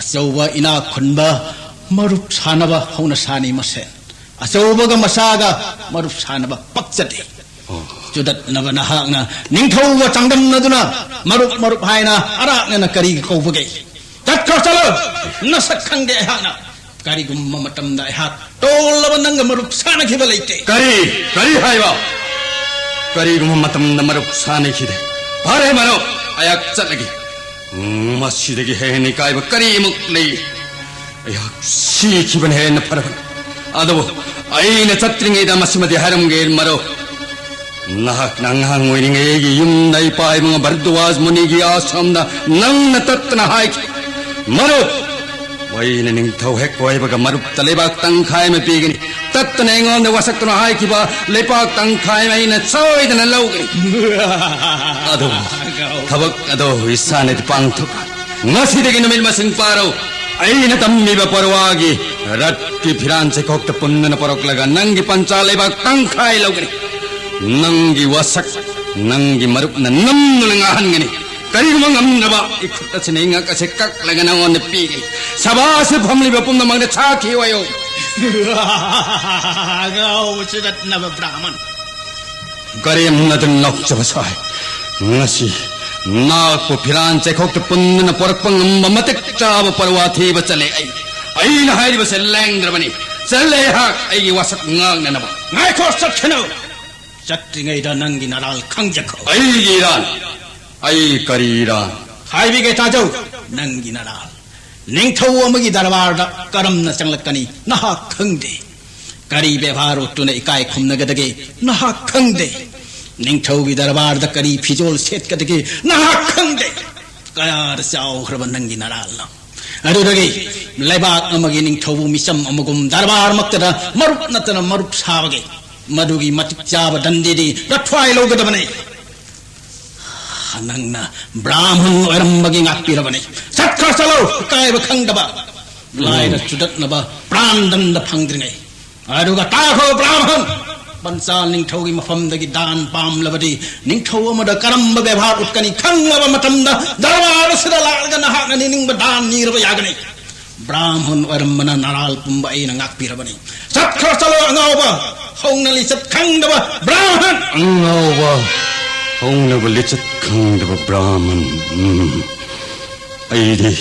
ꯑꯆꯧꯕ ꯏꯅꯥꯛ ꯈꯨꯟꯕ ꯃꯔꯨꯞ ꯁꯥꯟꯅꯕ ꯍꯧꯅ ꯁꯥꯅꯤ ꯃꯁꯦꯟ꯫ ꯑꯆꯧꯕꯒ ꯃꯆꯥꯒ ꯃꯔꯨꯞ ꯁꯥꯟꯅꯕ ꯄꯛꯆꯗꯦ꯫ ꯑꯣ꯫ ꯆꯨꯗꯠꯅꯕ ꯅꯍꯥꯛꯅ ꯅꯤꯡꯊꯧꯒ ꯆꯥꯡꯗꯝꯅꯗꯨꯅ ꯃꯔꯨꯞ ꯃꯔꯨꯞ ꯍꯥꯏꯅ ꯑꯔꯥꯛꯅꯅ ꯀꯔꯤꯒꯤ ꯀꯧꯕꯒꯦ? ꯆꯠꯈ꯭ꯔꯣ, ꯆꯠꯂꯣ! ꯅꯁꯛ ꯈꯪꯗꯦ ꯑꯩꯍꯥꯛꯅ꯫ ꯀꯔꯤꯒꯨꯝꯕ ꯃꯇꯝꯗ ꯑꯩꯍꯥꯛ ꯇꯣꯜꯂꯕ ꯅꯪꯒ ꯃꯔꯨꯞ ꯁꯥꯟꯅꯈꯤꯕ ꯂꯩꯇꯦ꯫ ꯀꯔꯤ? ꯀꯔꯤ ꯍꯥꯏꯕ? ꯀꯔꯤꯒꯨꯝꯕ ꯃꯇꯝꯗ ꯃꯔꯨꯞ ꯁꯥꯟꯅꯈꯤꯗꯦ? ꯐꯔꯦ ꯃꯔꯨꯞ, ꯑꯩꯍꯥꯛ ꯆꯠꯂꯒꯦ꯫ ꯃꯁꯤꯗꯒꯤ ꯍꯦꯟꯅ ꯏꯀꯥꯏꯕ ꯀꯔꯤꯃꯨꯛ ꯂꯩ? ꯑꯩꯍꯥꯛ ꯁꯤꯈꯤꯕꯅ ꯍꯦꯟꯅ ꯐꯔꯕꯅꯤ꯫ ꯑꯗꯨꯕꯨ ꯑꯩꯅ ꯆꯠꯇ꯭ꯔꯤꯉꯩꯗ ꯃꯁꯤꯃꯗꯤ ꯍꯥꯏꯔꯝꯒꯦ ꯃꯔꯨꯞ꯫ ꯅꯍꯥꯛꯅ ꯑꯉꯥꯡ ꯑꯣꯏꯔꯤꯉꯩ ꯑꯩꯒꯤ ꯌꯨꯝꯗ ꯏꯄꯥ ꯏꯕꯨꯡ ꯚꯔꯗ꯭ꯋꯥꯖ ꯃꯨꯅꯤꯒꯤ ꯑꯥꯁ꯭ꯔꯝꯗ ꯅꯪꯅ ꯇꯠꯇꯅ ꯍꯥꯏꯈꯤ, "ꯃꯔꯨꯞ, ꯑꯩꯅ ꯅꯤꯡꯊꯧ ꯍꯦꯛ ꯑꯣꯏꯕꯒ ꯃꯔꯨꯞꯇ ꯂꯩꯕꯥꯛ ꯇꯪꯈꯥꯏ ꯑꯃ ꯄꯤꯒꯅꯤ꯫ ꯇꯠꯇꯅ ꯑꯩꯉꯣꯟꯗ ꯋꯥꯁꯛꯇꯨꯅ ꯍꯥꯏꯈꯤꯕ ꯂꯩꯕꯥꯛ ꯇꯪꯈꯥꯏ ꯑꯃ ꯑꯩꯅ ꯁꯣꯏꯗꯅ ꯂꯧꯒꯅꯤ"꯫ ꯑꯗꯨꯕꯨ ꯊꯕꯛ ꯑꯗꯨ ꯏꯁꯥꯅꯗꯤ ꯄꯥꯡꯊꯣꯛ ꯉꯁꯤꯗꯒꯤ ꯅꯨꯃꯤꯠ ꯃꯁꯤꯡ ꯄꯥꯔꯣ꯫ ꯑꯩꯅ ꯇꯝꯃꯤꯕ ꯄꯔꯋꯥꯒꯤ ꯔꯠꯀꯤ ꯐꯤꯔꯥꯟ ꯆꯩꯈꯣꯛꯇ ꯄꯨꯟꯗꯨꯅ ꯄꯣꯔꯛꯂꯒ ꯅꯪꯒꯤ ꯄꯟꯆꯥ ꯂꯩꯕꯥꯛ ꯇꯪꯈꯥꯏ ꯂꯧꯒꯅꯤ꯫ ꯅꯪꯒꯤ ꯋꯥꯁꯛ ꯅꯪꯒꯤ ꯃꯔꯨꯞꯅ ꯅꯝꯗꯨꯅ ꯉꯥꯍꯟꯒꯅꯤ꯫ ꯀꯔꯤꯒꯨꯝꯕ ꯉꯝꯗ꯭ꯔꯕ, ꯏꯈꯨꯠ ꯑꯁꯤꯅ ꯏꯉꯛ ꯑꯁꯤ ꯀꯛꯂꯒ ꯅꯉꯣꯟꯗ ꯄꯤꯒꯅꯤ꯫ ꯁꯚꯥꯁꯤ ꯐꯝꯂꯤꯕ ꯄꯨꯝꯅꯃꯛꯅ ꯁꯥꯈꯤ ꯑꯣꯏꯌꯨ꯫ ꯑꯉꯥꯎꯕ ꯆꯨꯗꯠꯅꯕ ꯕ꯭ꯔꯥꯍꯃꯟ꯫ ꯀꯔꯦꯝꯅꯗꯨꯅ ꯅꯣꯛꯆꯕ ꯁꯥꯏ꯫ ꯉꯁꯤ ꯅꯥꯛꯄꯨ ꯐꯤꯔꯥꯟ ꯆꯩꯈꯣꯛꯇ ꯄꯨꯟꯗꯨꯅ ꯄꯣꯔꯛꯄ ꯉꯝꯕ ꯃꯇꯤꯛ ꯆꯥꯕ ꯄꯔꯋꯥ ꯊꯤꯕ ꯆꯠꯂꯦ ꯑꯩ꯫ ꯑꯩꯅ ꯍꯥꯏꯔꯤꯕꯁꯦ ꯂꯦꯡꯗ꯭ꯔꯕꯅꯤ꯫ ꯆꯠꯂꯦ ꯑꯩꯍꯥꯛ ꯑꯩꯒꯤ ꯋꯥꯁꯛ ꯉꯥꯛꯅꯅꯕ꯫ ꯉꯥꯏꯈꯣ, ꯆꯠꯈꯤꯅꯨ꯫ ꯆꯠꯇ꯭ꯔꯤꯉꯩꯗ ꯅꯪꯒꯤ ꯅꯔꯥꯜ ꯈꯪꯖꯈꯣ꯫ ꯑꯩꯒꯤ ꯏꯔꯥꯜ? ꯑꯩ ꯀꯔꯤ ꯏꯔꯥꯜ? ꯍꯥꯏꯕꯤꯒꯦ ꯇꯥꯖꯧ, ꯅꯪꯒꯤ ꯅꯔꯥꯜ꯫ ꯅꯤꯡꯊꯧ ꯑꯃꯒꯤ ꯗꯔꯕꯥꯔꯗ ꯀꯔꯝꯅ ꯆꯪꯂꯛꯀꯅꯤ ꯅꯍꯥꯛ ꯈꯪꯗꯦ꯫ ꯀꯔꯤ ꯕꯦꯕꯥꯔ ꯎꯠꯇꯨꯅ ꯏꯀꯥꯏ ꯈꯨꯝꯅꯒꯗꯒꯦ ꯅꯍꯥꯛ ꯈꯪꯗꯦ꯫ ꯅꯤꯡꯊꯧꯒꯤ ꯗꯔꯕꯥꯔꯗ ꯀꯔꯤ ꯐꯤꯖꯣꯜ ꯁꯦꯠꯀꯗꯒꯦ ꯅꯍꯥꯛ ꯈꯪꯗꯦ꯫ ꯀꯌꯥꯗ ꯆꯥꯎꯈ꯭ꯔꯕ ꯅꯪꯒꯤ ꯅꯔꯥꯜꯅꯣ? ꯑꯗꯨꯗꯒꯤ ꯂꯩꯕꯥꯛ ꯑꯃꯒꯤ ꯅꯤꯡꯊꯧꯕꯨ ꯃꯤꯆꯝ ꯑꯃꯒꯨꯝ ꯗꯔꯕꯥꯔꯃꯛꯇꯗ ꯃꯔꯨꯞ ꯅꯠꯇꯅ ꯃꯔꯨꯞ ꯁꯥꯕꯒꯦ꯫ ꯃꯗꯨꯒꯤ ꯃꯇꯤꯛ ꯆꯥꯕ ꯗꯟꯗꯤꯗꯤ ꯔꯊ꯭ꯋꯥꯏ ꯂꯧꯒꯗꯕꯅꯤ꯫ ꯅꯪꯅ ꯕ꯭ꯔꯥꯍꯃꯟ ꯑꯣꯏꯔꯝꯕꯒꯤ ꯉꯥꯛꯄꯤꯔꯕꯅꯤ꯫ ꯆꯠꯈ꯭ꯔ ꯆꯠꯂꯣ, ꯏꯀꯥꯏꯕ ꯈꯪꯗꯕ꯫ ꯂꯥꯏꯔ ꯆꯨꯗꯠꯅꯕ ꯄ꯭ꯔꯥꯟꯗꯟꯗ ꯐꯪꯗ꯭ꯔꯤꯉꯩ꯫ ꯑꯗꯨꯒ ꯇꯥꯈꯣ ꯕ꯭ꯔꯥꯍꯃꯟ, ꯄꯟꯆꯥꯜ ꯅꯤꯡꯊꯧꯒꯤ ꯃꯐꯝꯗꯒꯤ ꯗꯥꯟ ꯄꯥꯝꯂꯕꯗꯤ ꯅꯤꯡꯊꯧ ꯑꯃꯗ ꯀꯔꯝꯕ ꯕꯦꯕꯥꯔ ꯎꯠꯀꯅꯤ ꯈꯪꯂꯕ ꯃꯇꯝꯗ ꯗꯔꯕꯥꯔ ꯑꯁꯤꯗ ꯂꯥꯛꯂꯒ ꯅꯍꯥꯛꯅ ꯅꯤꯡꯅꯤꯡꯕ ꯗꯥꯟ ꯅꯤꯔꯕ ꯌꯥꯒꯅꯤ꯫ ꯕ꯭ꯔꯥꯍꯃꯟ ꯑꯣꯏꯔꯝꯕꯅ ꯅꯔꯥꯜ ꯄꯨꯝꯕ ꯑꯩꯅ ꯉꯥꯛꯄꯤꯔꯕꯅꯤ꯫ ꯆꯠꯈ꯭ꯔ ꯆꯠꯂꯣ ꯑꯉꯥꯎꯕ, ꯍꯧꯅ ꯂꯤꯆꯠ ꯈꯪꯗꯕ ꯕ꯭ꯔꯥꯍꯃꯟ! ꯑꯉꯥꯎꯕ, ꯍꯧꯅꯕ ꯂꯤꯆꯠ ꯈꯪꯗꯕ ꯕ꯭ꯔꯥꯍꯃꯟ꯫ ꯎꯝ꯫ ꯑꯩꯗꯤ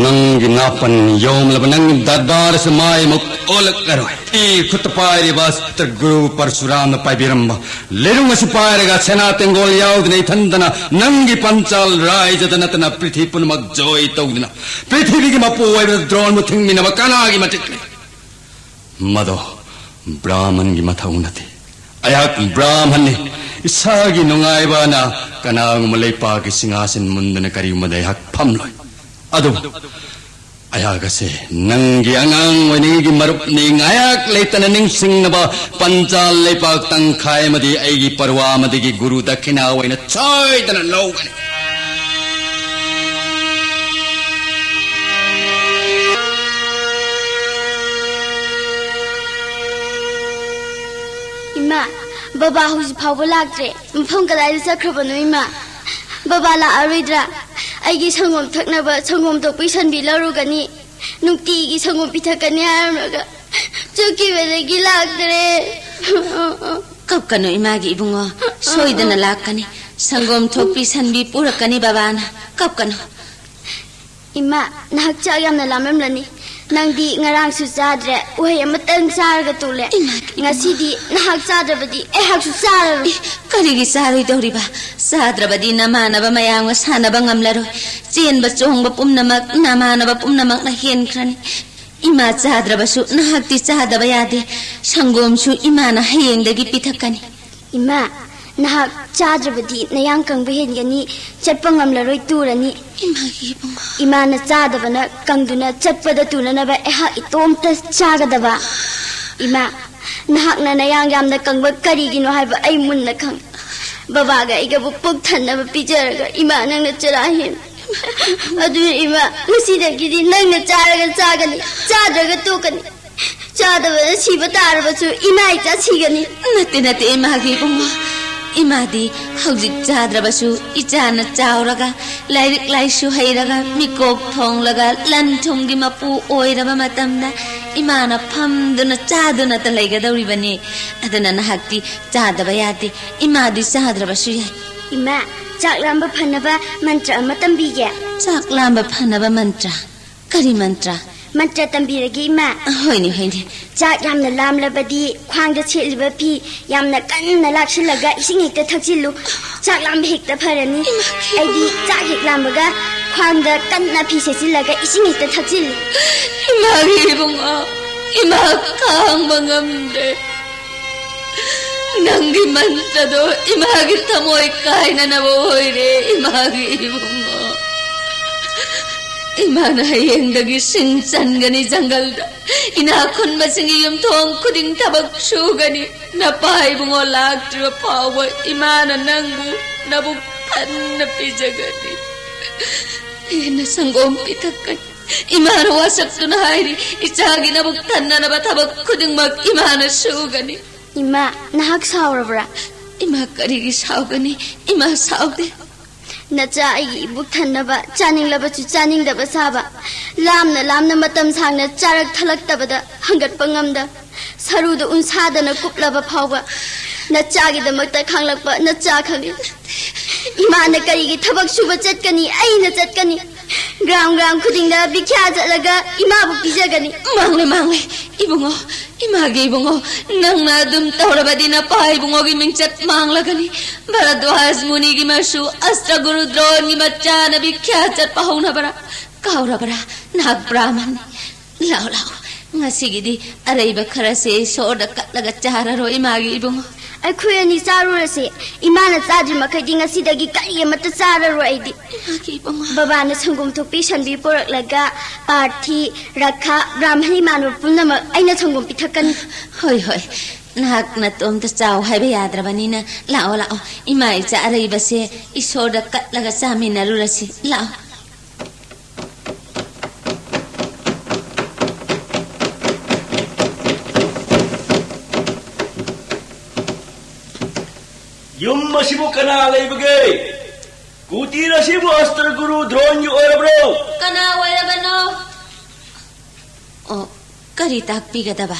ꯅꯪꯒꯤ ꯅꯥꯄꯟ ꯌꯣꯝꯂꯕ ꯅꯪꯒꯤ ꯗꯔꯕꯥꯔ ꯑꯁꯤ ꯃꯥꯏꯃꯨꯛ ꯑꯣꯜꯂꯛꯂꯔꯣꯏ꯫ ꯏ ꯈꯨꯠꯇ ꯄꯥꯏꯔꯤꯕ ꯑꯁꯇ꯭ꯔ ꯒꯨꯔꯨ ꯄꯔꯁꯨꯔꯥꯝꯅ ꯄꯥꯏꯕꯤꯔꯝꯕ ꯂꯩꯅꯨꯡ ꯑꯁꯤ ꯄꯥꯏꯔꯒ ꯁꯦꯅꯥ ꯇꯦꯡꯒꯣꯜ ꯌꯥꯎꯗꯅ ꯏꯊꯟꯗꯅ ꯅꯪꯒꯤ ꯄꯟꯆꯥꯜ ꯔꯥꯏꯖꯗ ꯅꯠꯇꯅ ꯄ꯭ꯔꯤꯊꯤ ꯄꯨꯝꯅꯃꯛ ꯖꯣꯏ ꯇꯧꯗꯨꯅ ꯄ꯭ꯔꯤꯊꯤꯕꯤꯒꯤ ꯃꯄꯨ ꯑꯣꯏꯕ ꯗ꯭ꯔꯣꯟꯕꯨ ꯊꯤꯡꯃꯤꯟꯅꯕ ꯀꯅꯥꯒꯤ ꯃꯇꯤꯛꯅꯤ? ꯃꯗꯣ ꯕ꯭ꯔꯥꯍꯃꯟꯒꯤ ꯃꯊꯧ ꯅꯠꯇꯦ꯫ ꯑꯩꯍꯥꯛ ꯕ꯭ꯔꯥꯍꯃꯟꯅꯤ꯫ ꯏꯁꯥꯒꯤ ꯅꯨꯡꯉꯥꯏꯕꯅ ꯀꯅꯥꯒꯨꯝꯕ ꯂꯩꯄꯥꯛꯀꯤ ꯁꯤꯡꯍꯥꯁꯟ ꯃꯨꯟꯗꯅ ꯀꯔꯤꯒꯨꯝꯕꯗ ꯑꯩꯍꯥꯛ ꯐꯝꯂꯣꯏ꯫ ꯑꯗꯨꯕꯨ ꯑꯩꯍꯥꯛ ꯑꯁꯦ ꯅꯪꯒꯤ ꯑꯉꯥꯡ ꯑꯣꯏꯔꯤꯉꯩꯒꯤ ꯃꯔꯨꯞꯅꯤ꯫ ꯉꯥꯏꯍꯥꯛ ꯂꯩꯇꯅ ꯅꯤꯡꯁꯤꯡꯅꯕ ꯄꯟꯆꯥꯜ ꯂꯩꯄꯥꯛ ꯇꯪꯈꯥꯏ ꯑꯃꯗꯤ ꯑꯩꯒꯤ ꯄꯔꯋꯥ ꯑꯃꯗꯒꯤ ꯒꯨꯔꯨ ꯗꯈꯤꯅꯥ ꯑꯣꯏꯅ ꯁꯣꯏꯗꯅ ꯂꯧꯒꯅꯤ꯫ ꯏꯃꯥ, ꯕꯕꯥ ꯍꯧꯖꯤꯛ ꯐꯥꯎꯕ ꯂꯥꯛꯇ꯭ꯔꯦ꯫ ꯃꯐꯝ ꯀꯗꯥꯏꯗ ꯆꯠꯈ꯭ꯔꯕꯅꯣ, ꯏꯃꯥ? ꯕꯕꯥ ꯂꯥꯛꯑꯔꯣꯏꯗ꯭ꯔꯥ? ꯑꯩꯒꯤ ꯁꯪꯒꯣꯝ ꯊꯛꯅꯕ ꯁꯪꯒꯣꯝ ꯊꯣꯛꯄꯤ ꯁꯟꯕꯤ ꯂꯧꯔꯨꯒꯅꯤ, ꯅꯨꯡꯇꯤꯒꯤ ꯁꯪꯒꯣꯝ ꯄꯤꯊꯛꯀꯅꯤ ꯍꯥꯏꯔꯝꯂꯒ ꯆꯠꯈꯤꯕꯗꯒꯤ ꯂꯥꯛꯇ꯭ꯔꯦ꯫ ꯀꯞꯀꯅꯨ ꯏꯃꯥꯒꯤ ꯏꯕꯨꯡꯉꯣ, ꯁꯣꯏꯗꯅ ꯂꯥꯛꯀꯅꯤ꯫ ꯁꯪꯒꯣꯝ ꯊꯣꯛꯄꯤ ꯁꯟꯕꯤ ꯄꯨꯔꯛꯀꯅꯤ ꯕꯕꯥꯅ꯫ ꯀꯞꯀꯅꯨ꯫ ꯏꯃꯥ, ꯅꯍꯥꯛ ꯆꯥꯛ ꯌꯥꯝꯅ ꯂꯥꯝꯂꯝꯂꯅꯤ꯫ ꯅꯪꯗꯤ ꯉꯔꯥꯡꯁꯨ ꯆꯥꯗ꯭ꯔꯦ, ꯎꯍꯩ ꯑꯃꯇꯪ ꯆꯥꯔꯒ ꯇꯣꯛꯂꯦ꯫ ꯏꯃꯥ, ꯏꯃꯥ꯫ ꯉꯁꯤꯗꯤ ꯅꯍꯥꯛ ꯆꯥꯗ꯭ꯔꯕꯗꯤ ꯑꯩꯍꯥꯛꯁꯨ ꯆꯥꯔꯔꯣꯏ꯫ ꯏ, ꯀꯔꯤꯒꯤ ꯆꯥꯔꯣꯏꯗꯧꯔꯤꯕ? ꯆꯥꯗ꯭ꯔꯕꯗꯤ ꯅꯃꯥꯟꯅꯕ ꯃꯌꯥꯝꯒ ꯁꯥꯟꯅꯕ ꯉꯝꯂꯔꯣꯏ꯫ ꯆꯦꯟꯕ ꯆꯣꯡꯕ ꯄꯨꯝꯅꯃꯛ ꯅꯃꯥꯟꯅꯕ ꯄꯨꯝꯅꯃꯛꯅ ꯍꯦꯟꯈ꯭ꯔꯅꯤ꯫ ꯏꯃꯥ ꯆꯥꯗ꯭ꯔꯕꯁꯨ ꯅꯍꯥꯛꯇꯤ ꯆꯥꯗꯕ ꯌꯥꯗꯦ꯫ ꯁꯪꯒꯣꯝꯁꯨ ꯏꯃꯥꯅ ꯍꯌꯦꯡꯗꯒꯤ ꯄꯤꯊꯛꯀꯅꯤ꯫ ꯏꯃꯥ, ꯅꯍꯥꯛ ꯆꯥꯗ꯭ꯔꯕꯗꯤ ꯅꯌꯥꯡ ꯀꯪꯕ ꯍꯦꯟꯒꯅꯤ, ꯆꯠꯄ ꯉꯝꯂꯔꯣꯏ, ꯇꯨꯔꯅꯤ꯫ ꯏꯃꯥꯒꯤ ꯏꯕꯨꯡꯉꯣ꯫ ꯏꯃꯥꯅ ꯆꯥꯗꯕꯅ ꯀꯪꯗꯨꯅ ꯆꯠꯄꯗ ꯇꯨꯅꯅꯕ ꯑꯩꯍꯥꯛ ꯏꯇꯣꯝꯇ ꯆꯥꯒꯗꯕ꯫ ꯏꯃꯥ, ꯅꯍꯥꯛꯅ ꯅꯌꯥꯡ ꯌꯥꯝꯅ ꯀꯪꯕ ꯀꯔꯤꯒꯤꯅꯣ ꯍꯥꯏꯕ ꯑꯩ ꯃꯨꯟꯅ ꯈꯪꯏ꯫ ꯕꯕꯥꯒ ꯑꯩꯒꯕꯨ ꯄꯨꯛ ꯊꯟꯅꯕ ꯄꯤꯖꯔꯒ ꯏꯃꯥ ꯅꯪꯅ ꯆꯔꯥ ꯍꯦꯟ꯫ ꯑꯗꯨꯅ ꯏꯃꯥ, ꯉꯁꯤꯗꯒꯤꯗꯤ ꯅꯪꯅ ꯆꯥꯔꯒ ꯆꯥꯒꯅꯤ, ꯆꯥꯗ꯭ꯔꯒ ꯇꯣꯛꯀꯅꯤ꯫ ꯆꯥꯗꯕꯅ ꯁꯤꯕ ꯇꯥꯔꯕꯁꯨ ꯏꯃꯥ ꯏꯆꯥ ꯁꯤꯒꯅꯤ꯫ ꯅꯠꯇꯦ, ꯅꯠꯇꯦ, ꯏꯃꯥꯒꯤ ꯏꯕꯨꯡꯉꯣ꯫ ꯏꯃꯥꯗꯤ ꯍꯧꯖꯤꯛ ꯆꯥꯗ꯭ꯔꯕꯁꯨ ꯏꯆꯥꯅ ꯆꯥꯎꯔꯒ, ꯂꯥꯏꯔꯤꯛ ꯂꯥꯏꯁꯨ ꯍꯩꯔꯒ, ꯃꯤꯀꯣꯛ ꯊꯣꯡꯂꯒ, ꯂꯟ ꯊꯨꯝꯒꯤ ꯃꯄꯨ ꯑꯣꯏꯔꯕ ꯃꯇꯝꯗ ꯏꯃꯥꯅ ꯐꯝꯗꯨꯅ ꯆꯥꯗꯨꯅꯇ ꯂꯩꯒꯗꯧꯔꯤꯕꯅꯤ꯫ ꯑꯗꯨꯅ ꯅꯍꯥꯛꯇꯤ ꯆꯥꯗꯕ ꯌꯥꯗꯦ꯫ ꯏꯃꯥꯗꯤ ꯆꯥꯗ꯭ꯔꯕꯁꯨ ꯌꯥꯏ꯫ ꯏꯃꯥ, ꯆꯥꯛ ꯂꯥꯝꯕ ꯐꯅꯕ ꯃꯟꯇ꯭ꯔ ꯑꯃ ꯇꯝꯕꯤꯒꯦ꯫ ꯆꯥꯛ ꯂꯥꯝꯕ ꯐꯅꯕ ꯃꯟꯇ꯭ꯔ? ꯀꯔꯤ ꯃꯟꯇ꯭ꯔ? ꯃꯟꯇ꯭ꯔ ꯇꯝꯕꯤꯔꯒꯦ, ꯏꯃꯥ꯫ ꯍꯣꯏꯅꯦ, ꯍꯣꯏꯅꯦ꯫ ꯆꯥꯛ ꯌꯥꯝꯅ ꯂꯥꯝꯂꯕꯗꯤ ꯈ꯭ꯋꯥꯡꯗ ꯁꯦꯠꯂꯤꯕ ꯐꯤ ꯌꯥꯝꯅ ꯀꯟꯅ ꯂꯥꯛꯁꯤꯜꯂꯒ ꯏꯁꯤꯡ ꯍꯦꯛꯇ ꯊꯛꯆꯤꯜꯂꯨ꯫ ꯆꯥꯛ ꯂꯥꯝꯕ ꯍꯦꯛꯇ ꯐꯔꯅꯤ꯫ ꯏꯃꯥꯒꯤ ꯑꯩꯗꯤ ꯆꯥꯛ ꯍꯦꯛ ꯂꯥꯝꯕꯒ ꯈ꯭ꯋꯥꯡꯗ ꯀꯟꯅ ꯐꯤ ꯁꯦꯠꯆꯤꯜꯂꯒ ꯏꯁꯤꯡ ꯍꯦꯛꯇ ꯊꯛꯆꯤꯜꯂꯤ꯫ ꯏꯃꯥꯒꯤ ꯏꯕꯨꯡꯉꯣ, ꯏꯃꯥ ꯈꯥꯡꯕ ꯉꯝꯗ꯭ꯔꯦ꯫ ꯅꯪꯒꯤ ꯃꯟꯇ꯭ꯔꯗꯣ ꯏꯃꯥꯒꯤ ꯊꯃꯣꯏ ꯀꯥꯏꯅꯅꯕ ꯑꯣꯏꯔꯦ, ꯏꯃꯥꯒꯤ ꯏꯕꯨꯡꯉꯣ꯫ ꯏꯃꯥꯅ ꯍꯌꯦꯡꯗꯒꯤ ꯁꯤꯡ ꯆꯟꯒꯅꯤ ꯖꯪꯒꯜꯗ꯫ ꯏꯅꯥꯛ ꯈꯨꯟꯕꯁꯤꯡꯒꯤ ꯌꯨꯝꯊꯣꯡ ꯈꯨꯗꯤꯡ ꯊꯕꯛ ꯁꯨꯒꯅꯤ꯫ ꯅꯄꯥ ꯏꯕꯨꯡꯉꯣ ꯂꯥꯛꯇ꯭ꯔꯤꯕ ꯐꯥꯎꯕ ꯏꯃꯥꯅ ꯅꯪꯕꯨ ꯅꯕꯨꯛ ꯊꯟꯅ ꯄꯤꯖꯒꯅꯤ꯫ ꯍꯦꯟꯅ ꯁꯪꯒꯣꯝ ꯄꯤꯊꯛꯀꯅꯤ꯫ ꯏꯃꯥꯅ ꯋꯥꯁꯛꯇꯨꯅ ꯍꯥꯏꯔꯤ, ꯏꯆꯥꯒꯤ ꯅꯕꯨꯛ ꯊꯟꯅꯅꯕ ꯊꯕꯛ ꯈꯨꯗꯤꯡꯃꯛ ꯏꯃꯥꯅ ꯁꯨꯒꯅꯤ꯫ ꯏꯃꯥ, ꯅꯍꯥꯛ ꯁꯥꯎꯔꯕ꯭ꯔꯥ? ꯏꯃꯥ ꯀꯔꯤꯒꯤ ꯁꯥꯎꯒꯅꯤ? ꯏꯃꯥ ꯁꯥꯎꯗꯦ꯫ ꯅꯆꯥ ꯑꯩꯒꯤ ꯏꯕꯨꯛ ꯊꯟꯅꯕ ꯆꯥꯅꯤꯡꯂꯕꯁꯨ ꯆꯥꯅꯤꯡꯗꯕ ꯁꯥꯕ, ꯂꯥꯝꯅ ꯂꯥꯝꯅ ꯃꯇꯝ ꯁꯥꯡꯅ ꯆꯥꯔꯛ ꯊꯛꯂꯛꯇꯕꯗ ꯍꯪꯒꯠꯄ ꯉꯝꯗ, ꯁꯔꯨꯗ ꯎꯟꯁꯥꯗꯅ ꯀꯨꯞꯂꯕ ꯐꯥꯎꯕ ꯅꯆꯥꯒꯤꯗꯃꯛꯇ ꯈꯥꯡꯂꯛꯄ ꯅꯆꯥ ꯈꯪꯏ꯫ ꯏꯃꯥꯅ ꯀꯔꯤꯒꯤ ꯊꯕꯛ ꯁꯨꯕ ꯆꯠꯀꯅꯤ? ꯑꯩꯅ ꯆꯠꯀꯅꯤ꯫ ꯒ꯭ꯔꯥꯝ ꯒ꯭ꯔꯥꯝ ꯈꯨꯗꯤꯡꯗ ꯚꯤꯈ꯭ꯌꯥ ꯆꯠꯂꯒ ꯏꯃꯥꯕꯨ ꯄꯤꯖꯒꯅꯤ꯫ ꯃꯥꯡꯂꯦ, ꯃꯥꯡꯂꯦ, ꯏꯕꯨꯡꯉꯣ, ꯏꯃꯥꯒꯤ ꯏꯕꯨꯡꯉꯣ, ꯅꯪꯅ ꯑꯗꯨꯝ ꯇꯧꯔꯕꯗꯤ ꯅꯄꯥ ꯏꯕꯨꯡꯉꯣꯒꯤ ꯃꯤꯡꯆꯠ ꯃꯥꯡꯂꯒꯅꯤ꯫ ꯚꯔꯗ꯭ꯋꯥꯖ ꯃꯨꯅꯤꯒꯤ ꯃꯁꯨ ꯑꯁꯇ꯭ꯔꯒꯨꯔꯨ ꯗ꯭ꯔꯣꯟꯒꯤ ꯃꯆꯥꯅ ꯚꯤꯈ꯭ꯌꯥ ꯆꯠꯄ ꯍꯧꯅꯕ꯭ꯔꯥ? ꯀꯥꯎꯔꯕ꯭ꯔꯥ? ꯅꯍꯥꯛ ꯕ꯭ꯔꯥꯍꯃꯟꯅꯤ꯫ ꯂꯥꯎ, ꯂꯥꯎ, ꯉꯁꯤꯒꯤꯗꯤ ꯑꯔꯩꯕ ꯈꯔꯁꯦ ꯏꯁꯣꯔꯗ ꯀꯠꯂꯒ ꯆꯥꯔꯔꯣ, ꯏꯃꯥꯒꯤ ꯏꯕꯨꯡꯉꯣ꯫ ꯑꯩꯈꯣꯏ ꯑꯅꯤ ꯆꯥꯔꯨꯔꯁꯦ꯫ ꯏꯃꯥꯅ ꯆꯥꯗ꯭ꯔꯤ ꯃꯈꯩꯗꯤ ꯉꯁꯤꯗꯒꯤ ꯀꯔꯤ ꯑꯃꯠꯇ ꯆꯥꯔꯔꯣꯏ ꯑꯩꯗꯤ꯫ ꯏꯃꯥꯒꯤ ꯏꯕꯨꯡꯉꯣ꯫ ꯕꯕꯥꯅ ꯁꯪꯒꯣꯝ ꯊꯣꯛꯄꯤ ꯁꯟꯕꯤ ꯄꯨꯔꯛꯂꯒ ꯄꯥꯔꯊꯤ, ꯔꯈꯥ, ꯕ꯭ꯔꯥꯍꯃꯟ ꯏꯃꯥꯟꯅꯕ ꯄꯨꯝꯅꯃꯛ ꯑꯩꯅ ꯁꯪꯒꯣꯝ ꯄꯤꯊꯛꯀꯅꯤ꯫ ꯍꯣꯏ, ꯍꯣꯏ꯫ ꯅꯍꯥꯛ ꯅꯇꯣꯝꯇ ꯆꯥꯎ ꯍꯥꯏꯕ ꯌꯥꯗ꯭ꯔꯕꯅꯤꯅ ꯂꯥꯛꯑꯣ, ꯂꯥꯛꯑꯣ꯫ ꯏꯃꯥ ꯏꯆꯥ ꯑꯔꯩꯕꯁꯦ ꯏꯁꯣꯔꯗ ꯀꯠꯂꯒ ꯆꯥꯃꯤꯟꯅꯔꯨꯔꯁꯤ꯫ ꯂꯥꯛꯑꯣ꯫ ꯌꯨꯝ ꯑꯁꯤꯕꯨ ꯀꯅꯥ ꯂꯩꯕꯒꯦ? ꯀꯨꯇꯤꯔ ꯑꯁꯤꯕꯨ ꯑꯁꯇ꯭ꯔ ꯒꯨꯔꯨ ꯗ꯭ꯔꯣꯟꯒꯤ ꯑꯣꯏꯔꯕ꯭ꯔꯣ? ꯀꯅꯥ ꯑꯣꯏꯔꯕꯅꯣ? ꯑꯣ, ꯀꯔꯤ ꯇꯥꯛꯄꯤꯒꯗꯕ?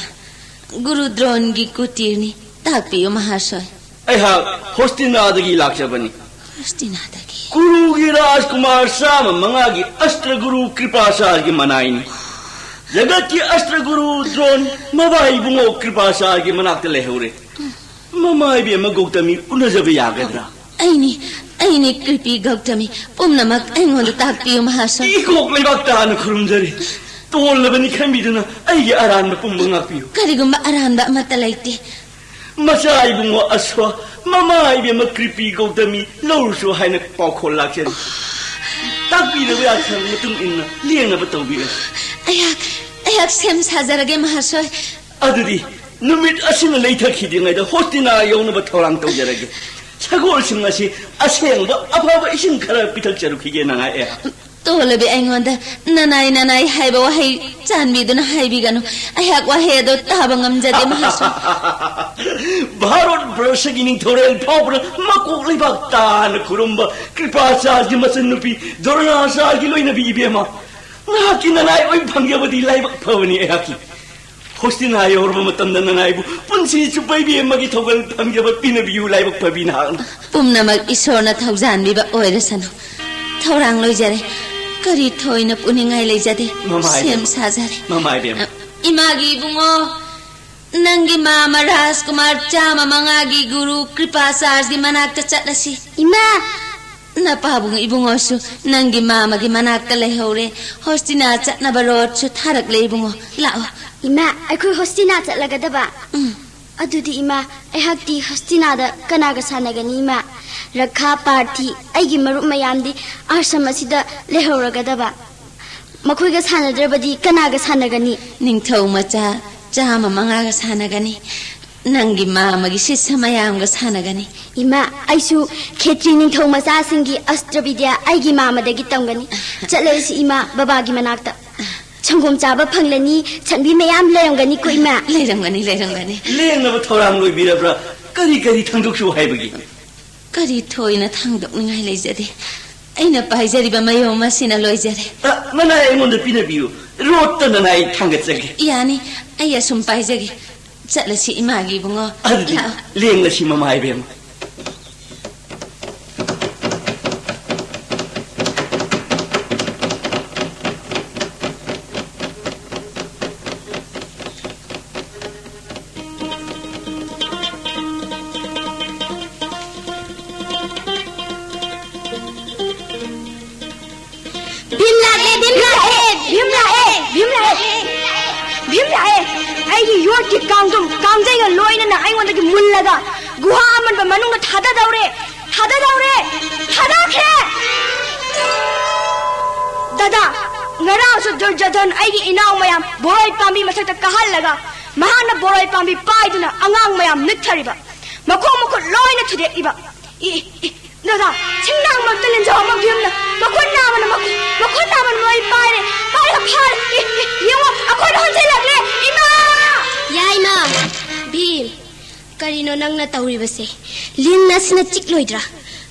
ꯒꯨꯔꯨ ꯗ꯭ꯔꯣꯟꯒꯤ ꯀꯨꯇꯤꯔꯅꯤ꯫ ꯇꯥꯛꯄꯤꯌꯨ, ꯃꯍꯥꯁꯣꯏ꯫ ꯑꯩꯍꯥꯛ ꯍꯣꯁꯇꯤꯅꯥꯗꯒꯤ ꯂꯥꯛꯆꯕꯅꯤ꯫ ꯍꯣꯁꯇꯤꯅꯥꯗꯒꯤ? ꯀꯨꯔꯨꯒꯤ ꯔꯥꯖꯀꯨꯃꯥꯔ ꯆꯥꯝꯃ ꯃꯉꯥꯒꯤ ꯑꯁꯇ꯭ꯔ ꯒꯨꯔꯨ ꯀ꯭ꯔꯤꯄꯥꯆꯥꯔꯒꯤ ꯃꯅꯥꯏꯅꯤ꯫ ꯖꯒꯠꯀꯤ ꯑꯁꯇ꯭ꯔ ꯒꯨꯔꯨ ꯗ꯭ꯔꯣꯟ ꯃꯕꯥ ꯏꯕꯨꯡꯉꯣ ꯀ꯭ꯔꯤꯄꯥꯆꯥꯔꯒꯤ ꯃꯅꯥꯛꯇ ꯂꯩꯍꯧꯔꯦ꯫ ꯃꯃꯥ ꯏꯕꯦꯝꯃ ꯒꯧꯇꯃꯤ ꯎꯅꯖꯕ ꯌꯥꯒꯗ꯭ꯔꯥ? ꯑꯩꯅꯤ, ꯑꯩꯅꯤ ꯀ꯭ꯔꯤꯄꯤ ꯒꯧꯇꯃꯤ꯫ ꯄꯨꯝꯅꯃꯛ ꯑꯩꯉꯣꯟꯗ ꯇꯥꯛꯄꯤꯌꯨ, ꯃꯍꯥꯁꯣꯏ꯫ ꯏꯀꯣꯛ ꯂꯩꯕꯥꯛ ꯇꯥꯅ ꯈꯨꯔꯨꯝꯖꯔꯤ꯫ ꯇꯣꯜꯂꯕꯅꯤ ꯈꯟꯕꯤꯗꯨꯅ ꯑꯩꯒꯤ ꯑꯔꯥꯟꯕ ꯄꯨꯝꯕ ꯉꯥꯛꯄꯤꯌꯨ꯫ ꯀꯔꯤꯒꯨꯝꯕ ꯑꯔꯥꯟꯕ ꯑꯃꯠꯇ ꯂꯩꯇꯦ꯫ ꯃꯆꯥ ꯏꯕꯨꯡꯉꯣ ꯑꯁ꯭ꯋ, ꯃꯃꯥ ꯏꯕꯦꯝꯃ ꯀ꯭ꯔꯤꯄꯤ ꯒꯧꯇꯃꯤ ꯂꯧꯔꯨꯁꯨ ꯍꯥꯏꯅ ꯄꯥꯎꯈꯣꯜ ꯂꯥꯛꯆꯔꯤ꯫ ꯇꯥꯛꯄꯤꯔꯕ ꯌꯥꯊꯪ ꯃꯇꯨꯡ ꯏꯟꯅ ꯂꯦꯡꯅꯕ ꯇꯧꯕꯤꯔꯁꯤ꯫ ꯑꯩꯍꯥꯛ, ꯑꯩꯍꯥꯛ ꯁꯦꯝ ꯁꯥꯖꯔꯒꯦ, ꯃꯍꯥꯁꯣꯏ꯫ ꯑꯗꯨꯗꯤ ꯅꯨꯃꯤꯠ ꯑꯁꯤꯅ ꯂꯩꯊꯈꯤꯗ꯭ꯔꯤꯉꯩꯗ ꯍꯣꯁꯇꯤꯅꯥ ꯌꯧꯅꯕ ꯊꯧꯔꯥꯡ ꯇꯧꯖꯔꯒꯦ꯫ ꯁꯒꯣꯜꯁꯤꯡ ꯑꯁꯤ ꯑꯁꯦꯡꯕ ꯑꯐꯕ ꯏꯁꯤꯡ ꯈꯔ ꯄꯤꯊꯛꯆꯔꯨꯈꯤꯒꯦ, ꯅꯉꯥꯏ ꯑꯩꯍꯥꯛ꯫ ꯇꯣꯜꯂꯕꯤ ꯑꯩꯉꯣꯟꯗ "ꯅꯅꯥꯏ, ꯅꯅꯥꯏ" ꯍꯥꯏꯕ ꯋꯥꯍꯩ ꯆꯥꯟꯕꯤꯗꯨꯅ ꯍꯥꯏꯕꯤꯒꯅꯨ꯫ ꯑꯩꯍꯥꯛ ꯋꯥꯍꯩ ꯑꯗꯨ ꯇꯥꯕ ꯉꯝꯖꯗꯦ, ꯃꯍꯥꯁꯣꯏ꯫ ꯚꯥꯔꯠ ꯕꯔꯁꯒꯤ ꯅꯤꯡꯊꯧꯔꯦꯜ ꯐꯥꯎꯕꯅ ꯃꯀꯣꯛ ꯂꯩꯕꯥꯛ ꯇꯥꯅ ꯈꯨꯔꯨꯝꯕ ꯀ꯭ꯔꯤꯄꯥꯆꯥꯔꯒꯤ ꯃꯆꯟꯅꯨꯄꯤ ꯗ꯭ꯔꯣꯅꯥꯆꯥꯔꯒꯤ ꯂꯣꯏꯅꯕꯤ ꯏꯕꯦꯝꯃ, ꯅꯍꯥꯛꯀꯤ ꯅꯅꯥꯏ ꯑꯣꯏ ꯐꯪꯖꯕꯗꯤ ꯂꯥꯏꯕꯛ ꯐꯕꯅꯤ ꯑꯩꯍꯥꯛꯀꯤ꯫ ꯍꯣꯁꯇꯤꯅꯥ ꯌꯧꯔꯕ ꯃꯇꯝꯗ ꯅꯅꯥꯏꯕꯨ ꯄꯨꯟꯁꯤ ꯆꯨꯞꯄ ꯏꯕꯦꯝꯃꯒꯤ ꯊꯧꯒꯜ ꯐꯪꯖꯕ ꯄꯤꯅꯕꯤꯌꯨ, ꯂꯥꯏꯕꯛ ꯐꯕꯤ ꯅꯍꯥꯛꯅ꯫ ꯄꯨꯝꯅꯃꯛ ꯏꯁꯣꯔꯅ ꯊꯧꯖꯥꯟꯕꯤꯕ ꯑꯣꯏꯔꯁꯅꯨ꯫ ꯊꯧꯔꯥꯡ ꯂꯣꯏꯖꯔꯦ꯫ ꯀꯔꯤ ꯊꯣꯏꯅ ꯄꯨꯅꯤꯡꯉꯥꯏ ꯂꯩꯖꯗꯦ꯫ ꯃꯃꯥ ꯁꯦꯝ ꯏꯕꯦꯝꯃ꯫ ꯁꯥꯖꯔꯦ꯫ ꯃꯃꯥ ꯏꯕꯦꯝꯃ꯫ ꯏꯃꯥꯒꯤ ꯏꯕꯨꯡꯉꯣ, ꯅꯪꯒꯤ ꯃꯥꯃ ꯔꯥꯖꯀꯨꯃꯥꯔ ꯆꯥꯝꯃ ꯃꯉꯥꯒꯤ ꯒꯨꯔꯨ ꯀ꯭ꯔꯤꯄꯥꯆꯥꯔꯖꯒꯤ ꯃꯅꯥꯛꯇ ꯆꯠꯂꯁꯤ꯫ ꯏꯃꯥ! ꯅꯄꯥꯕꯨꯡ ꯏꯕꯨꯡꯉꯣꯁꯨ ꯅꯪꯒꯤ ꯃꯥꯃꯒꯤ ꯃꯅꯥꯛꯇ ꯂꯩꯍꯧꯔꯦ꯫ ꯍꯣꯁꯇꯤꯅꯥ ꯆꯠꯅꯕ ꯔꯣꯠꯁꯨ ꯊꯥꯔꯛꯂꯦ ꯏꯕꯨꯡꯉꯣ꯫ ꯂꯥꯛꯑꯣ꯫ ꯏꯃꯥ, ꯑꯩꯈꯣꯏ ꯍꯣꯁꯇꯤꯅꯥ ꯆꯠꯂꯒꯗꯕ? ꯎꯝ꯫ ꯑꯗꯨꯗꯤ ꯏꯃꯥ, ꯑꯩꯍꯥꯛꯇꯤ ꯍꯁꯇꯤꯅꯥꯗ ꯀꯅꯥꯒ ꯁꯥꯟꯅꯒꯅꯤ ꯏꯃꯥ? ꯔꯈꯥ, ꯄꯥꯔꯊꯤ, ꯑꯩꯒꯤ ꯃꯔꯨꯞ ꯃꯌꯥꯝꯗꯤ ꯑꯥꯁ꯭ꯔꯝ ꯑꯁꯤꯗ ꯂꯩꯍꯧꯔꯒꯗꯕ꯫ ꯃꯈꯣꯏꯒ ꯁꯥꯟꯅꯗ꯭ꯔꯕꯗꯤ ꯀꯅꯥꯒ ꯁꯥꯟꯅꯒꯅꯤ? ꯅꯤꯡꯊꯧ ꯃꯆꯥ ꯆꯥꯝꯃ ꯃꯉꯥꯒ ꯁꯥꯟꯅꯒꯅꯤ꯫ ꯅꯪꯒꯤ ꯃꯥꯃꯒꯤ ꯁꯤꯁ꯭ꯌ ꯃꯌꯥꯝꯒ ꯁꯥꯟꯅꯒꯅꯤ꯫ ꯏꯃꯥ, ꯑꯩꯁꯨ ꯈꯦꯇ꯭ꯔꯤ ꯅꯤꯡꯊꯧ ꯃꯆꯥꯁꯤꯡꯒꯤ ꯑꯁꯇ꯭ꯔ ꯕꯤꯗ꯭ꯌꯥ ꯑꯩꯒꯤ ꯃꯥꯃꯗꯒꯤ ꯇꯝꯒꯅꯤ꯫ ꯆꯠꯂꯁꯤ ꯏꯃꯥ, ꯕꯕꯥꯒꯤ ꯃꯅꯥꯛꯇ꯫ ꯁꯪꯒꯣꯝ ꯆꯥꯕ ꯐꯪꯂꯅꯤ, ꯁꯟꯕꯤ ꯃꯌꯥꯝ ꯂꯩꯔꯝꯒꯅꯤꯀꯣ ꯏꯃꯥ꯫ ꯂꯩꯔꯝꯒꯅꯤ, ꯂꯩꯔꯝꯒꯅꯤ꯫ ꯂꯦꯡꯅꯕ ꯊꯧꯔꯥꯡ ꯂꯣꯏꯕꯤꯔꯕ꯭ꯔꯥ? ꯀꯔꯤ ꯀꯔꯤ ꯊꯥꯡꯗꯣꯛꯁꯨ ꯍꯥꯏꯕꯒꯦ? ꯀꯔꯤ ꯊꯣꯏꯅ ꯊꯥꯡꯗꯣꯛꯅꯤꯡꯉꯥꯏ ꯂꯩꯖꯗꯦ꯫ ꯑꯩꯅ ꯄꯥꯏꯖꯔꯤꯕ ꯃꯌꯣꯝ ꯑꯁꯤꯅ ꯂꯣꯏꯖꯔꯦ꯫ ꯑ, ꯃꯅꯥꯏ ꯑꯩꯉꯣꯟꯗ ꯄꯤꯅꯕꯤꯌꯨ꯫ ꯔꯣꯠꯇ ꯅꯅꯥꯏ ꯊꯥꯡꯒꯠꯆꯒꯦ꯫ ꯌꯥꯅꯤ, ꯑꯩ ꯑꯁꯨꯝ ꯄꯥꯏꯖꯒꯦ꯫ ꯆꯠꯂꯁꯤ ꯏꯃꯥꯒꯤ ꯏꯕꯨꯡꯉꯣ꯫ ꯑꯗꯨꯗꯤ ꯂꯥꯛꯑꯣ꯫ ꯂꯦꯡꯂꯁꯤ ꯃꯃꯥ ꯏꯕꯦꯝꯃ꯫ ꯚꯤꯝ ꯂꯥꯛꯂꯦ, ꯚꯤꯝ ꯂꯥꯛꯂꯦ, ꯚꯤꯝ ꯂꯥꯛꯑꯦ, ꯚꯤꯝ ꯂꯥꯛꯑꯦ, ꯚꯤꯝ ꯂꯥꯛꯑꯦ꯫ ꯑꯩꯒꯤ ꯌꯣꯠꯀꯤ ꯀꯥꯡꯗ꯭ꯔꯨꯝ ꯀꯥꯡꯖꯩꯒ ꯂꯣꯏꯅꯅ ꯑꯩꯉꯣꯟꯗꯒꯤ ꯃꯨꯜꯂꯒ ꯒꯨꯍꯥ ꯑꯃꯟꯕ ꯃꯅꯨꯡꯗ ꯊꯥꯗꯗꯧꯔꯦ, ꯊꯥꯗꯗꯧꯔꯦ, ꯊꯥꯗꯈ꯭ꯔꯦ꯫ ꯗꯗꯥ, ꯉꯔꯥꯡꯁꯨ ꯗꯨꯔꯖꯣꯙꯟ ꯑꯩꯒꯤ ꯏꯅꯥꯎ ꯃꯌꯥꯝ ꯕꯣꯔꯣꯏ ꯄꯥꯝꯕꯤ ꯃꯊꯛꯇ ꯀꯥꯍꯜꯂꯒ ꯃꯍꯥꯛꯅ ꯕꯣꯔꯣꯏ ꯄꯥꯝꯕꯤ ꯄꯥꯏꯗꯨꯅ ꯑꯉꯥꯡ ꯃꯌꯥꯝ ꯅꯤꯛꯊꯔꯤꯕ, ꯃꯈꯣꯡ ꯃꯈꯨꯠ ꯂꯣꯏꯅ ꯊꯨꯗꯦꯛꯏꯕ꯫ ꯏ, ꯏ, ꯗꯗꯥ, ꯁꯤꯡꯅꯥꯡ ꯃꯔꯛꯇ ꯂꯦꯟꯖꯥꯎ ꯑꯃ ꯚꯤꯝꯅ ꯃꯈꯨꯠ ꯅꯥꯝꯃꯅ ꯃꯈꯨ-, ꯃꯈꯨꯠ ꯅꯥꯝꯃꯅ ꯂꯣꯏ ꯄꯥꯏꯔꯦ꯫ ꯄꯥꯏꯔꯒ ꯐꯥꯔꯦ꯫ ꯏ, ꯏ, ꯌꯦꯡꯉꯣ, ꯑꯩꯈꯣꯏꯗ ꯍꯟꯖꯤꯜꯂꯛꯂꯦ꯫ ꯏꯃꯥ! ꯌꯥꯏꯃ! ꯚꯤꯝ, ꯀꯔꯤꯅꯣ ꯅꯪꯅ ꯇꯧꯔꯤꯕꯁꯦ? ꯂꯤꯟ ꯑꯁꯤꯅ ꯆꯤꯛꯂꯣꯏꯗ꯭ꯔꯥ?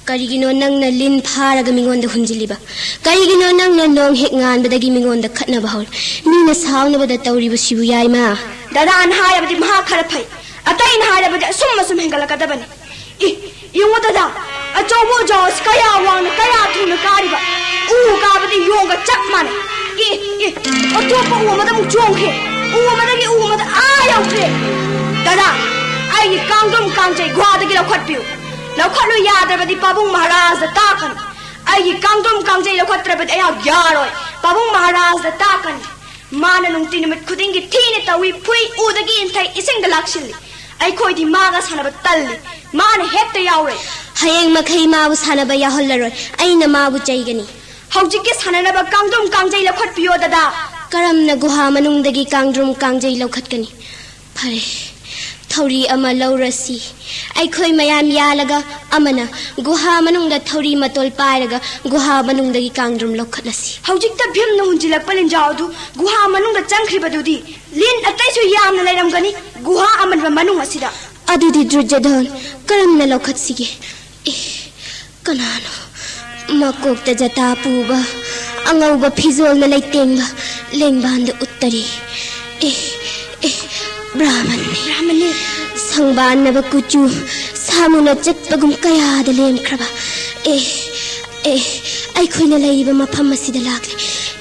ꯀꯔꯤꯒꯤꯅꯣ ꯅꯪꯅ ꯂꯤꯟ ꯐꯥꯔꯒ ꯃꯤꯉꯣꯟꯗ ꯍꯨꯟꯖꯤꯜꯂꯤꯕ? ꯀꯔꯤꯒꯤꯅꯣ ꯅꯪꯅ ꯅꯣꯡ ꯍꯦꯛ ꯉꯥꯟꯕꯗꯒꯤ ꯃꯤꯉꯣꯟꯗ ꯈꯠꯅꯕ ꯍꯧꯔꯤ? ꯃꯤꯅ ꯁꯥꯎꯅꯕꯗ ꯇꯧꯔꯤꯕꯁꯤꯕꯨ, ꯌꯥꯏꯃ? ꯗꯗꯥꯅ ꯍꯥꯏꯔꯕꯗꯤ ꯃꯍꯥꯛ ꯈꯔ ꯐꯩ, ꯑꯇꯩꯅ ꯍꯥꯏꯔꯕꯗꯤ ꯑꯁꯨꯝ ꯑꯁꯨꯝ ꯍꯦꯟꯒꯠꯂꯛꯀꯗꯕꯅꯤ꯫ ꯏ, ꯌꯦꯡꯉꯨ ꯗꯗꯥ, ꯑꯆꯧꯕ ꯎꯖꯥꯎ ꯑꯁꯤ ꯀꯌꯥ ꯋꯥꯡꯅ, ꯀꯌꯥ ꯊꯨꯅ ꯀꯥꯔꯤꯕ! ꯎ ꯀꯥꯕꯗꯤ ꯌꯣꯡꯒ ꯆꯞ ꯃꯥꯟꯅꯩ꯫ ꯏ, ꯏ, ꯑꯇꯣꯞꯄ ꯎ ꯑꯃꯗ ꯑꯃꯨꯛ ꯆꯣꯡꯈ꯭ꯔꯦ꯫ ꯎ ꯑꯃꯗꯒꯤ ꯎ ꯑꯃꯗ ꯑꯥ ꯌꯧꯈ꯭ꯔꯦ꯫ ꯗꯗꯥ, ꯑꯩꯒꯤ ꯀꯥꯡꯗ꯭ꯔꯨꯝ ꯀꯥꯡꯖꯩ ꯒꯨꯍꯥꯗꯒꯤ ꯂꯧꯈꯠꯄꯤꯌꯨ꯫ ꯂꯧꯈꯠꯂꯨ ꯌꯥꯗ꯭ꯔꯕꯗꯤ ꯄꯥꯕꯨꯡ ꯃꯍꯥꯔꯥꯖꯗ ꯇꯥꯛꯀꯅꯤ꯫ ꯑꯩꯒꯤ ꯀꯥꯡꯗ꯭ꯔꯨꯝ ꯀꯥꯡꯖꯩ ꯂꯧꯈꯠꯇ꯭ꯔꯕꯗꯤ ꯑꯩꯍꯥꯛ ꯌꯥꯔꯣꯏ꯫ ꯄꯥꯕꯨꯡ ꯃꯍꯥꯔꯥꯖꯗ ꯇꯥꯛꯀꯅꯤ꯫ ꯃꯥꯅ ꯅꯨꯡꯇꯤ ꯅꯨꯃꯤꯠ ꯈꯨꯗꯤꯡꯒꯤ ꯊꯤꯅ ꯇꯧꯏ, ꯐꯨꯏ, ꯎꯗꯒꯤ ꯏꯟꯊꯩ, ꯏꯁꯤꯡꯗ ꯂꯥꯛꯁꯤꯜꯂꯤ꯫ ꯑꯩꯈꯣꯏꯗꯤ ꯃꯥꯒ ꯁꯥꯟꯅꯕ ꯇꯜꯂꯤ꯫ ꯃꯥꯅ ꯍꯦꯛꯇ ꯌꯥꯎꯔꯦ꯫ ꯍꯌꯦꯡ ꯃꯈꯩ ꯃꯥꯕꯨ ꯁꯥꯟꯅꯕ ꯌꯥꯎꯍꯜꯂꯔꯣꯏ꯫ ꯑꯩꯅ ꯃꯥꯕꯨ ꯆꯩꯒꯅꯤ꯫ ꯍꯧꯖꯤꯛꯀꯤ ꯁꯥꯟꯅꯅꯕ ꯀꯥꯡꯗ꯭ꯔꯨꯝ ꯀꯥꯡꯖꯩ ꯂꯧꯈꯠꯄꯤꯌꯣ, ꯗꯗꯥ꯫ ꯀꯔꯝꯅ ꯒꯨꯍꯥ ꯃꯅꯨꯡꯗꯒꯤ ꯀꯥꯡꯗ꯭ꯔꯨꯝ ꯀꯥꯡꯖꯩ ꯂꯧꯈꯠꯀꯅꯤ? ꯐꯔꯦ, ꯊꯧꯔꯤ ꯑꯃ ꯂꯧꯔꯁꯤ꯫ ꯑꯩꯈꯣꯏ ꯃꯌꯥꯝ ꯌꯥꯜꯂꯒ ꯑꯃꯅ ꯒꯨꯍꯥ ꯃꯅꯨꯡꯗ ꯊꯧꯔꯤ ꯃꯇꯣꯜ ꯄꯥꯏꯔꯒ ꯒꯨꯍꯥ ꯃꯅꯨꯡꯗꯒꯤ ꯀꯥꯡꯗ꯭ꯔꯨꯝ ꯂꯧꯈꯠꯂꯁꯤ꯫ ꯍꯧꯖꯤꯛꯇ ꯚꯤꯝꯅ ꯍꯨꯟꯖꯤꯜꯂꯛꯄ ꯂꯤꯟꯖꯥꯎ ꯑꯗꯨ ꯒꯨꯍꯥ ꯃꯅꯨꯡꯗ ꯆꯪꯈ꯭ꯔꯤꯕꯗꯨꯗꯤ ꯂꯤꯟ ꯑꯇꯩꯁꯨ ꯌꯥꯝꯅ ꯂꯩꯔꯝꯒꯅꯤ ꯒꯨꯍꯥ ꯑꯃꯟꯕ ꯃꯅꯨꯡ ꯑꯁꯤꯗ꯫ ꯑꯗꯨꯗꯤ ꯗ꯭ꯔꯨꯖꯗꯣꯟ ꯀꯔꯝꯅ ꯂꯧꯈꯠꯁꯤꯒꯦ? ꯑꯦ, ꯀꯅꯥꯅꯣ? ꯃꯀꯣꯛꯇ ꯖꯇꯥ ꯄꯨꯕ, ꯑꯉꯧꯕ ꯐꯤꯖꯣꯜꯅ ꯂꯩꯇꯦꯡꯕ ꯂꯦꯡꯕꯥꯟꯗ ꯎꯠꯇꯔꯤ꯫ ꯑꯦ, ꯑꯦ, ꯕ꯭ꯔꯥꯍꯃꯟꯅꯤ꯫ ꯕ꯭ꯔꯥꯍꯃꯟꯅꯤ꯫ ꯁꯪꯕꯥꯟꯅꯕ ꯀꯨꯆꯨ, ꯁꯥꯃꯨꯅ ꯆꯠꯄꯒꯨꯝ ꯀꯌꯥꯗ ꯂꯦꯝꯈ꯭ꯔꯕ꯫ ꯑꯦ, ꯑꯦ, ꯑꯩꯈꯣꯏꯅ ꯂꯩꯔꯤꯕ ꯃꯐꯝ ꯑꯁꯤꯗ ꯂꯥꯛꯂꯦ꯫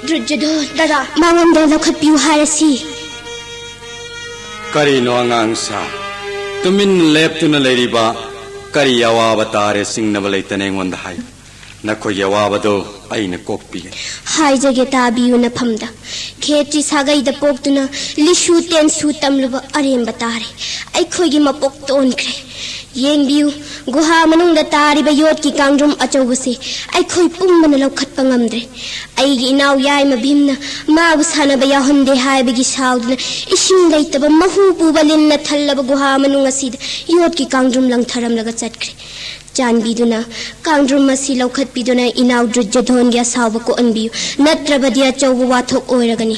ꯗ꯭ꯔꯨꯖꯗꯣꯟ, ꯗꯗꯥ꯫ ꯃꯉꯣꯟꯗ ꯂꯧꯈꯠꯄꯤꯌꯨ ꯍꯥꯏꯔꯁꯤ꯫ ꯀꯔꯤꯅꯣ ꯑꯉꯥꯡ ꯁꯥ? ꯇꯨꯃꯤꯟꯅ ꯂꯦꯞꯇꯨꯅ ꯂꯩꯔꯤꯕ ꯀꯔꯤ ꯑꯋꯥꯕ ꯇꯥꯔꯦ ꯆꯤꯡꯅꯕ ꯂꯩꯇꯅ ꯑꯩꯉꯣꯟꯗ ꯍꯥꯏ꯫ ꯅꯈꯣꯏꯒꯤ ꯑꯋꯥꯕꯗꯣ ꯑꯩꯅ ꯀꯣꯛꯄꯤꯒꯅꯤ꯫ ꯍꯥꯏꯖꯒꯦ, ꯇꯥꯕꯤꯌꯨ ꯅꯐꯝꯗ꯫ ꯈꯦꯇ꯭ꯔꯤ ꯁꯥꯒꯩꯗ ꯄꯣꯛꯇꯨꯅ ꯂꯤꯁꯨ ꯇꯦꯟꯁꯨ ꯇꯝꯂꯨꯕ ꯑꯔꯦꯝꯕ ꯇꯥꯔꯦ꯫ ꯑꯩꯈꯣꯏꯒꯤ ꯃꯄꯣꯛ ꯇꯣꯟꯈ꯭ꯔꯦ꯫ ꯌꯦꯡꯕꯤꯌꯨ, ꯒꯨꯍꯥ ꯃꯅꯨꯡꯗ ꯇꯥꯔꯤꯕ ꯌꯣꯠꯀꯤ ꯀꯥꯡꯗ꯭ꯔꯨꯝ ꯑꯆꯧꯕꯁꯦ ꯑꯩꯈꯣꯏ ꯄꯨꯝꯕꯅ ꯂꯧꯈꯠꯄ ꯉꯝꯗ꯭ꯔꯦ꯫ ꯑꯩꯒꯤ ꯏꯅꯥꯎ ꯌꯥꯏꯃ ꯚꯤꯝꯅ ꯃꯥꯕꯨ ꯁꯥꯟꯅꯕ ꯌꯥꯎꯍꯟꯗꯦ ꯍꯥꯏꯕꯒꯤ ꯁꯥꯎꯗꯨꯅ ꯏꯁꯤꯡ ꯂꯩꯇꯕ ꯃꯍꯨ ꯄꯨꯕ ꯂꯤꯟꯅ ꯊꯜꯂꯕ ꯒꯨꯍꯥ ꯃꯅꯨꯡ ꯑꯁꯤꯗ ꯌꯣꯠꯀꯤ ꯀꯥꯡꯗ꯭ꯔꯨꯝ ꯂꯪꯊꯔꯝꯂꯒ ꯆꯠꯈ꯭ꯔꯦ꯫ ꯆꯥꯟꯕꯤꯗꯨꯅ ꯀꯥꯡꯗ꯭ꯔꯨꯝ ꯑꯁꯤ ꯂꯧꯈꯠꯄꯤꯗꯨꯅ ꯏꯅꯥꯎ ꯗ꯭ꯔꯨꯖꯗꯣꯟꯒꯤ ꯑꯁꯥꯎꯕ ꯀꯣꯛꯍꯟꯕꯤꯌꯨ, ꯅꯠꯇ꯭ꯔꯕꯗꯤ ꯑꯆꯧꯕ ꯋꯥꯊꯣꯛ ꯑꯣꯏꯔꯒꯅꯤ꯫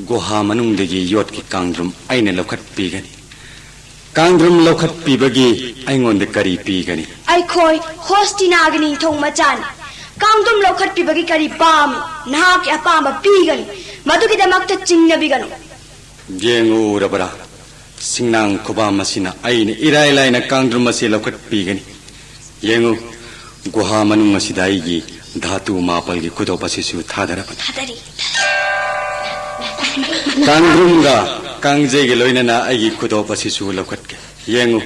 ꯒꯨꯍꯥ ꯃꯅꯨꯡꯗꯒꯤ ꯌꯣꯠꯀꯤ ꯀꯥꯡꯗ꯭ꯔꯨꯝ ꯑꯩꯅ ꯂꯧꯈꯠꯄꯤꯒꯅꯤ꯫ ꯀꯥꯡꯗ꯭ꯔꯨꯝ ꯂꯧꯈꯠꯄꯤꯕꯒꯤ ꯑꯩꯉꯣꯟꯗ ꯀꯔꯤ ꯄꯤꯒꯅꯤ? ꯑꯩꯈꯣꯏ ꯍꯣꯁꯇꯤꯅꯥꯒꯤ ꯅꯤꯡꯊꯧ ꯃꯆꯥꯅꯤ꯫ ꯀꯥꯡꯗ꯭ꯔꯨꯝ ꯂꯧꯈꯠꯄꯤꯕꯒꯤ ꯀꯔꯤ ꯄꯥꯝꯃꯤ? ꯅꯍꯥꯛꯀꯤ ꯑꯄꯥꯝꯕ ꯄꯤꯒꯅꯤ꯫ ꯃꯗꯨꯒꯤꯗꯃꯛꯇ ꯆꯤꯡꯅꯕꯤꯒꯅꯨ꯫ ꯌꯦꯡꯉꯨ, ꯎꯔꯕ꯭ꯔꯥ? ꯁꯤꯡꯅꯥꯡ ꯈꯨꯕꯥꯝ ꯑꯁꯤꯅ ꯑꯩꯅ ꯏꯔꯥꯏ ꯂꯥꯏꯅ ꯀꯥꯡꯗ꯭ꯔꯨꯝ ꯑꯁꯤ ꯂꯧꯈꯠꯄꯤꯒꯅꯤ꯫ ꯌꯦꯡꯉꯨ, ꯒꯨꯍꯥ ꯃꯅꯨꯡ ꯑꯁꯤꯗ ꯑꯩꯒꯤ ꯙꯥꯇꯨ ꯃꯥꯄꯜꯒꯤ ꯈꯨꯗꯣꯞ ꯑꯁꯤꯁꯨ ꯊꯥꯗꯔꯕꯅꯤ꯫ ꯊꯥꯗꯔꯤ꯫ ꯀꯥꯡꯗ꯭ꯔꯨꯝꯒ ꯀꯥꯡꯖꯩꯒ ꯂꯣꯏꯅꯅ ꯑꯩꯒꯤ ꯈꯨꯗꯣꯞ ꯑꯁꯤꯁꯨ ꯂꯧꯈꯠꯀꯦ꯫ ꯌꯦꯡꯉꯨ,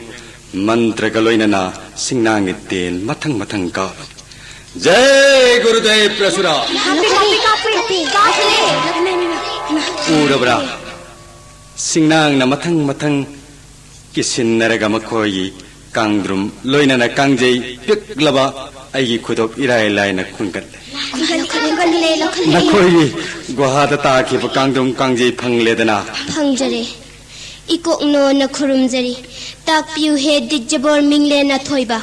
ꯃꯟꯇ꯭ꯔꯒ ꯂꯣꯏꯅꯅ ꯁꯤꯡꯅꯥꯡꯒꯤ ꯇꯦꯟ ꯃꯊꯪ ꯃꯊꯪ ꯀꯥꯞꯂꯤ꯫ ꯖꯩ ꯒꯨꯔꯨꯗꯦꯕ ꯄ꯭ꯔꯁꯨꯔꯥ꯫ ꯎꯔꯕ꯭ꯔꯥ? ꯁꯤꯡꯅꯥꯡꯅ ꯃꯊꯪ ꯃꯊꯪ ꯀꯤꯁꯤꯟꯅꯔꯒ ꯃꯈꯣꯏꯒꯤ ꯀꯥꯡꯗ꯭ꯔꯨꯝ ꯂꯣꯏꯅꯅ ꯀꯥꯡꯖꯩ ꯄꯤꯛꯂꯕ ꯑꯩꯒꯤ ꯈꯨꯗꯣꯞ ꯏꯔꯥꯏ ꯂꯥꯏꯅ ꯈꯨꯟꯒꯠꯂꯦ꯫ ꯈꯨꯟꯒꯠꯂꯦ, ꯈꯨꯟꯒꯠꯂꯦ, ꯂꯧꯈꯠꯂꯦ꯫ ꯅꯈꯣꯏꯒꯤ ꯒꯨꯍꯥꯗ ꯇꯥꯈꯤꯕ ꯀꯥꯡꯗ꯭ꯔꯨꯝ ꯀꯥꯡꯖꯩ ꯐꯪꯂꯦꯗꯅ꯫ ꯐꯪꯖꯔꯦ꯫ ꯏꯀꯣꯛꯅꯣꯅ ꯈꯨꯔꯨꯝꯖꯔꯤ꯫ ꯇꯥꯛꯄꯤꯌꯨ ꯍꯦ ꯗꯤꯠꯖꯕꯣꯔ ꯃꯤꯡꯂꯦꯟ ꯑꯊꯣꯏꯕ꯫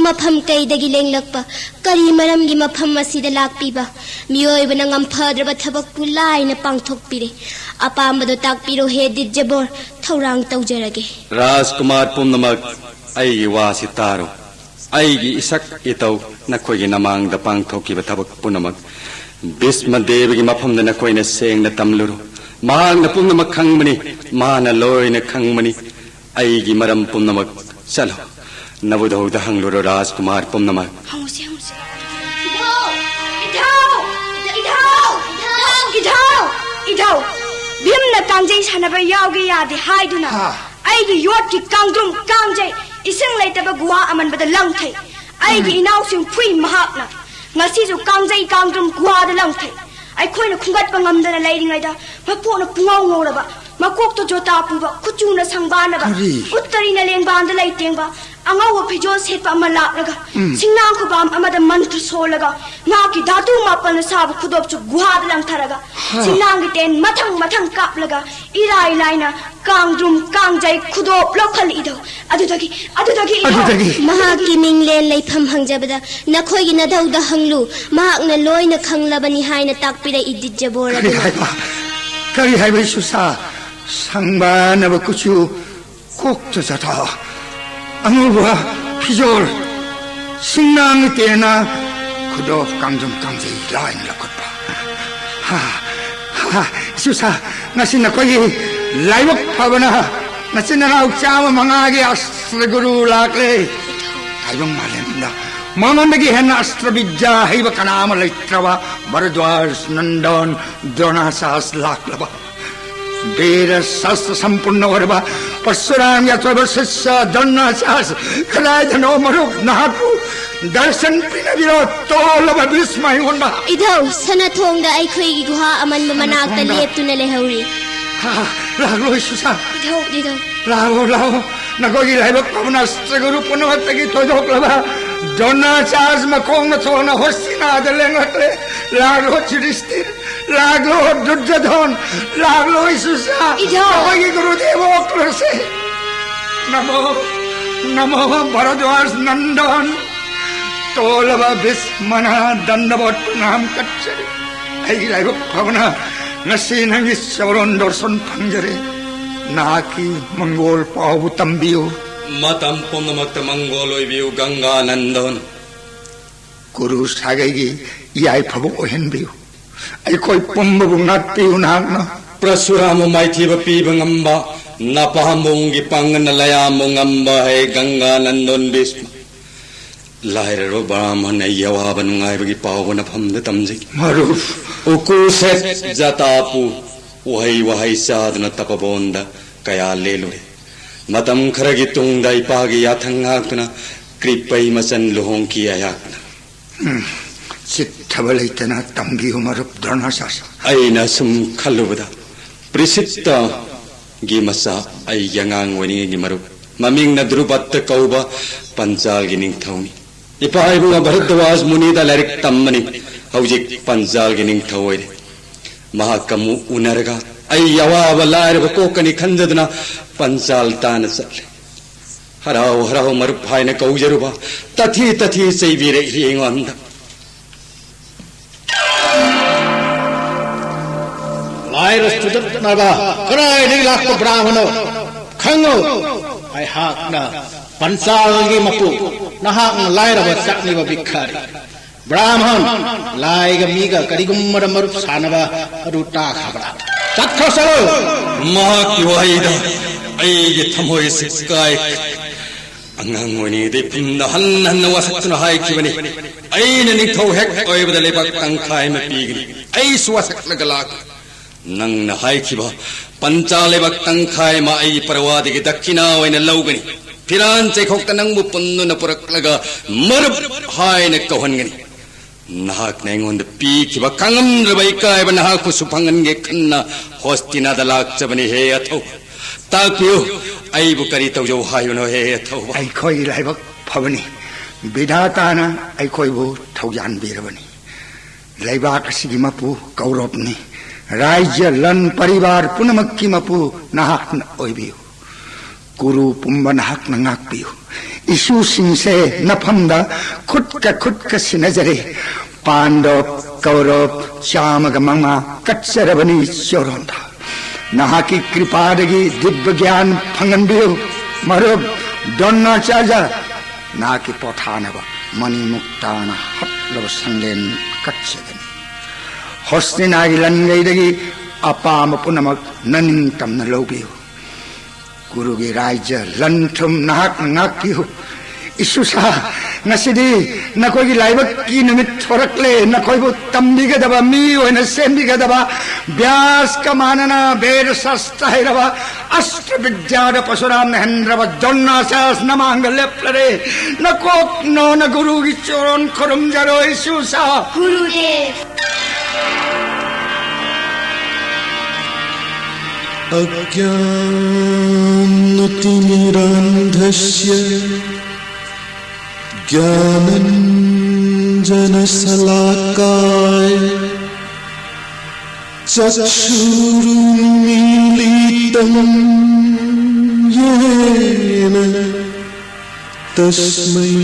ꯃꯐꯝ ꯀꯩꯗꯒꯤ ꯂꯦꯡꯂꯛꯄ, ꯀꯔꯤ ꯃꯔꯝꯒꯤ ꯃꯐꯝ ꯑꯁꯤꯗ ꯂꯥꯛꯄꯤꯕ? ꯃꯤꯑꯣꯏꯕꯅ ꯉꯝꯐꯗ꯭ꯔꯕ ꯊꯕꯛꯄꯨ ꯂꯥꯏꯅ ꯄꯥꯡꯊꯣꯛꯄꯤꯔꯦ꯫ ꯑꯄꯥꯝꯕꯗꯣ ꯇꯥꯛꯄꯤꯔꯣ ꯍꯦ ꯗꯤꯠꯖꯕꯣꯔ, ꯊꯧꯔꯥꯡ ꯇꯧꯖꯔꯒꯦ꯫ ꯔꯥꯖꯀꯨꯃꯥꯔ ꯄꯨꯝꯅꯃꯛ, ꯑꯩꯒꯤ ꯋꯥꯁꯤ ꯇꯥꯔꯣ꯫ ꯑꯩꯒꯤ ꯏꯁꯛ ꯏꯇꯧ ꯅꯈꯣꯏꯒꯤ ꯅꯃꯥꯡꯗ ꯄꯥꯡꯊꯣꯛꯈꯤꯕ ꯊꯕꯛ ꯄꯨꯝꯅꯃꯛ ꯚꯤꯁꯃ ꯗꯦꯕꯒꯤ ꯃꯐꯝꯗ ꯅꯈꯣꯏꯅ ꯁꯦꯡꯅ ꯇꯝꯂꯨꯔꯣ꯫ ꯃꯍꯥꯛꯅ ꯄꯨꯝꯅꯃꯛ ꯈꯪꯕꯅꯤ, ꯃꯥꯅ ꯂꯣꯏꯅ ꯈꯪꯕꯅꯤ꯫ ꯑꯩꯒꯤ ꯃꯔꯝ ꯄꯨꯝꯅꯃꯛ ꯆꯠꯂꯣ꯫ ꯅꯕꯨꯙꯧꯗ ꯍꯪꯂꯨꯔꯣ ꯔꯥꯖꯀꯨꯃꯥꯔ ꯄꯨꯝꯅꯃꯛ꯫ ꯍꯪꯉꯨꯁꯤ, ꯍꯪꯉꯨꯁꯤ꯫ ꯏꯙꯧ! ꯏꯙꯧ! ꯏꯙꯧ! ꯏꯙꯧ! ꯏꯙꯧ! ꯚꯤꯝꯅ ꯀꯥꯡꯖꯩ ꯁꯥꯟꯅꯕ ꯌꯥꯎꯒꯦ ꯌꯥꯗꯦ ꯍꯥꯏꯗꯨꯅ ꯍꯥ꯫ ꯑꯩꯒꯤ ꯌꯣꯠꯀꯤ ꯀꯥꯡꯗ꯭ꯔꯨꯝ ꯀꯥꯡꯖꯩ ꯏꯁꯤꯡ ꯂꯩꯇꯕ ꯒꯨꯍꯥ ꯑꯃꯟꯕꯗ ꯂꯪꯊꯩ꯫ ꯑꯩꯒꯤ ꯎꯝ꯫ ꯏꯅꯥꯎꯁꯤꯡ ꯐꯨꯏ ꯃꯍꯥꯛꯅ꯫ ꯉꯁꯤꯁꯨ ꯀꯥꯡꯖꯩ ꯀꯥꯡꯗ꯭ꯔꯨꯝ ꯒꯨꯍꯥꯗ ꯂꯪꯊꯩ꯫ ꯑꯩꯈꯣꯏꯅ ꯈꯨꯝꯒꯠꯄ ꯉꯝꯗꯅ ꯂꯩꯔꯤꯉꯩꯗ ꯃꯄꯣꯛꯅ ꯄꯨꯡꯉꯧ ꯉꯧꯔꯕ, ꯃꯀꯣꯛꯇ ꯖꯣꯇꯥ ꯄꯨꯕ, ꯀꯨꯆꯨꯅ ꯁꯪꯕꯥꯅꯕ, ꯀꯔꯤ? ꯎꯠꯇꯔꯤꯅ ꯂꯦꯡꯕꯥꯟꯗ ꯂꯩꯇꯦꯡꯕ, ꯑꯉꯧꯕ ꯐꯤꯖꯣꯜ ꯁꯦꯠꯄ ꯑꯃ ꯂꯥꯛꯂꯒ, ꯎꯝ꯫ ꯁꯤꯡꯅꯥꯡ ꯈꯨꯕꯥꯝ ꯑꯃꯗ ꯃꯟꯇ꯭ꯔ ꯁꯣꯜꯂꯒ, ꯉꯥꯀꯤ ꯙꯥꯇꯨ ꯃꯥꯄꯜꯅ ꯁꯥꯕ ꯈꯨꯗꯣꯞꯁꯨ ꯒꯨꯍꯥꯗ ꯂꯪꯊꯔꯒ, ꯍꯥ꯫ ꯁꯤꯡꯅꯥꯡꯒꯤ ꯇꯦꯟ ꯃꯊꯪ ꯃꯊꯪ ꯀꯥꯞꯂꯒ, ꯏꯔꯥꯏ ꯂꯥꯏꯅ ꯀꯥꯡꯗ꯭ꯔꯨꯝ ꯀꯥꯡꯖꯩ ꯈꯨꯗꯣꯞ ꯂꯧꯈꯠꯂꯛꯏꯗꯣ꯫ ꯑꯗꯨꯗꯒꯤ, ꯑꯗꯨꯗꯒꯤ ꯏꯙꯧ꯫ ꯑꯗꯨꯗꯒꯤ? ꯃꯍꯥꯛꯀꯤ ꯃꯤꯡꯂꯦꯟ ꯂꯩꯐꯝ ꯍꯪꯖꯕꯗ, ꯅꯈꯣꯏꯒꯤ ꯅꯙꯧꯗ ꯍꯪꯂꯨ, ꯃꯍꯥꯛꯅ ꯂꯣꯏꯅ ꯈꯪꯂꯕꯅꯤ ꯍꯥꯏꯅ ꯇꯥꯛꯄꯤꯔꯛꯏ ꯗꯤꯠꯖꯕꯣꯔ ꯀꯔꯤ ꯑꯗꯨꯅ꯫ ꯍꯥꯏꯕ? ꯀꯔꯤ ꯍꯥꯏꯕ ꯏꯁꯨꯁꯥ? ꯁꯪꯕꯥꯅꯕ ꯀꯨꯆꯨ, ꯀꯣꯛꯇ ꯖꯇꯥ, ꯑꯉꯧꯕ ꯐꯤꯖꯣꯜ, ꯁꯤꯡꯅꯥꯡ ꯇꯦꯟꯅ ꯈꯨꯗꯣꯞ ꯀꯥꯡꯗ꯭ꯔꯨꯝ ꯀꯥꯡꯖꯩ ꯂꯥꯏꯅ ꯂꯧꯈꯠꯄ꯫ ꯍꯥ, ꯍꯥ, ꯏꯁꯨꯁꯥ, ꯉꯁꯤ ꯅꯈꯣꯏꯒꯤ ꯂꯥꯏꯕꯛ ꯐꯕꯅ ꯅꯆꯤꯟ ꯅꯅꯥꯎ ꯆꯥꯝꯃ ꯃꯉꯥꯒꯤ ꯑꯁꯇ꯭ꯔ ꯒꯨꯔꯨ ꯂꯥꯛꯂꯦ꯫ ꯇꯥꯏꯕꯪ ꯃꯥꯂꯦꯝꯗ ꯃꯉꯣꯟꯗꯒꯤ ꯍꯦꯟꯅ ꯑꯁꯇ꯭ꯔ ꯕꯤꯗ꯭ꯌꯥ ꯍꯩꯕ ꯀꯅꯥ ꯑꯃ ꯂꯩꯇ꯭ꯔꯕ ꯚꯔꯗ꯭ꯋꯥꯖ ꯅꯟꯗꯟ ꯗ꯭ꯔꯣꯅꯥꯆꯥꯔꯖ ꯂꯥꯛꯂꯕ꯫ ꯕꯤꯔ ꯁꯥꯁꯇ꯭ꯔ ꯁꯝꯄꯨꯔꯅ ꯑꯣꯏꯔꯕ ꯄꯔꯁꯨꯔꯥꯝꯒꯤ ꯑꯆꯣꯏꯕ ꯁꯤꯁ꯭ꯌ ꯗ꯭ꯔꯣꯅꯥꯆꯥꯔꯖ ꯀꯗꯥꯏꯗꯅꯣ ꯃꯔꯨꯞ? ꯅꯍꯥꯛꯄꯨ ꯗꯔꯁꯟ ꯄꯤꯅꯕꯤꯔꯣ, ꯇꯣꯜꯂꯕ ꯚꯤꯁꯃ ꯑꯩꯉꯣꯟꯗ꯫ ꯏꯙꯧ, ꯁꯅꯥꯊꯣꯡꯗ ꯑꯩꯈꯣꯏꯒꯤ ꯒꯨꯍꯥ ꯑꯃꯟꯕ ꯃꯅꯥꯛꯇ ꯁꯅꯥꯊꯣꯡꯗ? ꯂꯦꯞꯇꯨꯅ ꯂꯩꯍꯧꯔꯤ꯫ ꯂꯥꯛꯂꯣꯏ ꯁꯨꯁꯥ꯫ ꯏꯙꯧ, ꯏꯙꯧ꯫ ꯂꯥꯛꯂꯣ, ꯂꯥꯛꯂꯣ꯫ ꯅꯈꯣꯏꯒꯤ ꯂꯥꯏꯕꯛ ꯐꯕꯅ ꯑꯁꯇ꯭ꯔꯒꯨꯔꯨ ꯄꯨꯝꯅꯃꯛꯇꯒꯤ ꯊꯣꯏꯗꯣꯛꯂꯕ ꯗ꯭ꯔꯣꯅꯥꯆꯥꯔꯖ ꯃꯈꯣꯡꯅ ꯊꯣꯟꯅ ꯍꯣꯁꯇꯤꯅꯥꯗ ꯂꯦꯡꯂꯛꯂꯦ꯫ ꯂꯥꯛꯂꯣ ꯌꯨꯙꯤꯁꯇꯤꯔ, ꯂꯥꯛꯂꯣ ꯗꯨꯔꯖꯣꯙꯣꯟ, ꯂꯥꯛꯂꯣ ꯁꯨꯁꯥ꯫ ꯏꯙꯧ꯫ ꯅꯈꯣꯏꯒꯤ ꯒꯨꯔꯨꯗꯦꯕ ꯑꯣꯛꯂꯁꯦ꯫ ꯅꯃꯣ, ꯅꯃꯣ ꯚꯔꯗ꯭ꯋꯥꯖ ꯅꯟꯗꯟ꯫ ꯇꯣꯜꯂꯕ ꯚꯤꯁꯃꯅ ꯗꯟꯗꯕꯣꯠ ꯄ꯭ꯔꯅꯥꯝ ꯀꯠꯆꯔꯤ꯫ ꯑꯩꯒꯤ ꯂꯥꯏꯕꯛ ꯐꯕꯅ ꯉꯁꯤ ꯅꯪꯒꯤ ꯆꯔꯣꯟ ꯗꯣꯔꯁꯣꯟ ꯐꯪꯖꯔꯦ꯫ ꯅꯍꯥꯛꯀꯤ ꯃꯪꯒꯣꯜ ꯄꯥꯎꯕꯨ ꯇꯝꯕꯤꯌꯨ꯫ ꯃꯇꯝ ꯄꯨꯝꯅꯃꯛꯇ ꯃꯪꯒꯣꯜ ꯑꯣꯏꯕꯤꯌꯨ ꯒꯪꯒꯥ ꯅꯟꯗꯟ꯫ ꯒꯨꯔꯨ ꯁꯥꯒꯩꯒꯤ ꯌꯥꯏꯐꯕ ꯑꯣꯏꯍꯟꯕꯤꯌꯨ꯫ ꯑꯩꯈꯣꯏ ꯄꯨꯝꯕꯕꯨ ꯉꯥꯛꯄꯤꯌꯨ ꯅꯍꯥꯛꯅ꯫ ꯄ꯭ꯔꯁꯨꯔꯥꯝꯕꯨ ꯃꯥꯏꯊꯤꯕ ꯄꯤꯕ ꯉꯝꯕ, ꯅꯄꯥꯝꯕꯣꯝꯒꯤ ꯄꯥꯡꯒꯜꯅ ꯂꯌꯥꯝꯕꯨ ꯉꯝꯕ ꯍꯦ ꯒꯪꯒꯥ ꯅꯟꯗꯣꯟ ꯚꯤꯁꯃ꯫ ꯂꯥꯏꯔꯔꯕ ꯕ꯭ꯔꯥꯍꯃꯟ ꯑꯩꯒꯤ ꯑꯋꯥꯕ ꯅꯨꯡꯉꯥꯏꯕꯒꯤ ꯄꯥꯎꯕ ꯅꯐꯝꯗ ꯇꯝꯖꯒꯦ꯫ ꯃꯔꯨꯞ꯫ ꯎꯀꯨ ꯁꯦꯠ ꯖꯇꯥꯄꯨ ꯎꯍꯩ ꯋꯥꯍꯩ ꯆꯥꯗꯨꯅ ꯇꯄꯕꯣꯟꯗ ꯀꯌꯥ ꯂꯦꯜꯂꯨꯔꯦ꯫ ꯃꯇꯝ ꯈꯔꯒꯤ ꯇꯨꯡꯗ ꯏꯄꯥꯒꯤ ꯌꯥꯊꯪ ꯉꯥꯛꯇꯨꯅ ꯀ꯭ꯔꯤꯄꯩ ꯃꯆꯟ ꯂꯨꯍꯣꯡꯈꯤ ꯑꯩꯍꯥꯛꯅ꯫ ꯎꯝ, ꯆꯤꯠꯊꯕ ꯂꯩꯇꯅ ꯇꯝꯕꯤꯌꯨ ꯃꯔꯨꯞ ꯗ꯭ꯔꯣꯅꯥꯆꯥꯔꯌ꯫ ꯑꯩꯅ ꯁꯨꯝ ꯈꯜꯂꯨꯕꯗ ꯄ꯭ꯔꯤꯁꯤꯠꯇꯒꯤ ꯃꯆꯥ ꯑꯩꯒꯤ ꯑꯉꯥꯡ ꯑꯣꯏꯔꯤꯉꯩꯒꯤ ꯃꯔꯨꯞ ꯃꯃꯤꯡꯅ ꯗ꯭ꯔꯨꯄꯗ ꯀꯧꯕ ꯄꯟꯆꯥꯜꯒꯤ ꯅꯤꯡꯊꯧꯅꯤ꯫ ꯏꯄꯥ ꯏꯕꯨꯡ ꯚꯔꯗ꯭ꯋꯥꯖ ꯃꯨꯅꯤꯗ ꯂꯥꯏꯔꯤꯛ ꯇꯝꯕꯅꯤ꯫ ꯍꯧꯖꯤꯛ ꯄꯟꯆꯥꯜꯒꯤ ꯅꯤꯡꯊꯧ ꯑꯣꯏꯔꯦ꯫ ꯃꯍꯥꯛꯀ ꯑꯃꯨꯛ ꯎꯅꯔꯒ ꯑꯩ ꯑꯋꯥꯕ ꯂꯥꯏꯔꯕ ꯀꯣꯛꯀꯅꯤ ꯈꯟꯖꯗꯨꯅ ꯄꯟꯆꯥꯜ ꯇꯥꯅ ꯆꯠꯂꯦ꯫ ꯍꯔꯥꯎ ꯍꯔꯥꯎ ꯃꯔꯨꯞ ꯍꯥꯏꯅ ꯀꯧꯖꯔꯨꯕ ꯇꯊꯤ ꯇꯊꯤ ꯆꯩꯕꯤꯔꯛꯏ ꯑꯩꯉꯣꯟꯗ꯫ ꯂꯥꯏꯔ ꯆꯨꯗꯠꯅꯕ ꯀꯗꯥꯏꯗꯒꯤ ꯂꯥꯛꯄ ꯕ꯭ꯔꯥꯍꯃꯅꯣ? ꯈꯪꯉꯨ, ꯑꯩꯍꯥꯛꯅ ꯄꯟꯆꯥꯜꯒꯤ ꯃꯄꯨ, ꯅꯍꯥꯛꯅ ꯂꯥꯏꯔꯕ ꯆꯥꯛꯅꯤꯕ ꯚꯤꯈꯥꯔꯤ꯫ ꯕ꯭ꯔꯥꯍꯃꯟ, ꯂꯥꯏꯒ ꯃꯤꯒ ꯀꯔꯤꯒꯨꯝꯕꯗ ꯃꯔꯨꯞ ꯁꯥꯟꯅꯕ ꯑꯗꯨ ꯇꯥꯈ꯭ꯔꯕ꯭ꯔꯥ? ꯆꯠꯈ꯭ꯔꯣ, ꯆꯠꯂꯣ! ꯃꯍꯥꯛꯀꯤ ꯋꯥꯍꯩꯗ ꯑꯩꯒꯤ ꯊꯃꯣꯏꯁꯤ ꯀꯥꯏꯈ꯭ꯔꯦ꯫ ꯑꯉꯥꯡ ꯑꯣꯏꯔꯤꯉꯩꯗ ꯏꯐꯝꯗ ꯍꯟꯅ ꯍꯟꯅ ꯋꯥꯁꯛꯇꯨꯅ ꯍꯥꯏꯈꯤꯕꯅꯤ, ꯑꯩꯅ ꯅꯤꯡꯊꯧ ꯍꯦꯛ ꯑꯣꯏꯕꯗ ꯂꯩꯕꯥꯛ ꯇꯪꯈꯥꯏ ꯑꯃ ꯄꯤꯒꯅꯤ꯫ ꯑꯩꯁꯨ ꯋꯥꯁꯛꯂꯒ ꯂꯥꯛꯈꯤ꯫ ꯅꯪꯅ ꯍꯥꯏꯈꯤꯕ ꯄꯟꯆꯥ ꯂꯩꯕꯥꯛ ꯇꯪꯈꯥꯏ ꯑꯃ ꯑꯩꯒꯤ ꯄꯔꯋꯥꯗꯒꯤ ꯗꯛꯈꯤꯅꯥ ꯑꯣꯏꯅ ꯂꯧꯒꯅꯤ꯫ ꯐꯤꯔꯥꯟ ꯆꯩꯈꯣꯛꯇ ꯅꯪꯕꯨ ꯄꯨꯟꯗꯨꯅ ꯄꯨꯔꯛꯂꯒ ꯃꯔꯨꯞ ꯍꯥꯏꯅ ꯀꯧꯍꯟꯒꯅꯤ꯫ ꯅꯍꯥꯛꯅ ꯑꯩꯉꯣꯟꯗ ꯄꯤꯈꯤꯕ ꯈꯪꯉꯝꯗ꯭ꯔꯕ ꯏꯀꯥꯏꯕ ꯅꯍꯥꯛꯄꯨꯁꯨ ꯐꯪꯍꯟꯒꯦ ꯈꯟꯅ ꯍꯣꯁꯇꯤꯅꯥꯗ ꯂꯥꯛꯆꯕꯅꯤ꯫ ꯍꯦ ꯑꯊꯧꯕ, ꯇꯥꯛꯄꯤꯌꯨ, ꯑꯩꯕꯨ ꯀꯔꯤ ꯇꯧꯖꯧ ꯍꯥꯏꯕꯅꯣ? ꯍꯦ ꯑꯊꯧꯕ, ꯑꯩꯈꯣꯏꯒꯤ ꯂꯥꯏꯕꯛ ꯐꯕꯅꯤ꯫ ꯕꯤꯙꯥꯇꯥꯅ ꯑꯩꯈꯣꯏꯕꯨ ꯊꯧꯖꯥꯟꯕꯤꯔꯕꯅꯤ꯫ ꯂꯩꯕꯥꯛ ꯑꯁꯤꯒꯤ ꯃꯄꯨ ꯀꯧꯔꯕꯅꯤ꯫ ꯔꯥꯏꯖ꯭ꯌ, ꯂꯟ, ꯄꯔꯤꯕꯥꯔ ꯄꯨꯝꯅꯃꯛꯀꯤ ꯃꯄꯨ ꯅꯍꯥꯛꯅ ꯑꯣꯏꯕꯤꯌꯨ꯫ ꯀꯨꯔꯨ ꯄꯨꯝꯕ ꯅꯍꯥꯛꯅ ꯉꯥꯛꯄꯤꯌꯨ꯫ ꯏꯁꯨꯁꯤꯡꯁꯦ ꯅꯐꯝꯗ ꯈꯨꯠꯀ ꯈꯨꯠꯀ ꯁꯤꯟꯅꯖꯔꯦ꯫ ꯄꯥꯟꯗꯕ ꯀꯧꯔꯕ ꯆꯥꯝꯃꯒ ꯃꯉꯥ ꯀꯠꯆꯔꯕꯅꯤ ꯆꯣꯔꯣꯟꯗ꯫ ꯅꯍꯥꯛꯀꯤ ꯀ꯭ꯔꯤꯄꯥꯗꯒꯤ ꯗꯤꯕ꯭ꯌ ꯒ꯭ꯌꯥꯟ ꯐꯪꯍꯟꯕꯤꯌꯨ꯫ ꯃꯔꯨꯞ ꯗ꯭ꯔꯣꯅꯥꯆꯥꯔꯖ, ꯅꯍꯥꯛꯀꯤ ꯄꯣꯊꯥꯅꯕ ꯃꯅꯤꯃꯨꯛꯇꯥꯅ ꯍꯠꯂꯕ ꯁꯪꯂꯦꯟ ꯀꯠꯆꯒꯅꯤ꯫ ꯍꯣꯁꯇꯤꯅꯥꯒꯤ ꯂꯟꯒꯩꯗꯒꯤ ꯑꯄꯥꯝꯕ ꯄꯨꯝꯅꯃꯛ ꯅꯅꯤꯡꯇꯝꯅ ꯂꯧꯕꯤꯌꯨ꯫ ꯀꯨꯔꯨꯒꯤ ꯔꯥꯏꯖ꯭ꯌ ꯂꯟ ꯊꯨꯝ ꯅꯍꯥꯛꯅ ꯉꯥꯛꯄꯤꯌꯨ꯫ ꯏꯁꯨꯁꯥ, ꯉꯁꯤꯗꯤ ꯅꯈꯣꯏꯒꯤ ꯂꯥꯏꯕꯛꯀꯤ ꯅꯨꯃꯤꯠ ꯊꯣꯔꯛꯂꯦ꯫ ꯅꯈꯣꯏꯕꯨ ꯇꯝꯕꯤꯒꯗꯕ, ꯃꯤ ꯑꯣꯏꯅ ꯁꯦꯝꯕꯤꯒꯗꯕ, ꯕ꯭ꯌꯥꯁꯀ ꯃꯥꯟꯅꯅ ꯕꯦꯗ ꯁꯥꯁꯇ꯭ꯔ ꯍꯩꯔꯕ, ꯑꯁꯇ꯭ꯔ ꯕꯤꯗ꯭ꯌꯥꯗ ꯄꯔꯁꯨꯔꯥꯝꯅ ꯍꯦꯟꯗ꯭ꯔꯕ ꯗ꯭ꯔꯣꯅꯥꯆꯥꯔꯖ ꯅꯃꯥꯡꯗ ꯂꯦꯞꯂꯔꯦ꯫ ꯅꯀꯣꯛ ꯅꯣꯟꯅ ꯒꯨꯔꯨꯒꯤ ꯆꯣꯔꯣꯟ ꯈꯨꯔꯨꯝꯖꯔꯣ, ꯏꯁꯨꯁꯥ꯫ ꯒꯨꯔꯨꯗꯦꯕ꯫ अज्ञानतिमिरान्धस्य ज्ञानञ्जनशलाकाय चक्षुरुन्मीलितं येन तस्मै